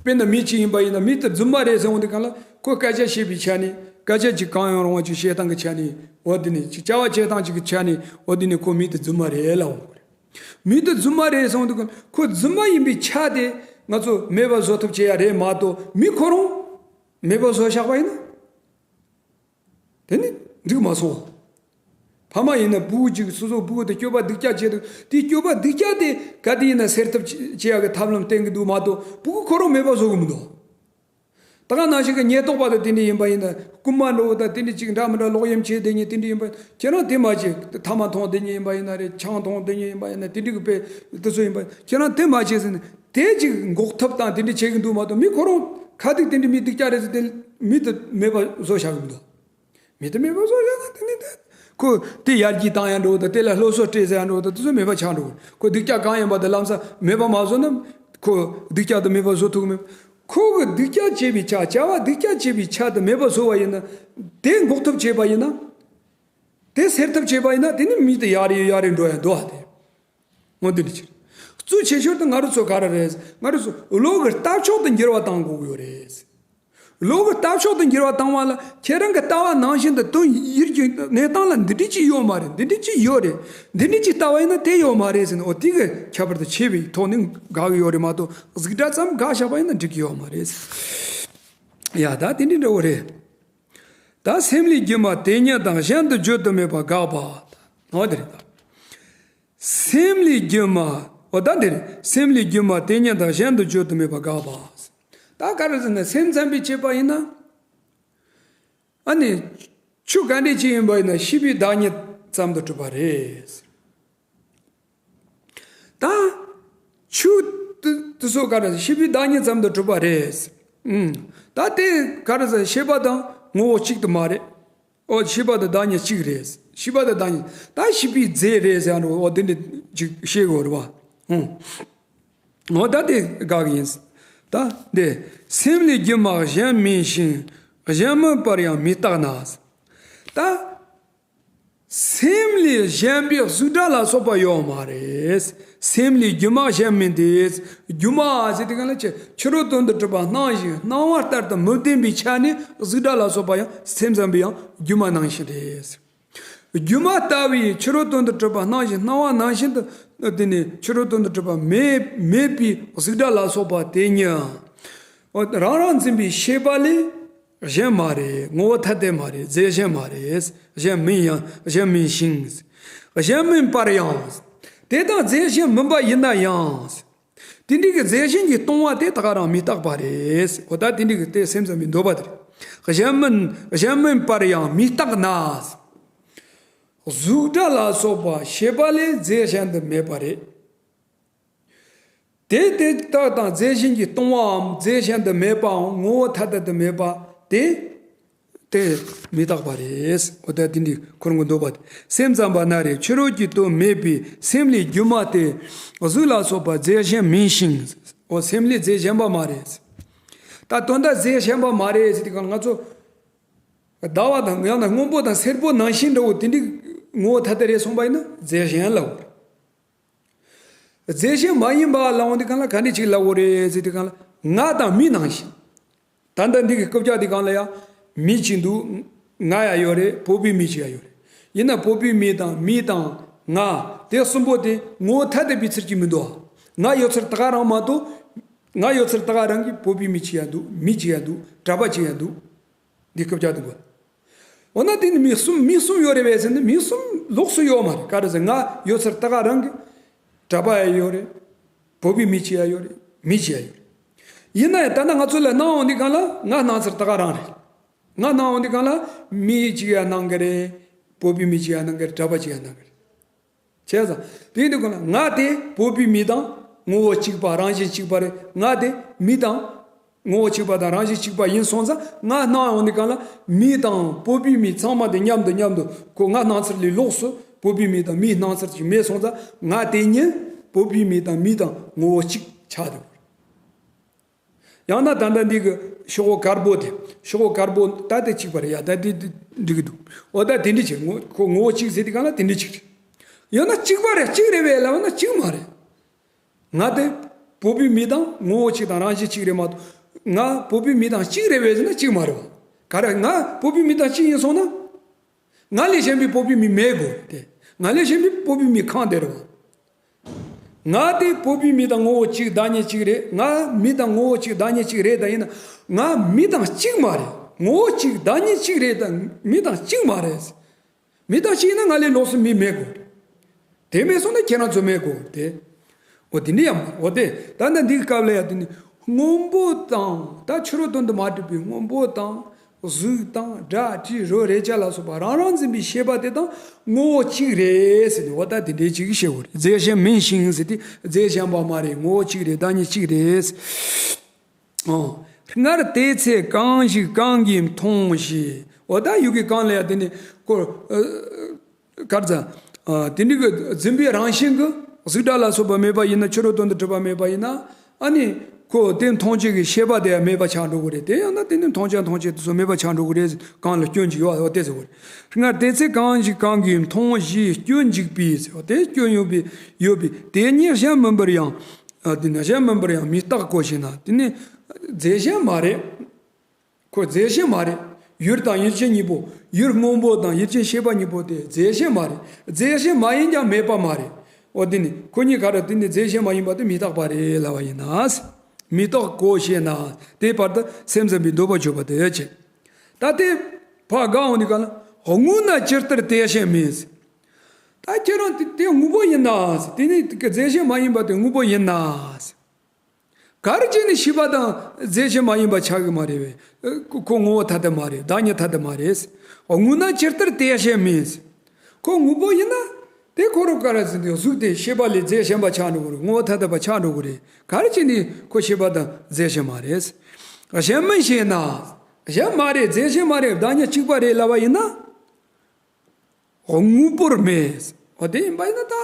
དཔེར་ན་མི་གཅིག་ཡིན་པ་ཡིན་ན། མི་དེ་རྫུན་མ་རེད་ཟེར་འོང་དུས་གང་ལ། ཁོ་སྐད་ཆ་བཤད་པའི་ཆ་ནས། སྐད་ཆ་ཅིག་གང་ཡང་རུང་བ་ཅིག་བཤད་སྟངས་ཀྱི་ཆ་ནས། འོ་དེ་ནས་ཅིག་བྱ་བ་བྱེད་སྟངས་ཅིག་གི་ཆ་ནས། འོ་དེ་ནས་ཁོ་མི་དེ་རྫུན་མ་རེད་ལབ་འོང་གི་རེད། མི་དེ་རྫུན་མ་རེད་གསུངས་དུས། ཁོ་རྫུན་མ་ཡིན་པའི་ཆ་དེ་ང་ཚོ་མེད་པ་བཟོ་ཐབས་བྱེད་ཡ་རེད་མ་གཏོགས། མི་ཁོ་རང་མེད་པ་བཟོ་བཞག་པ་ཡིན་ན་དེ་ནི་འགྲིག་མ་སོང་། ཕ་མ་ཡིན་ན་བུ་གཅིག་སོ་སོ་བུ་དེ་སྤྱོད་པ་སྡུག་ཅག་བྱེད་དུས། དེའི་སྤྱོད་པ་སྡུག་ཅག་དེ་ག་དུས་ཡིན་ན་སེལ་ཐབས་བྱེད་ཡ་གི་ཐབས་ལམ་བསྟེན་གི་འདུག་མ་གཏོགས། བུ་ཁོ་རང་མེད་པ་བཟོ་གི་མི་འདུག། ད་ག་ནང་བཞིན་གྱི་ཉེན་རྟོག་པ་དང་དེ་འདྲ་ཡིན་པ་ཡིན་ན། རྐུན་མ་འདྲ་བོ་དང་དེ་འདྲ་ཅིག་འདྲ་མི་འདྲ་ལོག་གཡེམ་བྱེད་བསྡད་མཁན་དེ་འདྲ་ཡིན་པ། ཁྱེད་རང་དེ་མ་བྱེད། ཐ་མག་འཐུང་བསྡད་མཁན་ཡིན་པ་ཡིན་ན་རེད། ཆང་འཐུང་བསྡད་མཁན་ཡིན་པ་ཡིན་ན། དེ་འདྲ་གི་དཔེ་དེ་ཚོ་ཡིན་པ། ཁྱེད་རང་དེ་མ་བྱེད་ཟེར་ནས་དེ་ཅིག་འགོག་ཐབས་དང་དེ་འདྲ་བྱེད་ཀྱི་འདུག་མ་གཏོགས། མི་ཁོ་རང་ག་དུས་དེ་འདྲ་མི་སྡུག་ཅག་རེད་ཟེར་དེ་མི་དེ་མེད་པ་བཟོ་བཞག་གི་མི་འདུག། མི་དེ་མེད་པ་བཟོ་བཞག་ན་དེ་ནི་དེ་ཁོ་དེ་ཡར་རྒྱས་བཏང་ཡ་འདྲ་བོ་དང་། དེ་ལ་སློབ་གསོ་སྤྲད་ཟེར་ཡ་འདྲ་བོ་དང་། དེ་ཚོ་མེད་པ་ཆགས་འགྲོ་གི། ཁོ་སྡུག་ཅག་གང་ཡིན་པ་དེ་ལམ་སང་མེད་པ་མ་བཟོ་ན། ཁོ་སྡུག་ཅག་དེ་མེད་པ་བཟོ་ཐུབ་མེད། ཁོ་གི་སྡུག་ཅག་བྱེད་པའི་ཆ། བྱ་བ་སྡུག་ཅག་བྱེད་པའི་ཆ་དེ་མེད་པ་བཟོ་བ་ཡིན་ན། དེ་འགོག་ཐབས་བྱེད་པ་ཡིན་ན། དེ་སེལ་ཐབས་བྱེད་པ་ཡིན་ན། དེ་ནི་མི་དེ་ཡར་རེ་ཡར་རེ་འགྲོ་ཡ་འདུག་ཨ། དེ་འོ་དེ་འདྲ་ཅིག། གཙོ་ཆེ་ཤོས་དེ་ང་རང་ཚོ་ག་རེ་རེད། ང་རང་ཚོ་བློ་གི་ལྟ་ཕྱོགས་དེ་འགྱུར་བ་གཏང་དགོས་ཀྱི་ཡོད་རེད། བློ་གི་ལྟ་ཕྱོགས་དེ་འགྱུར་བ་བཏང་བ་ལ། ཁྱེད་རང་གི་ལྟ་བ་ནང་བཞིན་དུ་དོན་ཡིད་ཀྱི་གནས་སྟངས་ལ་འདི་འདྲ་ཅིག་ཡོད་མ་རེད། འདི་འདྲ་ཅིག་ཡོད་རེད། འདི་འདྲ་ཅིག་ལྟ་བ་ཡིན་ན་དེ་ཡོད་མ་རེད་ཟེར་ནས། འོ་དེ་གི་ཁྱད་པར་དུ་ཕྱེ་བའི་ཐོག་ནས་དགག་གི་ཡོད་རེད་མ་གཏོགས། གཟུགས་སྒྲ་ཙམ་དགག་བཞག་པ་ཡིན་ན་འགྲིག་གི་ཡོད་མ་རེད། ཡ་ད་དེ་འདྲ་འདྲ་བོ་རེད། ད་སེམས་ལས་སྒྱུ་མ་དེ་ཉིད་དང་གཞན་དུ་བརྗོད་དུ་མེད་པ་དགག་པ། འོ་དེ་རེད་ད། སེམས་ལས་སྒྱུ་མ་ འོ་ད་འདིར་སེམས་ལས་སྒྱུ་མ་དེ་ཉིད་དང་གཞན་དུ་བརྗོད་དུ་མེད་པ་དགག་པ། ད་ག་རེ་ཟེར་ན་སེམས་ཙམ་པའི་དཔྱད་པ་ཡིན་ན། ཨ་ནི། ཆོས་ག་འདྲ་ཅིག་ཡིན་པ་ཡིན་ན་ཤེས་པའི་བདག་ཉིད་ཙམ་དུ་གྲུབ་པ་རེད། ད། ཆོས་དེ་དེ་ཚོ་ག་རེ་ཤེས་པའི་བདག་ཉིད་ཙམ་དུ་གྲུབ་པ་རེད། ཨུམ། ད་དེ་ག་རེ་ཟེར་ཤེས་པ་དང་ངོ་བོ་གཅིག་ཏུ་མ་རེད། ཨོ་ཤེས་པ་དང་བདག་ཉིད་གཅིག་རེད། ཤེས་པ་དང་བདག་ཉིད་ད་ཤེས་པའི་རྫས་རེད་ཟེར་ཡང་འགྲོ་ཨོ་དེ་འདྲ་ཅིག་ཤེས་དགོས་རེད་བ། ཨུམ། འོ་ད་དེ་དགག་ཡིན། ད་འདི་སེམས་ལས་སྒྱུ་མ་གཞན་མིན་ཞིང་། གཞན་མིན་པར་ཡང་མི་རྟག་ན། ད། སེམས་ལས་གཞན་པའི་གཟུགས་སྒྲ་ལ་སོགས་པ་ཡོད་མ་རེད། སེམས་ལས་སྒྱུ་མ་གཞན་མིན་ཏེ། སྒྱུ་མ་ཟེར་དེ་ག་ལ་ཆེ་ཕྱི་རོལ་དོན་དུ་གྲུབ་པ་སྣང་ཞིང་སྣང་བ་ལྟར་དུ་མི་བདེན་པའི་ཆ་ནས་གཟུགས་སྒྲ་ལ་སོགས་པ་ཡང་སེམས་ཙམ་པའི་ཡང་སྒྱུ་མ་ནང་བཞིན་རེད། སྒྱུ་མ་ལྟ་བུའི་ཕྱི་རོལ་དོན་དུ་གྲུབ་པ་སྣང་ཞིང་སྣང་བ་ནང་བཞིན་དུ་དེ་ནི་ཕྱི་རོལ་དོན་དུ་གྲུབ་པ་མེད་མེད་པའི་གཟུགས་སྒྲ་ལ་སོགས་པ་དེ་ཉིད། རང་རང་འཛིན་པའི་ཤེས་པ་ལས། གཞན་མ་རེད། ངོ་བོ་ཐ་དད་མ་རེད། རྫས་གཞན་མ་རེད། གཞན་མིན་ཡང་གཞན་མིན་ཞིང་། གཞན་མིན་པར་ཡང་། དེ་དག་རྫས་གཞན་མིན་པ་ཡིན་ན་ཡང་། དེ་འདྲའི་གི་རྫས་གཞན་གྱིས་སྟོང་བ་དེ་ད་ག་རང་མི་རྟག་པ་རེད། འོ་ད་དེ་འདྲའི་གི་དེ་སེམས་ཙམ་པའི་འདོད་པ་དེ་རེད། གཞན་མིན་གཞན་མིན་པར་ཡང་མི་རྟག་ན། གཟུགས་སྒྲ་ལ་སོགས་པ་ཤེས་པ་ལས་རྫས་གཞན་དུ་མེད་པ་རེད། དེ་དེ་དག་དང་རྫས་གཞན་གྱིས་སྟོང་བའམ་རྫས་གཞན་དུ་མེད་པའམ་ངོ་བོ་ཐ་དད་དུ་མེད་པ་དེ། དེ་མི་རྟག་པ་རེད། འོ་ད་དེ་འདྲའི་ཁོ་རང་གི་འདོད་པ་དེ་སེམས་ཙམ་པ་ན་རེ་ཕྱི་རོལ་གྱི་དོན་མེད་པའི་སེམས་ལས་སྒྱུ་མ་སྟེ། གཟུགས་ལ་སོགས་པ་རྫས་གཞན་མིན་ཞིང་། འོ་སེམས་ལས་རྫས་གཞན་པ་མ་རེད། ད་དོན་དག་རྫས་གཞན་པ་མ་རེད་ཟེར་དུས་གང་ང་ཚོ། ཟླ་བ་དང་ཡང་ན་སྔོན་པོ་དང་སེར་པོ་ནང་བཞིན་འདྲ་བོ་དེ་འདྲའི་ངོ་བོ་ཐ་དད་རེད་གསུངས་པ་ཡིན་ན་རྫས་གཞན་ལ་འོ། རྫས་གཞན་མ་ཡིན་པ་ལ་འོང་དུས་གང་ལ་ག་འདྲ་ཅིག་ལབ་དགོས་རེད་ཟེར་དུས་གང་ལ་ང་དང་མི་ནང་བཞིན། ད་ལྟ་འདི་གི་རྐུབ་བཀྱག་དེ་གང་ལ་ཡང་མི་གཅིག་འདུག་ང་ཡང་ཡོད་རེད། བོད་པའི་མི་གཅིག་ཡང་ཡོད་རེད། ཡིན་ན་བོད་པའི་མི་དང་མི་དང་ང་དེ་གསུམ་པོ་དེ་ངོ་བོ་ཐ་དད་པའི་ཚུལ་གྱིས་མི་འདུག་ང་ཡོད་ཚད་ད་ག་རང་མ་གཏོགས་ང་ཡོད་ཚད་ད་ག་རང་གི་བོད་པའི་མི་གཅིག་ཡང་འདུག་མི་གཅིག་ཡང་འདུག་གྲྭ་པ་གཅིག་ཡང་འདུག་འདི་རྐུབ་བཀྱག་དེ་དགོས། འོ་ན་དེ་ནི་མི་གསུམ་མི་གསུམ་ཡོད་རེད་པས་ཟེར་ན་མི་གསུམ་ལོགས་སུ་ཡོད་མ་རེད། ག་རེ་ཟེར་ང་ཡོད་ཚད་ད་ག་རང་གི་གྲྭ་པ་ཡང་ཡོད་རེད། བོད་པའི་མི་གཅིག་ཡང་ཡོད་རེད། མི་གཅིག་ཡང་ཡོད་རེད། ཡིན་ན་ཡང་ད་ལྟ་ང་ཚོ་ལ་སྣང་འོང་དུས་གང་ལ་ང་སྣང་ཚར་ད་ག་རང་རེད། ང་སྣང་འོང་དུས་གང་ལ་མི་གཅིག་ཡང་སྣང་གི་རེད། བོད་པའི་མི་གཅིག་ཡང་སྣང་གི་རེད། གྲྭ་པ་གཅིག་ཡང་སྣང་གི་རེད། བྱས་ཙང་དེ་འདི་ཀུན་ལ་ང་དེ་བོད་པའི་མི་དང་ངོ་བོ་གཅིག་པ་རང་བཞིན་གཅིག་པ་རེད། ང་དེ་མི་དང་ངོ་བོ་གཅིག་པ་དང་རང་བཞིན་གཅིག་པ་ཡིན་སོང་ཙང་ང་སྣང་ཡོང་དུས་གང་ལ་མི་དང་བོད་པའི་མི་ཚང་མ་དེ་མཉམ་དུ་མཉམ་དུ་ཁོ་ང་སྣང་ཚུལ་ལས་ལོགས་སུ་བོད་པའི་མི་དང་མིའི་སྣང་ཚུལ་ཅིག་མེད་སོང་ཙང་ང་དེ་ཉིད་བོད་པའི་མི་དང་མི་དང་ངོ་བོ་གཅིག་ཆགས་འདུག་ཡང་ན་ད་ལྟ་འདི་གི་ཤོག་བུ་དཀར་པོ་དེ། ཤོག་བུ་དཀར་པོ་ད་དེ་གཅིག་པ་རེད་ཡ། ད་དེ་དེ་འགྲིག་གི་འདུག་འོ་ད་དེ་འདྲ་བྱེད། ངོ་ཁོ་ངོ་བོ་གཅིག་ཟེར་དུས་གང་ལ་དེ་འདྲ་གཅིག་རེད། ཡང་ན་གཅིག་པ་རེད་གཅིག་རེད་པས་ལབ་ན་གཅིག་མ་རེད། ང་དེ་བོད་པའི་མི་དང་ངོ་བོ་གཅིག་དང་རང་བཞིན་གཅིག་རེད་མ་གཏོགས་ང་བོད་པའི་མི་དང་གཅིག་རེད་པས་ཟེར་ན་གཅིག་མ་རེད་བ། ག་རེ་ང་བོད་པའི་མི་དང་གཅིག་ཡིན་སོང་ན། ང་ལས་གཞན་པའི་བོད་པའི་མི་མེད་དགོས་ཏེ། ང་ལས་གཞན་པའི་བོད་པའི་མི་གང་དེ་རེད་བ། ང་དེ་བོད་པའི་མི་དང་ངོ་བོ་གཅིག་བདག་ཉིད་གཅིག་རེད། ང་མི་དང་ངོ་བོ་གཅིག་བདག་ཉིད་གཅིག་རེད། ད་ཡིན་ན་ང་མི་དང་གཅིག་མ་རེད། ངོ་བོ་གཅིག་བདག་ཉིད་གཅིག་རེད། ད་མི་དང་གཅིག་མ་རེད། མི་དང་གཅིག་ཡིན་ན་ང་ལས་ལོགས་སུ་མི་མེད་དགོས། དེ་མེད་སོང་ན་ཁྱེད་རང་ཚོ་མེད་དགོས་ཏེ། འོ་དེ་འདྲ་ཡང་མ་རེད། འོ་དེ་ད་ལྟ་འདི་གི་སྐབས་ལ་ཡང་དེ་ནི་སྔོན་པོ་དང་ད་ཕྱི་རོལ་དོན་དུ་མ་གྲུབ་པའི་སྔོན་པོ་དང་གཟུགས་དང་སྒྲ་དྲི་རོ་རེག་བྱ་ལ་སོགས་པ་རང་རང་འཛིན་པའི་ཤེས་པ་དེ་དང་ངོ་བོ་གཅིག་རེད་ཟེར་ནས་འོ་ད་དེ་འདྲའི་གཅིག་གིས་བཤད་དགོས་རེད། རྫས་གཞན་མིན་ཞིང་ཟེར་ཏེ་རྫས་གཞན་པ་མ་རེད། ངོ་བོ་གཅིག་རེད། བདག་ཉིད་གཅིག་རེད། ཨོ། སྔར་དེ་ཚེ་གང་ཞིག་གང་གིས་མཐོང་ཞེས། འོ་ད་ཡུལ་གྱི་གང་ལ་ཡང་དེ་ནི་ཁོ། གར་ཙ། དེ་འདྲའི་གི་འཛིན་པའི་རང་བཞིན་གྱི་གཟུགས་སྒྲ་ལ་སོགས་པ་མེད་པ་ཡིན་ན་ཕྱི་རོལ་དོན་དུ་གྲུབ་པ་མེད་པ་ཡིན་ན་ཨ་ནི་ཁོ་དེ་མཐོང་བྱེད་ཀྱི་ཤེས་པ་དེ་ཡང་མེད་པ་ཆགས་འགྲོ་གི་རེད། དེ་ཡང་ན་དེ་ནི་མཐོང་བྱ་མཐོང་བྱེད་དེ་ཚོ་མེད་པ་ཆགས་འགྲོ་གི་རེད། གང་ལ་སྐྱོན་ཅིག་ཡོད་པ་དེ་ཟེར་བ་རེད། སྔར་དེ་ཚེ་གང་ཞིག་གང་གིས་མཐོང་ཞེས་སྐྱོན་འཇུག་པས་ཟེར་བ་དེ་སྐྱོན་ཡོད་པའི་ཡོད་པའི་དེ་ཉིད་གཞན་མིན་པར་ཡང་། དེ་ནི་གཞན་མིན་པར་ཡང་མི་རྟག་གོ་ཞེ་ན་དེ་ནི་རྫས་གཞན་མ་རེད། ཁོ་རྫས་གཞན་མ་རེད། ཡུལ་དང་ཡུལ་ཅན་གཉིས་པོ། ཡུལ་སྔོན་པོ་དང་ཡུལ་ཅན་ཤེས་པ་གཉིས་པོ་དེ་རྫས་གཞན་མ་རེད། རྫས་གཞན་མ་ཡིན་ཀྱང་མེད་པ་མ་རེད། འོ་དེ་ནི་ཁོ་གཉིས་ཀ་ར་དེ་ནི་རྫས་གཞན་མ་ཡིན་པ་དེ་མི་རྟག་པ་རེད་ལབ་པ་ཡིན་ན། མི་རྟག་གོ་ཞེ་ན་དེའི་བར་དུ་སེམས་ཙམ་པའི་འདོད་པ་བརྗོད་པ་དེ་བྱེད། ད་དེ་ཕར་དགག་འོང་དུས་ག་ལ་དངོས་ན་ཇི་ལྟར་དེ་བཞིན་མིན། ད་ཁྱེད་རང་དེ་དེ་དངོས་པོ་ཡིན་ན། དེ་ནི་རྫས་གཞན་མ་ཡིན་པ་དེ་དངོས་པོ་ཡིན་ན། ག་རེ་བྱས་ནས་ཤེས་པ་དང་རྫས་གཞན་མ་ཡིན་པ་ཆགས་ཀྱི་མ་རེད་པས། ཁོ་ཁོ་ངོ་བོ་ཐ་དད་མ་རེད། བདག་ཉིད་ཐ་དད་མ་རེད། དངོས་ན་ཇི་ལྟར་དེ་བཞིན་མིན། ཁོ་དངོས་པོ་ཡིན་ན། དེ་ཁོ་རང་ག་རེ་ཟེར་དུས་གཟུགས་དེ་ཤེས་པ་ལས་རྫས་གཞན་པ་ཆགས་འགྲོ་གི་རེད། ངོ་བོ་ཐ་དད་པ་ཆགས་འགྲོ་གི་རེད། ག་རེ་བྱས་ནས་ཁོ་ཤེས་པ་དང་རྫས་གཞན་མ་རེད། གཞན་མིན་ཞེ་ན། གཞན་མ་རེད། རྫས་གཞན་མ་རེད། བདག་ཉིད་གཅིག་པ་རེད་ལབ་པ་ཡིན་ན། དངོས་པོར་མེད། འོ་དེ་ཡིན་པ་ཡིན་ན་ད།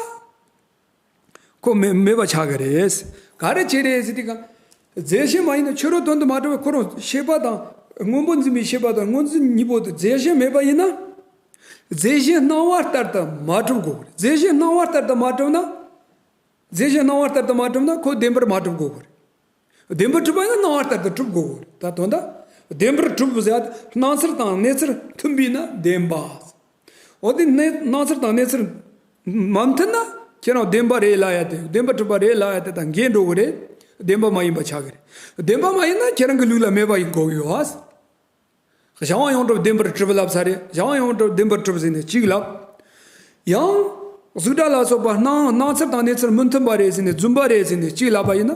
ཁོ་མེད་མེད་པ་ཆགས་ཀྱི་རེད། ག་རེ་བྱས་རེད་ཟེར་དུས་གང་། རྫས་གཞན་མ་ཡིན་ན་ཕྱི་རོལ་དོན་དུ་མ་གྲུབ་པའི་ཁོ་རང་ཤེས་པ་དང་སྔོན་པོ་འཛིན་པའི་ཤེས་པ་དང་སྔོ་འཛིན་གཉིས་པོ་དེ་རྫས་གཞན་མེད་པ་ཡིན་ན། རྫས་གཞན་སྣང་བ་ལྟར་དུ་མ་གྲུབ་དགོས། རྫས་གཞན་སྣང་བ་ལྟར་དུ་མ་གྲུབ་ན། རྫས་གཞན་སྣང་བ་ལྟར་དུ་མ་གྲུབ་ན་ཁོ་བདེན་པར་མ་གྲུབ་དགོས། བདེན་པར་གྲུབ་པ་ཡིན་ན་སྣང་བ་ལྟར་དུ་གྲུབ་དགོས། ད་དོན་དག་བདེན་པར་གྲུབ་ཟེར་སྣང་ཚུལ་དང་གནས་ཚུལ་མཐུན་པས་ན་བདེན་པ། འོ་དེ་གནས་སྣང་ཚུལ་དང་གནས་ཚུལ་མ་མཐུན་ན་ཁྱེད་རང་བདེན་པ་རེད་ལབ་ཡ་དེ། བདེན་པར་གྲུབ་པ་རེད་ལབ་ཡ་དེ་དང་འགལ་འགྲོ་གི་རེད། བདེན་པ་མ་ཡིན་པ་ཆགས་ཀྱི་རེད། བདེན་པ་མ་ཡིན་ན་ཁྱེད་རང་གི་ལུགས་ལ་མེད་པ་ཡིན་དགོས་ཀྱི་ཡོད། གཞན་དབང་ཡོངས་གྲུབ་བདེན་པར་གྲུབ་ལབ་ས་རེད། གཞན་དབང་ཡོངས་གྲུབ་བདེན་པར་གྲུབ་ཟེར་ནས་གཅིག་ལབ། ཡང་། གཟུགས་སྒྲ་ལ་སོགས་པ་སྣང་སྣང་ཚུལ་དང་གནས་ཚུལ་མི་མཐུན་པ་རེད་ཟེར་ནས་རྫུན་པ་རེད་ཟེར་ནས་གཅིག་ལབ་པ་ཡིན་ན།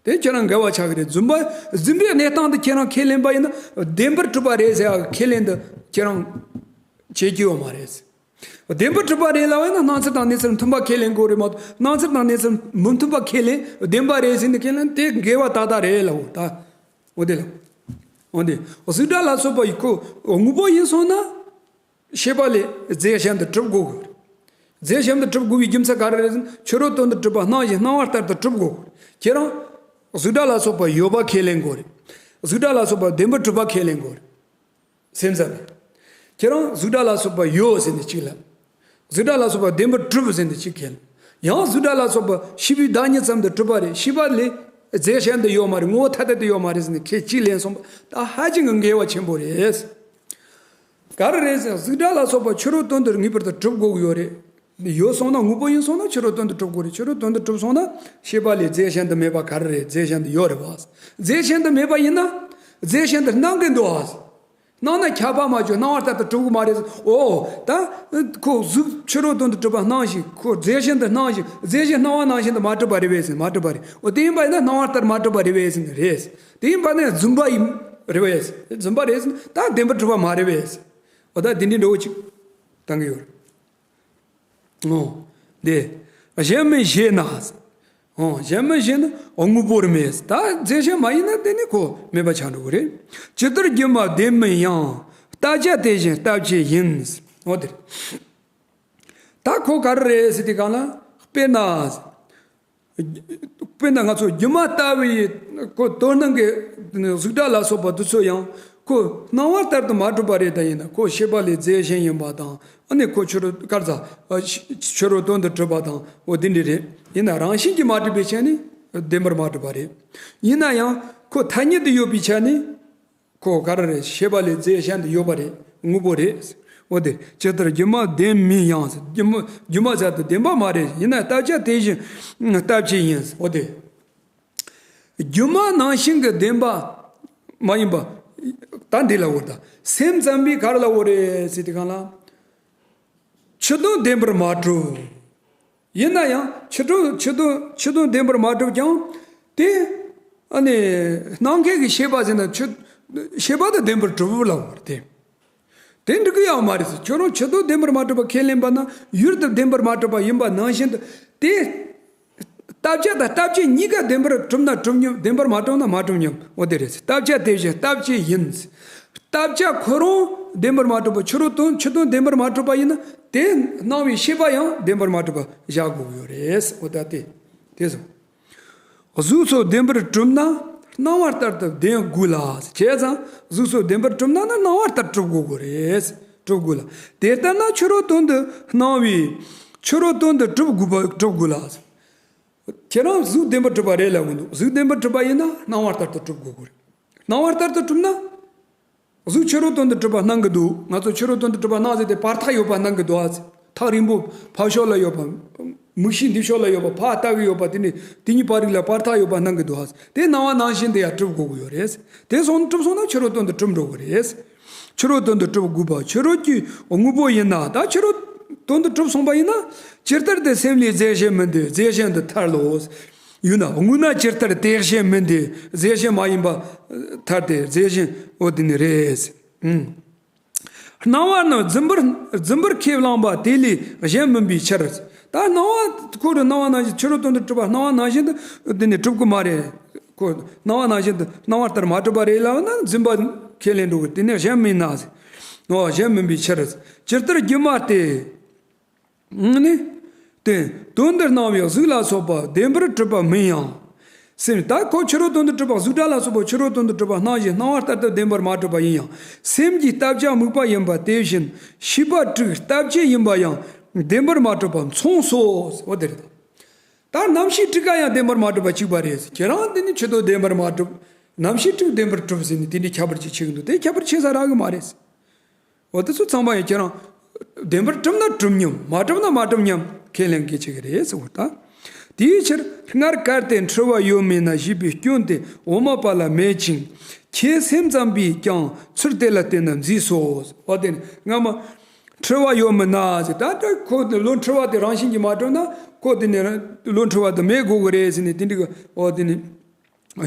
དེ་ཁྱེད་རང་འགལ་བ་ཆགས་ཀྱི་རེད། རྫུན་པ། རྫུན་པའི་གནས་སྟངས་དེ་ཁྱེད་རང་ཁས་ལེན་པ་ཡིན་ན་བདེན་པར་གྲུབ་པ་རེད་ཟེར་ཡ་ཁས་ལེན་དུ་ཁྱེད་རང་བྱེད་ཀྱི་ཡོད་མ་རེད། བདེན་པར་གྲུབ་པ་རེད་ལབ་ཡིན་ན་སྣང་ཚུལ་དང་གནས་ཚུལ་མཐུན་པ་ཁས་ལེན་དགོས་རེད་མ་གཏོགས། སྣང་ཚུལ་དང་གནས་ཚུལ་མི་མཐུན་པ་ཁས་ལེན་བདེན་པ་རེད་ཟེར་ནས་ཁས་ལེན་དེ་འགལ་བ་ཏག་ཏག་རེད་ལབ་འོ་ད། འོ་དེ་ལ། འོ་དེ། གཟུགས་སྒྲ་ལ་སོགས་པ་ཡི་ཁོ་དངོས་པོ་ཡིན་སོང་ན། ཤེས་པ་ལས་རྫས་གཞན་དུ་གྲུབ་དགོས་གི། རྫས་གཞན་དུ་གྲུབ་དགོས་པའི་རྒྱུ་མཚན་ག་རེ་རེད་ཟེར་ན་ཕྱི་རོལ་དོན་དུ་གྲུབ་པ་སྣང་ཞིང་སྣང་བ་ལྟར་དུ་གྲུབ་དགོས་གི། ཁྱེད་རང་། གཟུགས་སྒྲ་ལ་སོགས་པ་ཡོད་པ་ཁས་ལེན་དགོས་རེད། གཟུགས་སྒྲ་ལ་སོགས་པ་བདེན་པར་གྲུབ་པ་ཁས་ལེན་དགོས་རེད། སེམས་ཙམ་པས། ཁྱེད་རང་གཟུགས་སྒྲ་ལ་སོགས་པ་ཡོད་ཟེར་ནས་གཅིག་ལབ། གཟུགས་སྒྲ་ལ་སོགས་པ་བདེན་པར་གྲུབ་ཟེར་ནས་གཅིག་ཁས་ལེན། ཡང་གཟུགས་སྒྲ་ལ་སོགས་པ་ཤེས་པའི་བདག་ཉིད་ཙམ་དུ་གྲུབ་པ་རེད། ཤེས་པ་ལས་རྫས་གཞན་དུ་ཡོད་མ་རེད། ངོ་བོ་ཐ་དད་དུ་ཡོད་མ་རེད་ཟེར་ནས་ཁས་གཅིག་ལེན་སོང་པ་ད་ཧ་ཅང་གི་འགལ་བ་ཆེན་པོ་རེད། ག་རེ་རེད་ཟེར་ན་གཟུགས་སྒྲ་ལ་སོགས་པ་ཕྱི་རོལ་དོན་དུ་ངེས་པར་དུ་གྲུབ་དགོས་ཀྱི་ཡོད་རེད། ཡོད་སོང་ན་དངོས་པོ་ཡིན་སོང་ན་ཕྱི་རོལ་དོན་དུ་གྲུབ་དགོས་རེད། ཕྱི་རོལ་དོན་དུ་གྲུབ་སོང་ན་ཤེས་པ་ལས་རྫས་གཞན་དུ་མེད་པ་ག་རེ་རེད། རྫས་གཞན་དུ་ཡོད་རེད་བ། རྫས་གཞན་དུ་མེད་པ་ཡིན་ན། རྫས་གཞན་དུ་སྣང་གི་འདུག་ཨ། སྣང་ན་ཁྱབ་པ་མ་བྱུང་སྣང་བ་ལྟར་དུ་གྲུབ་གི་མ་རེད། འོ། ད། ཁོ་གཟུགས་ཕྱི་རོལ་དོན་དུ་གྲུབ་པ་སྣང་ཞིང་ཁོ་རྫས་གཞན་དུ་སྣང་ཞིང་རྫས་གཞན་སྣང་བ་ནང་བཞིན་དུ་མ་གྲུབ་པ་རེད་པས་ཟེར་མ་གྲུབ་པ་རེད། འོ་དེ་ཡིན་པ་ཡིན་ན་སྣང་བ་ལྟར་མ་གྲུབ་པ་རེད་པས་ཟེར་རེད། དེ་ཡིན་པ་ནི་རྫུན་པ་ཡིན་རེད་པས། རྫུན་པ་རེད་ཟེར་ན་ད་བདེན་པར་གྲུབ་པ་མ་རེད་པས། འོ་ད་དེ་འདྲའི་འགྲོ་བ་ཅིག་བཏང་གི་ཡོད་རེད། ཨོ། འདི། གཞན་མིན་ཞེ་ན། ཨོ། གཞན་མིན་ཞེ་ན་དངོས་པོར་མེད། ད་རྫས་གཞན་མ་ཡིན་ན་དེ་ནི་ཁོ་མེད་པ་ཆགས་འགྲོ་གི་རེད། ཇི་ལྟར་སྒྱུ་མ་བདེན་མིན་ཡང་། བལྟ་བྱ་དེ་བཞིན་བལྟ་བྱེད་ཡིན། ཨོ་དེ་རེད། ད་ཁོ་ག་རེ་རེད་ཟེར་དུས་གང་ལ། དཔེར་ན། དཔེར་ན་ང་ཚོ་སྒྱུ་མ་ལྟ་བུའི་ཁོ་དོན་སྣང་གི་གཟུགས་སྒྲ་ལ་སོགས་པ་དེ་ཚོ་ཡང་ཁོ་སྣང་བ་ལྟར་དུ་མ་གྲུབ་པ་རེད། ད་ཡིན་ན་ཁོ་ཤེས་པ་ལས་རྫས་གཞན་ཡིན་པ་དང་ཨ་ནི་ཁོ་ཕྱི་རོལ་དཀར་ཚ་ཕྱི་རོལ་དོན་དུ་གྲུབ་པ་དང་འོ་དེ་འདྲ་རེད། ཡིན་ན་རང་བཞིན་གྱིས་མ་གྲུབ་པའི་ཆ་ནས་བདེན་པར་མ་གྲུབ་པ་རེད། ཡིན་ན་ཡང་ཁོ་ཐ་སྙད་དུ་ཡོད་པའི་ཆ་ནས། ཁོ་ག་རེ་རེད། ཤེས་པ་ལས་རྫས་གཞན་དུ་ཡོད་པ་རེད། དངོས་པོ་རེད། འོ་དེ་ཇི་ལྟར་སྒྱུ་མ་བདེན་མིན་ཡང་། སྒྱུ་མ་སྒྱུ་མ་ཟེར་དུས་བདེན་པ་མ་རེད། ཡིན་ན་བལྟ་བྱ་དེ་བཞིན་བལྟ་བྱེད་ཡིན། འོ་དེ་སྒྱུ་མ་ནང་བཞིན་གྱི་བདེན་པ་མ་ཡིན་པ། ད་འདི་ལ་འོ་ད་སེམས་ཙམ་པས་ག་རེ་ལ་འོ་རེད་ཟེར་དུས་གང་ལ། ཕྱི་དོན་བདེན་པར་མ་གྲུབ། ཡིན་ན་ཡང་ཕྱི་དོན་ཕྱི་དོན་ཕྱི་དོན་བདེན་པར་མ་གྲུབ་ཀྱང་དེ་ཨ་ནི་སྣང་མཁན་གྱི་ཤེས་པ་ཟེར་ན་ཕྱི་ཤེས་པ་དེ་བདེན་པར་གྲུབ་ལ་འོར་ཏེ། དེ་འགྲིག་གི་ཡང་མ་རེད་ཟེར། ཁྱོད་རང་ཕྱི་དོན་བདེན་པར་མ་གྲུབ་པ་ཁས་ལེན་པ་ན་ཡུལ་དེ་བདེན་པར་མ་གྲུབ་པ་ཡིན་པ་ནང་བཞིན་དུ་དེ། བལྟ་བྱ་དང་བལྟ་བྱེད་གཉིས་ཀ་བདེན་པར་གྲུབ་ན་གྲུབ་མཉམ། བདེན་པར་མ་གྲུབ་ན་མ་གྲུབ་མཉམ། འོ་དེ་རེད། བལྟ་བྱ་དེ་བཞིན་བལྟ་བྱེད་ཡིན། བལྟ་བྱ་ཁོ་རང་བདེན་པར་མ་གྲུབ་པ་ཕྱི་རོལ་དོན་ཕྱི་དོན་བདེན་པར་མ་གྲུབ་པ་ཡིན་ན་དེ་སྣང་བའི་ཤེས་པ་ཡང་བདེན་པར་མ་གྲུབ་པ་བཞག་དགོས་ཀྱི་ཡོད་རེད། འོ་ད་དེ་དེ་སོང་། གཟུགས་སོགས་བདེན་པར་གྲུབ་ན་སྣང་བ་ལྟར་དུ་བདེན་དགོས་ལ། བྱས་ཙང་གཟུགས་སོགས་བདེན་པར་གྲུབ་ན་ནི་སྣང་བ་ལྟར་གྲུབ་དགོས་དགོས་རེད། གྲུབ་དགོས་ལ། དེ་ལྟར་ན་ཕྱི་རོལ་དོན་དུ་སྣང་བའི་ཕྱི་རོལ་དོན་དུ་གྲུབ་དགོས་པ་གྲུབ་དགོས་ལ། ཁྱེད་རང་གཟུགས་བདེན་པར་གྲུབ་པ་རེད་ལབ་གི་འདུག་གཟུགས་བདེན་པར་གྲུབ་པ་ཡིན་ན་སྣང་བ་ལྟར་དུ་གྲུབ་དགོས་དགོས་རེད། སྣང་བ་ལྟར་དུ་གྲུབ་ན། གཟུགས་ཕྱི་རོལ་དོན་དུ་གྲུབ་པ་སྣང་གི་འདུག་ང་ཚོ་ཕྱི་རོལ་དོན་དུ་གྲུབ་པ་སྣང་ཟེར་དེ་བར་ཐག་ཡོད་པ་སྣང་གི་འདུག་ཨ། ཐག་རིང་པོ་ཕར་ཕྱོགས་ལ་ཡོད་པ། མིག་ཤེས་འདི་ཕྱོགས་ལ་ཡོད་པ་ཕར་ལྟ་གི་ཡོད་པ་དེ་ནི་དེ་གཉིས་བར་རིགས་ལ་བར་ཐག་ཡོད་པ་སྣང་གི་འདུག་ཨ། དེ་སྣང་བ་ནང་བཞིན་དུ་ཡང་གྲུབ་དགོས་ཀྱི་ཡོད་རེད། དེ་སོང་གྲུབ་སོང་ན་ཕྱི་རོལ་དོན་དུ་གྲུབ་འགྲོ་གི་རེད། ཕྱི་རོལ་དོན་དུ་གྲུབ་དགོས་པ་ཕྱི་རོལ་གྱི་དངོས་པོ་ཡིན་ན་ད་ཕྱི་རོལ་ དོན་དུ་གྲུབ་སོང་པ་ཡིན་ན། ཇི་ལྟར་དེ་སེམས་ལས་རྫས་གཞན་མིན་ཏེ་རྫས་གཞན་དུ་ཐལ་ལོ། ཡོད་ན་དངོས་ན་ཇི་ལྟར་དེ་གཞན་མིན་ཏེ་རྫས་གཞན་མ་ཡིན་པ་ཐལ་ཏེ་རྫས་གཞན་འོ་དེ་ནི་རེད། ཨང་། སྣང་བ་རྣམས་རྫུན་པར་རྫུན་པར་ཁས་བླངས་པ་དེ་ལས་གཞན་མིན་པའི་ཕྱིར། ད་སྣང་བ་ཁོ་རང་སྣང་བ་ནང་བཞིན་ཕྱི་རོལ་དོན་དུ་གྲུབ་པ་སྣང་བ་ནང་བཞིན་དུ་དེ་ནི་གྲུབ་ཀྱི་མ་རེད། ཁོ་སྣང་བ་ནང་བཞིན་དུ་སྣང་བ་ལྟར་མ་གྲུབ་པ་རེད་ལབ་ན་རྫུན་པ་ཁས་ལེན་འགྲོ་གི། དེ་ནི་གཞན་མིན་ན་ཟེར། འོ་གཞན་མིན་པའི་ཕྱིར། ཇི་ལྟར་སྒྱུ་མ་སྟེ། ནི། དེ་དོན་འདི་སྣང་བའི་གཟུགས་ལ་སོགས་པ་བདེན་པར་གྲུབ་པ་མིན་ཡང་། སེམས་ད་ཁོ་ཕྱི་རོལ་དོན་དུ་གྲུབ་པ་གཟུགས་སྒྲ་ལ་སོགས་པ་ཕྱི་རོལ་དོན་དུ་གྲུབ་པ་སྣང་བཞིན་སྣང་བ་ལྟར་དུ་བདེན་པར་མ་གྲུབ་པ་ཡིན་ཡང་སེམས་ཀྱི་བལྟ་བྱ་དམིགས་པ་ཡིན་པ་དེ་བཞིན་ཤེས་པ་དྲུག་ལྟ་བྱེད་ཡིན་པ་ཡང་བདེན་པར་མ་གྲུབ་པ་མཚུངས་སོ། འོ་དེ་རེད། ད་རྣམ་ཤེས་དྲུག་ག་ཡང་བདེན་པར་མ་གྲུབ་པ་གཅིག་པ་རེད། ཁྱེད་རང་འདི་ནི་ཆེད་དུ་བདེན་པར་མ་གྲུབ། རྣམ་ཤེས་དྲུག་བདེན་པར་གྲུབ་ཟེར་ནས་དེ་འདྲའི་ཁྱད་པར་ཅིག་ཕྱེ་གི་འདུག་དེ་ཁྱད་པར་ཕྱེ་ས་རག་གི་མ་རེད། འོ་དེ་ཚོ་ཚང་མ་ཡང་ཁྱེད་རང་བདེན་པར་གྲུབ་ན་གྲུབ་སྙམ་མ་གྲུབ་ན་མ་གྲུབ་སྙམ་ཁས་ལེན་གྱི་ཆེད་ཀྱི་རེད་ཟེར་བ་ད། དེའི་ཕྱིར་སྔར་གལ་ཏེ་འཁྲུལ་བ་ཡོད་མིན་ན་ཞེས་པའི་སྐྱོན་དེ་འོ་མ་པ་ལ་མེད་ཅིང་ཁྱེད་སེམས་ཙམ་པས་ཀྱང་ཚུལ་དེ་ལ་བརྟེན་ན་མཛེས་སོ། འོ་དེ་ནི་སྔ་མ་འཁྲུལ་བ་ཡོད་མིན་ན་ཟེར། ད་ལྟ་ཁོ་བློ་འཁྲུལ་བ་དེ་རང་བཞིན་གྱིས་མ་གྲུབ་ན་ཁོ་དེ་ནི་བློ་འཁྲུལ་བ་དེ་མེད་དགོས་ཀྱི་རེད་ཟེར་ནས་དེ་འདྲ་གི་འོ་དེ་ནི།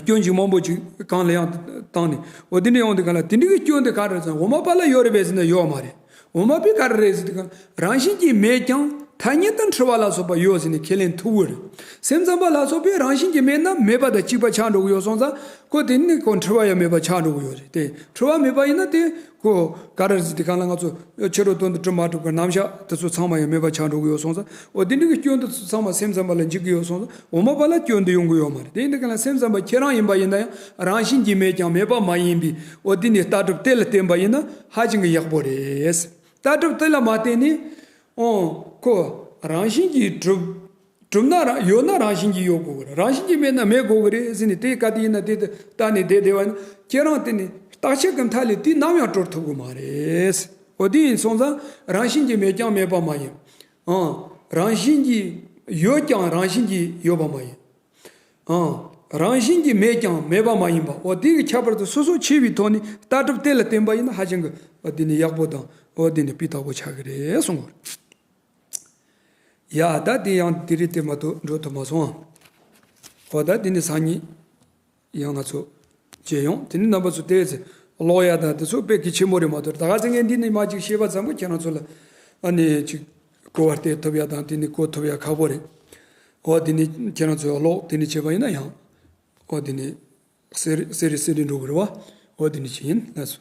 སྐྱོན་གྱི་མང་པོ་ཅིག་གང་ལ་ཡང་བཏང་ནས་འོ་དེ་འདྲ་ཡོང་དུས་གང་ལ་དེ་འདྲ་གི་སྐྱོན་དེ་ག་རེ་རེད་ཟེར་ན་འོ་མ་པ་ལ་ཡོད་རེད་པས་ཟེར་ན་ཡོད་མ་རེད། འོ་མ་པས་ག་རེ་རེད་ཟེར་དུས་གང་རང་བཞིན་གྱིས་མེད་ཀྱང་ཐ་སྙད་དུ་འཁྲུལ་བ་ལ་སོགས་པ་ཡོད་ཟེར་ནས་ཁས་ལེན་ཐུབ་ཀྱི་རེད། སེམས་ཙམ་པ་ལ་སོགས་པས་རང་བཞིན་གྱིས་མེད་ན་མེད་པ་དང་གཅིག་པ་ཆགས་འགྲོ་གི་ཡོད་སོང་ཙང་ཁོ་དེ་ནི་ཁོ་འཁྲུལ་བ་ཡང་མེད་པ་ཆགས་འགྲོ་གི་ཡོད་རེད་དེ། འཁྲུལ་བ་མེད་པ་ཡིན་ན་དེ། ཁོ་ག་རེ་ཟེར་དུས་གང་ལ་ང་ཚོ་ཕྱི་རོལ་དོན་དུ་གྲུབ་མ་གྲུབ་ཀྱི་རྣམ་གཞག་དེ་ཚོ་ཚང་མ་ཡང་མེད་པ་ཆགས་འགྲོ་གི་ཡོད་སོང་ཙང་འོ་དེ་འདྲ་གི་སྐྱོན་དེ་ཚོ་ཚང་མ་སེམས་ཙམ་པ་ལ་འཇིག་གི་ཡོད་སོང་ཙང་འོ་མ་པ་ལ་སྐྱོན་དེ་ཡོང་གི་ཡོད་མ་རེད། དེ་ཡིན་དུས་གང་ལ་སེམས་ཙམ་པ་ཁྱེད་རང་ཡིན་པ་ཡིན་ན་ཡང་རང་བཞིན་གྱིས་མེད་ཀྱང་མེད་པ་མ་ཡིན་པའི་འོ་དེ་ནི་ལྟ་གྲུབ་དེ་ལ་བརྟེན་པ་ཡིན་ན་ཧ་ཅང་གི་ཡག་པོ་རེད། ལྟ་གྲུབ་དེ་ལ་མ་བརྟེན་ནས་འོ་ཁོ་རང་བཞིན་གྱིས་གྲུབ། གྲུབ་ན་རང་ཡོད་ན་རང་བཞིན་གྱིས་ཡོད་དགོས་ཀྱི་རེད། རང་བཞིན་གྱིས་མེད་ན་མེད་དགོས་ཀྱི་རེད་ཟེར་ནས་དེ་ག་དེ་ཡིན་ན་དེ་ལྟ་ནས་བསྡད་བསྡད་པ་ཡིན་ན་ཁྱེད་རང་དེ་ནི་བརྟག་དཔྱད་ཀྱི་མཐའ་ལས་དེ་ནམ་ཡང་གྲོལ་ཐུབ་ཀྱི་མ་རེད། འོ་དེ་ཡིན་སོང་ཙང་རང་བཞིན་གྱིས་མེད་ཀྱང་མེད་པ་མ་ཡིན། ཨང་། རང་བཞིན་གྱིས་ཡོད་ཀྱང་རང་བཞིན་གྱིས་ཡོད་པ་མ་ཡིན། ཨང་། རང་བཞིན་གྱིས་མེད་ཀྱང་མེད་པ་མ་ཡིན་པ་འོ་དེ་གི་ཁྱད་པར་དུ་སོ་སོ་ཕྱེ་བའི་ཐོག་ནས་ལྟ་གྲུབ་དེ་ལ་བརྟེན་པ་ཡིན་ན་ཧ་ཅང་གི་འོ་དེ་ནི་ཡག་པོ་དང་འོ་དེ་ནི་སྤུས་དག་པོ་ཆགས་ཀྱི་རེད་གསུངས་པ་རེད། ཡ་ད་དེ་ཡང་དེ་རིང་དེ་མ་གཏོགས་འགྲོ་ཐུབ་མ་སོང་ཨ། ཨོ་ད་དེ་ནི་སང་ཉིན་ཡང་ང་ཚོ་མཇལ་ཡོང་། དེ་ནི་རྣམ་པ་ཚོ་དེ་ཚེ་ཀློག་ཡ་དང་དེ་ཚོ་དཔེ་གལ་ཆེན་པོ་རེད་མ་གཏོགས་ད་ག་ཚེ་ངས་འདི་ནི་མ་ཅིག་བཤད་པ་ཙམ་པོ་ཁྱེད་རང་ཚོ་ལ་ཨ་ནི་ཅིག་གོ་བ་སྟེར་ཐུབ་ཡ་དང་དེ་ནི་གོ་ཐུབ་ཡ་ཁག་པོ་རེད། ཨོ་དེ་ནི་ཁྱེད་རང་ཚོ་ཀློག་དེ་ནི་བྱས་པ་ཡིན་ན་ཡང་ཨོ་དེ་ནི་གསེར་གསེར་གསེར་རི་འགྲོ་གི་རེད་བ། ཨོ་དེ་ནི་ཅི་ཡིན་ལགས་སོ།